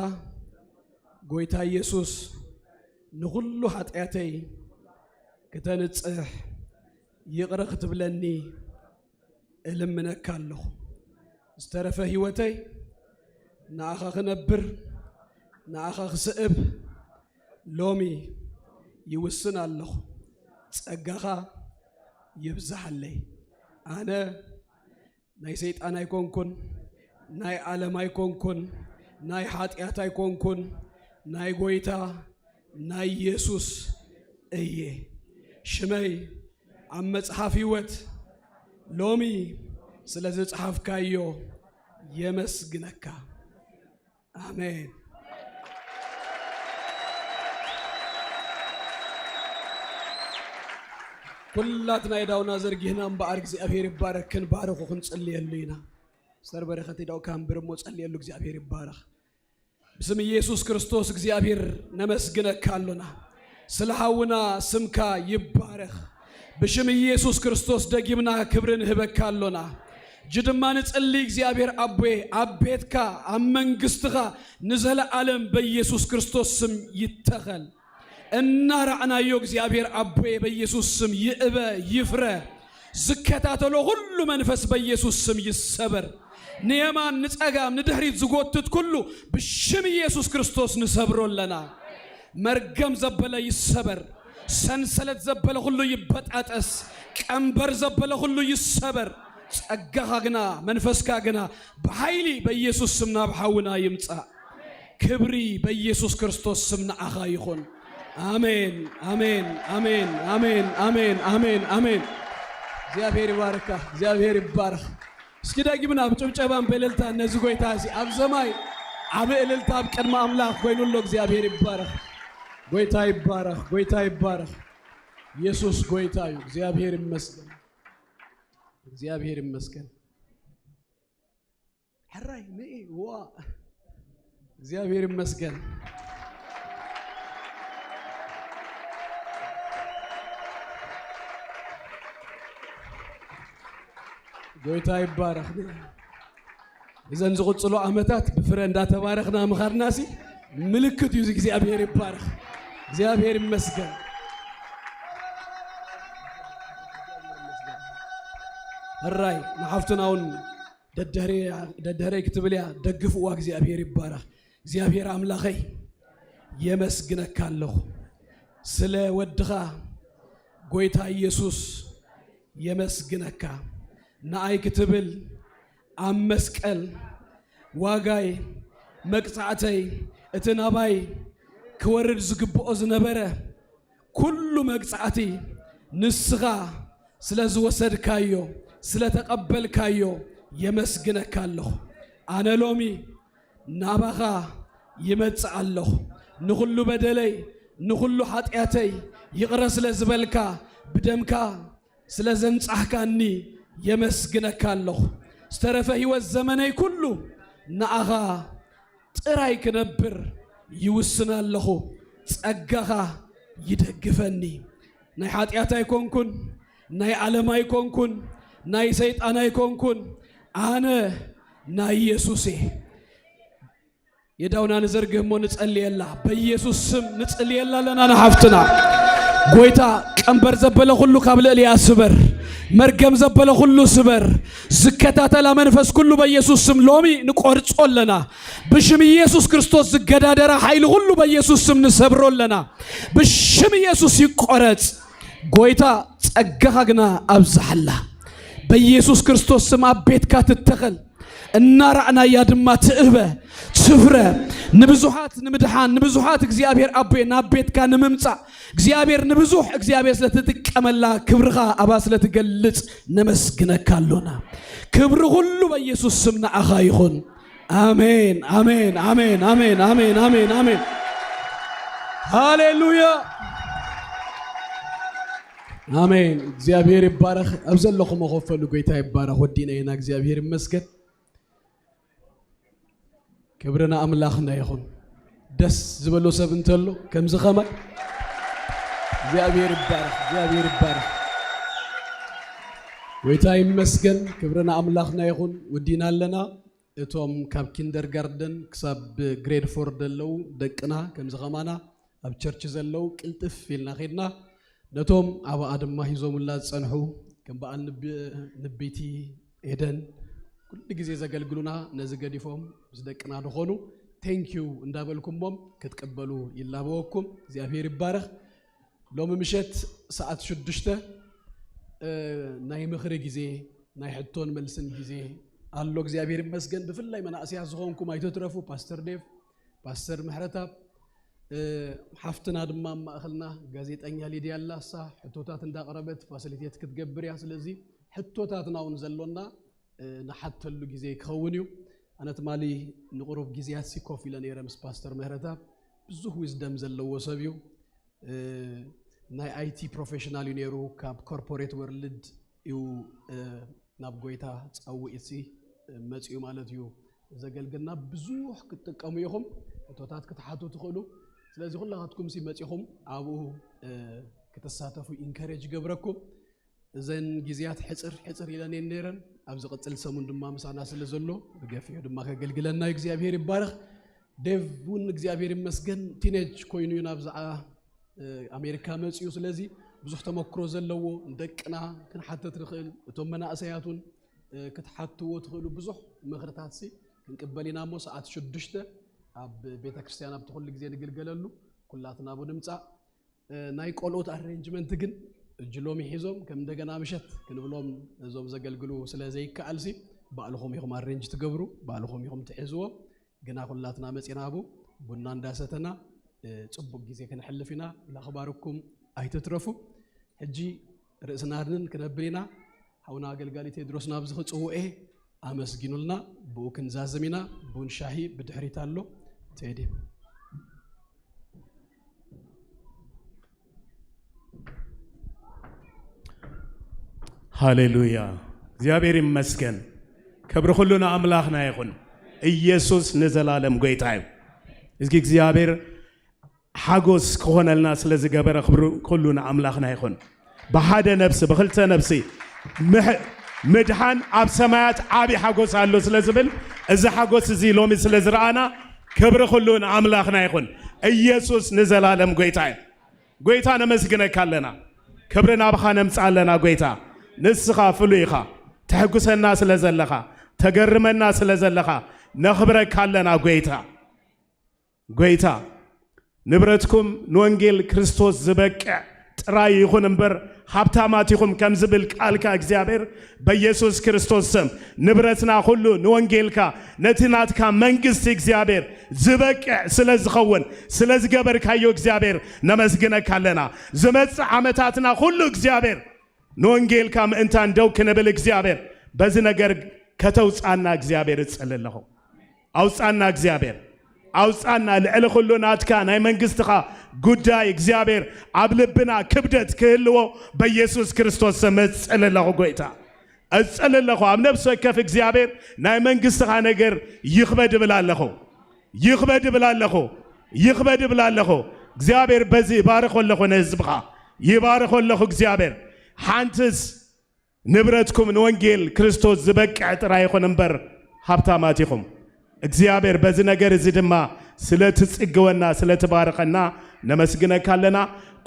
ጎይታ ኢየሱስ ንኹሉ ሓጢኣተይ ክተንጽሕ ይቕረ ክትብለኒ እልምነካ ኣለኹ። ዝተረፈ ህይወተይ ንኣኻ ክነብር፣ ንኣኻ ክስእብ ሎሚ ይውስን ኣለኹ። ጸጋኻ ይብዛሓለይ። ኣነ ናይ ሰይጣን ኣይኮንኩን፣ ናይ ዓለም ኣይኮንኩን፣ ናይ ሓጢኣት ኣይኮንኩን፣ ናይ ጎይታ ናይ ኢየሱስ እየ። ሽመይ ኣብ መጽሓፍ ህይወት ሎሚ ስለ ዝጸሓፍካዮ የመስግነካ። ኣሜን። ኩላትና የዳውና ዘርጊህና እምበኣር እግዚኣብሔር ይባረክ፣ ክንባረኹ ክንጽልየሉ ኢና። ስተር በረኸት የዳው ካምብር እሞ ጸልየሉ፣ እግዚኣብሔር ይባረኽ። ብስም ኢየሱስ ክርስቶስ እግዚኣብሔር ነመስግነካ ኣሎና። ስለ ሓውና ስምካ ይባረኽ። ብሽም ኢየሱስ ክርስቶስ ደጊምና ክብሪ ንህበካ ኣሎና። እጂ ድማ ንጽሊ እግዚኣብሔር ኣቦይ ኣብ ቤትካ ኣብ መንግስትኻ ንዘለዓለም በኢየሱስ ክርስቶስ ስም ይተኸል። እናራዕናዮ እግዚኣብሔር ኣቦይ በኢየሱስ ስም ይእበ ይፍረ። ዝከታተሎ ሁሉ መንፈስ በኢየሱስ ስም ይሰበር። ንየማን ንጸጋም ንድሕሪት ዝጎትት ኩሉ ብሽም ኢየሱስ ክርስቶስ ንሰብሮ ኣለና። መርገም ዘበለ ይሰበር። ሰንሰለት ዘበለ ኩሉ ይበጣጠስ። ቀንበር ዘበለ ኩሉ ይሰበር። ጸጋኻ ግና መንፈስካ ግና ብሓይሊ በኢየሱስ ስም ናብ ሓውና ይምጻእ። ክብሪ በኢየሱስ ክርስቶስ ስም ንዓኻ ይኹን። ኣሜን፣ ኣሜን፣ ኣሜን፣ ኣሜን፣ ኣሜን፣ ኣሜን፣ ኣሜን። እግዚኣብሔር ይባርካ፣ እግዚኣብሔር ይባረኽ። እስኪ ደጊምና ብጭብጨባን በእልልታን ነዚ ጎይታ እዚ ኣብ ዘማይ ዓቢ እልልታ ኣብ ቅድሚ ኣምላኽ ኮይኑ ኣሎ። እግዚኣብሔር ይባረኽ። ጎይታ ይባረኽ፣ ጎይታ ይባረኽ። ኢየሱስ ጎይታ እዩ። እግዚኣብሔር ይመስገን። እግዚኣብሔር ይመስገን። ሕራይ ንኢ ዋ እግዚኣብሔር ይመስገን። ጎይታ ይባረኽ። እዘን ዝቕጽሉ ዓመታት ብፍረ እንዳተባረኽና ምኻድናሲ ምልክት እዩ። እግዚኣብሔር ይባረኽ። እግዚኣብሔር ይመስገን። ሕራይ ንሓፍትና እውን ደድሕረይ ክትብል እያ። ደግፍዋ። እግዚኣብሔር ይባረኽ። እግዚኣብሔር ኣምላኸይ የመስግነካ ኣለኹ። ስለ ወድኻ ጎይታ ኢየሱስ የመስግነካ። ንኣይ ክትብል ኣብ መስቀል ዋጋይ፣ መቅጻዕተይ፣ እቲ ናባይ ክወርድ ዝግብኦ ዝነበረ ኩሉ መግጻዕቲ ንስኻ ስለ ዝወሰድካዮ፣ ስለ ተቐበልካዮ የመስግነካ ኣለኹ። ኣነ ሎሚ ናባኻ ይመጽእ ኣለኹ። ንኹሉ በደለይ፣ ንኹሉ ሓጢኣተይ ይቕረ ስለ ዝበልካ፣ ብደምካ ስለ ዘንጻሕካኒ የመስግነካ ኣለኹ። ዝተረፈ ህይወት ዘመነይ ኩሉ ንኣኻ ጥራይ ክነብር ይውስን ኣለኹ። ጸጋኻ ይደግፈኒ። ናይ ሓጢኣት ኣይኮንኩን፣ ናይ ዓለም ኣይኮንኩን፣ ናይ ሰይጣን ኣይኮንኩን። ኣነ ናይ ኢየሱስ እየ። የዳውና ንዘርግህ እሞ ንጸልየላ። በኢየሱስ ስም ንጽልየላ ኣለና ንሓፍትና። ጎይታ ቀንበር ዘበለ ኩሉ ካብ ልዕሊኣ ስበር። መርገም ዘበለ ኩሉ ስበር። ዝከታተላ መንፈስ ኩሉ በኢየሱስ ስም ሎሚ ንቆርጾ ኣለና። ብሽም ኢየሱስ ክርስቶስ ዝገዳደራ ሓይሊ ኩሉ በኢየሱስ ስም ንሰብሮ ኣለና። ብሽም ኢየሱስ ይቆረጽ። ጎይታ ጸጋኻ ግና ኣብዝሓላ። በኢየሱስ ክርስቶስ ስም ኣብ ቤትካ ትተኸል። እናራዕናያ ድማ ትእበ፣ ትፍረ። ንብዙሓት ንምድሓን፣ ንብዙሓት እግዚኣብሔር ኣቦይ ናብ ቤትካ ንምምጻእ እግዚኣብሔር ንብዙሕ እግዚኣብሔር ስለትጥቀመላ ክብርኻ ኣባ ስለትገልጽ ነመስግነካ ኣሎና። ክብሪ ኩሉ በኢየሱስ ስም ንዓኻ ይኹን። ኣሜን፣ ኣሜን፣ ኣሜን፣ ኣሜን፣ ኣሜን፣ ኣሜን፣ ኣሜን። ሃሌሉያ። ኣሜን። እግዚኣብሔር ይባረኽ። ኣብ ዘለኹም መኸፈሉ ጎይታ ይባረኽ። ወዲና ኢና። እግዚኣብሔር ይመስገን። ክብሪ ንኣምላኽና ይኹን። ደስ ዝበሎ ሰብ እንተሎ ከምዚ ኸማይ እግዚኣብሔር ይባረኽ። እግዚኣብሔር ይባረኽ። ጎይታ ይመስገን። ክብሪ ንኣምላኽና ይኹን። ወዲና ኣለና። እቶም ካብ ኪንደርጋርደን ክሳብ ግሬድ ፎር ዘለዉ ደቅና ከምዚ ኸማና ኣብ ቸርች ዘለዉ ቅልጥፍ ኢልና ኸድና። ነቶም ኣባኣ ድማ ሂዞምላ ዝጸንሑ ከም በዓል ንብ-፣ ንቢቲ ኤደን ኩሉ ግዜ ዘገልግሉና ነዚ ገዲፎም ምስ ደቅና ዝኾኑ ቴንኪዩ እንዳበልኩሞም ክትቅበሉ ይላበወኩም። እግዚኣብሔር ይባረኽ። ሎሚ ምሸት ሰዓት ሽዱሽተ፣ እ፣ ናይ ምኽሪ ግዜ፣ ናይ ሕቶን መልስን ግዜ ኣሎ። እግዚኣብሔር ይመስገን። ብፍላይ መናእሰያት ዝኾንኩም ኣይትትረፉ። ፓስተር ዴቭ፣ ፓስተር ምሕረታብ፣ እ፣ ሓፍትና ድማ ኣብ ማእኸልና ጋዜጠኛ ሊድያ ኣላ። እሳ ሕቶታት እንዳቕረበት ፋሲሊቴት ክትገብር እያ። ስለዚ ሕቶታትና እውን ዘሎና፣ እ፣ ንሓተሉ ግዜ ክኸውን እዩ። ኣነ ትማሊ ንቑሩብ ግዜያት ሲ ኮፍ ኢለ ነይረ ምስ ፓስተር ምህረትኣብ። ብዙሕ ዊዝደም ዘለዎ ሰብ እዩ። እ፣ ናይ ኣይቲ ፕሮፌሽናል እዩ ነይሩ። ካብ ኮርፖሬት ወርልድ እዩ፣ እ፣ ናብ ጎይታ ጸውዒትሲ፣ እ፣ መጺኡ ማለት እዩ ዘገልግልና። ብዙሕ ክትጥቀሙ ኢኹም፣ ሕቶታት ክትሓቱ ትኽእሉ። ስለዚ ኩላኻትኩም ሲ መጺኹም ኣብኡ፣ እ፣ ክትሳተፉ ኢንከሬጅ ይገብረኩም። እዘን ግዜያት ሕጽር ሕጽር ኢለን እየን ነይረን። ኣብ ዝቕጽል ሰሙን ድማ ምሳና ስለ ዘሎ ብገፊሑ ድማ ከገልግለና እዩ። እግዚኣብሔር ይባረኽ። ዴቭ እውን እግዚኣብሔር ይመስገን፣ ቲኔጅ ኮይኑ እዩ ናብዚ ዓ-፣ እ፣ ኣሜሪካ መጺኡ። ስለዚ ብዙሕ ተመክሮ ዘለዎ፣ ንደቅና ክንሓትት ንኽእል፣ እቶም መናእሰያት እውን፣ እ፣ ክትሓትዎ ትኽእሉ ብዙሕ ምኽርታትሲ ክንቅበል ኢና እሞ ሰዓት ሽዱሽተ ኣብ ቤተ ክርስቲያን ኣብቲ ኩሉ ግዜ ንግልገለሉ ኩላትና ኣብኡ ንምጻእ። እ፣ ናይ ቆልኦት ኣሬንጅመንት ግን እጂ ሎሚ ሒዞም ከም እንደገና ምሸት ክንብሎም እዞም ዘገልግሉ ስለ ዘይከኣልሲ ባዕልኹም ኢኹም ኣሬንጅ ትገብሩ፣ ባዕልኹም ኢኹም ትሕዝዎ። ግና ኩላትና መጺና ኣብኡ ቡና እንዳሰተና፣ እ፣ ጽቡቕ ግዜ ክነሕልፍ ኢና። ላኽባርኩም ኣይትትረፉ። ሕጂ ርእስና ኣድንን ክነብል ኢና። ሓውና ኣገልጋሊ ቴድሮስ ናብዚ ክጽውኤ ኣመስጊኑልና። ብኡ ክንዛዝም ኢና። ቡን ሻሂ ብድሕሪት ኣሎ። ቴዲ። ሃሌሉያ። እግዚኣብሔር ይመስገን። ክብሪ ኩሉ ንኣምላኽና ይኹን። ኢየሱስ ንዘላለም ጎይታ እዩ። እስኪ እግዚኣብሔር ሓጎስ ክኾነልና ስለ ዝገበረ ክብሪ ኩሉ ንኣምላኽና ይኹን። ብሓደ ነብሲ፣ ብኽልተ ነብሲ ምሕ-፣ ምድሓን ኣብ ሰማያት ዓቢ ሓጎስ ኣሎ ስለ ዝብል፣ እዚ ሓጎስ እዚ ሎሚ ስለ ዝረኣና ክብሪ ኩሉ ንኣምላኽና ይኹን። ኢየሱስ ንዘላለም ጎይታ እዩ። ጎይታ ነመስግነካ ኣለና። ክብሪ ናባኻ ነምጽእ ኣለና ጎይታ። ንስኻ ፍሉይ ኢኻ። ተሕጉሰና ስለ ዘለኻ፣ ተገርመና ስለ ዘለኻ ነኽብረካ ኣለና ጎይታ። ጎይታ፣ ንብረትኩም ንወንጌል ክርስቶስ ዝበቅዕ ጥራይ ይኹን እምበር ሃብታማት ኢኹም ከም ዝብል ቃልካ እግዚኣብሔር፣ በኢየሱስ ክርስቶስ ስም ንብረትና ኩሉ ንወንጌልካ፣ ነቲ ናትካ መንግስቲ እግዚኣብሔር ዝበቅዕ ስለ ዝኸውን፣ ስለ ዝገበርካዮ እግዚኣብሔር ነመስግነካ ኣለና። ዝመጽእ ዓመታትና ኩሉ እግዚኣብሔር ንወንጌልካ ምእንታን ደው ክንብል እግዚኣብሔር በዚ ነገር ከተውጻና እግዚኣብሔር እጽሊ ኣለኹ። ኣውጻና እግዚኣብሔር፣ ኣውጻና። ልዕሊ ኩሉ ናትካ ናይ መንግስትኻ ጉዳይ እግዚኣብሔር ኣብ ልብና ክብደት ክህልዎ በኢየሱስ ክርስቶስ ስም እጽሊ ኣለኹ። ጎይታ እጽሊ ኣለኹ። ኣብ ነፍሲ ወከፍ እግዚኣብሔር ናይ መንግስትኻ ነገር ይኽበድ እብል ኣለኹ። ይኽበድ እብል ኣለኹ። ይኽበድ እብል ኣለኹ። እግዚኣብሔር በዚ ይባርኾ ኣለኹ፣ ንህዝብኻ ይባርኾ ኣለኹ። እግዚኣብሔር ሓንትስ ንብረትኩም ንወንጌል ክርስቶስ ዝበቅዕ ጥራይ ይኹን እምበር ሃብታማት ኢኹም። እግዚኣብሔር በዚ ነገር እዚ ድማ ስለ ትጽግወና፣ ስለ ትባርኸና ነመስግነካ ኣለና።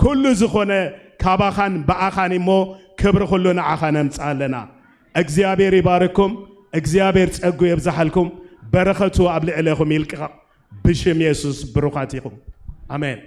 ኩሉ ዝኾነ ካባኻን ብኣኻን እሞ ክብሪ ኩሉ ንዓኻ ነምጽእ ኣለና። እግዚኣብሔር ይባርኩም። እግዚኣብሔር ጸጉ የብዝሓልኩም። በረኸቱ ኣብ ልዕሌኹም ይልቀቕ። ብሽም የሱስ ብሩኻት ኢኹም። ኣሜን።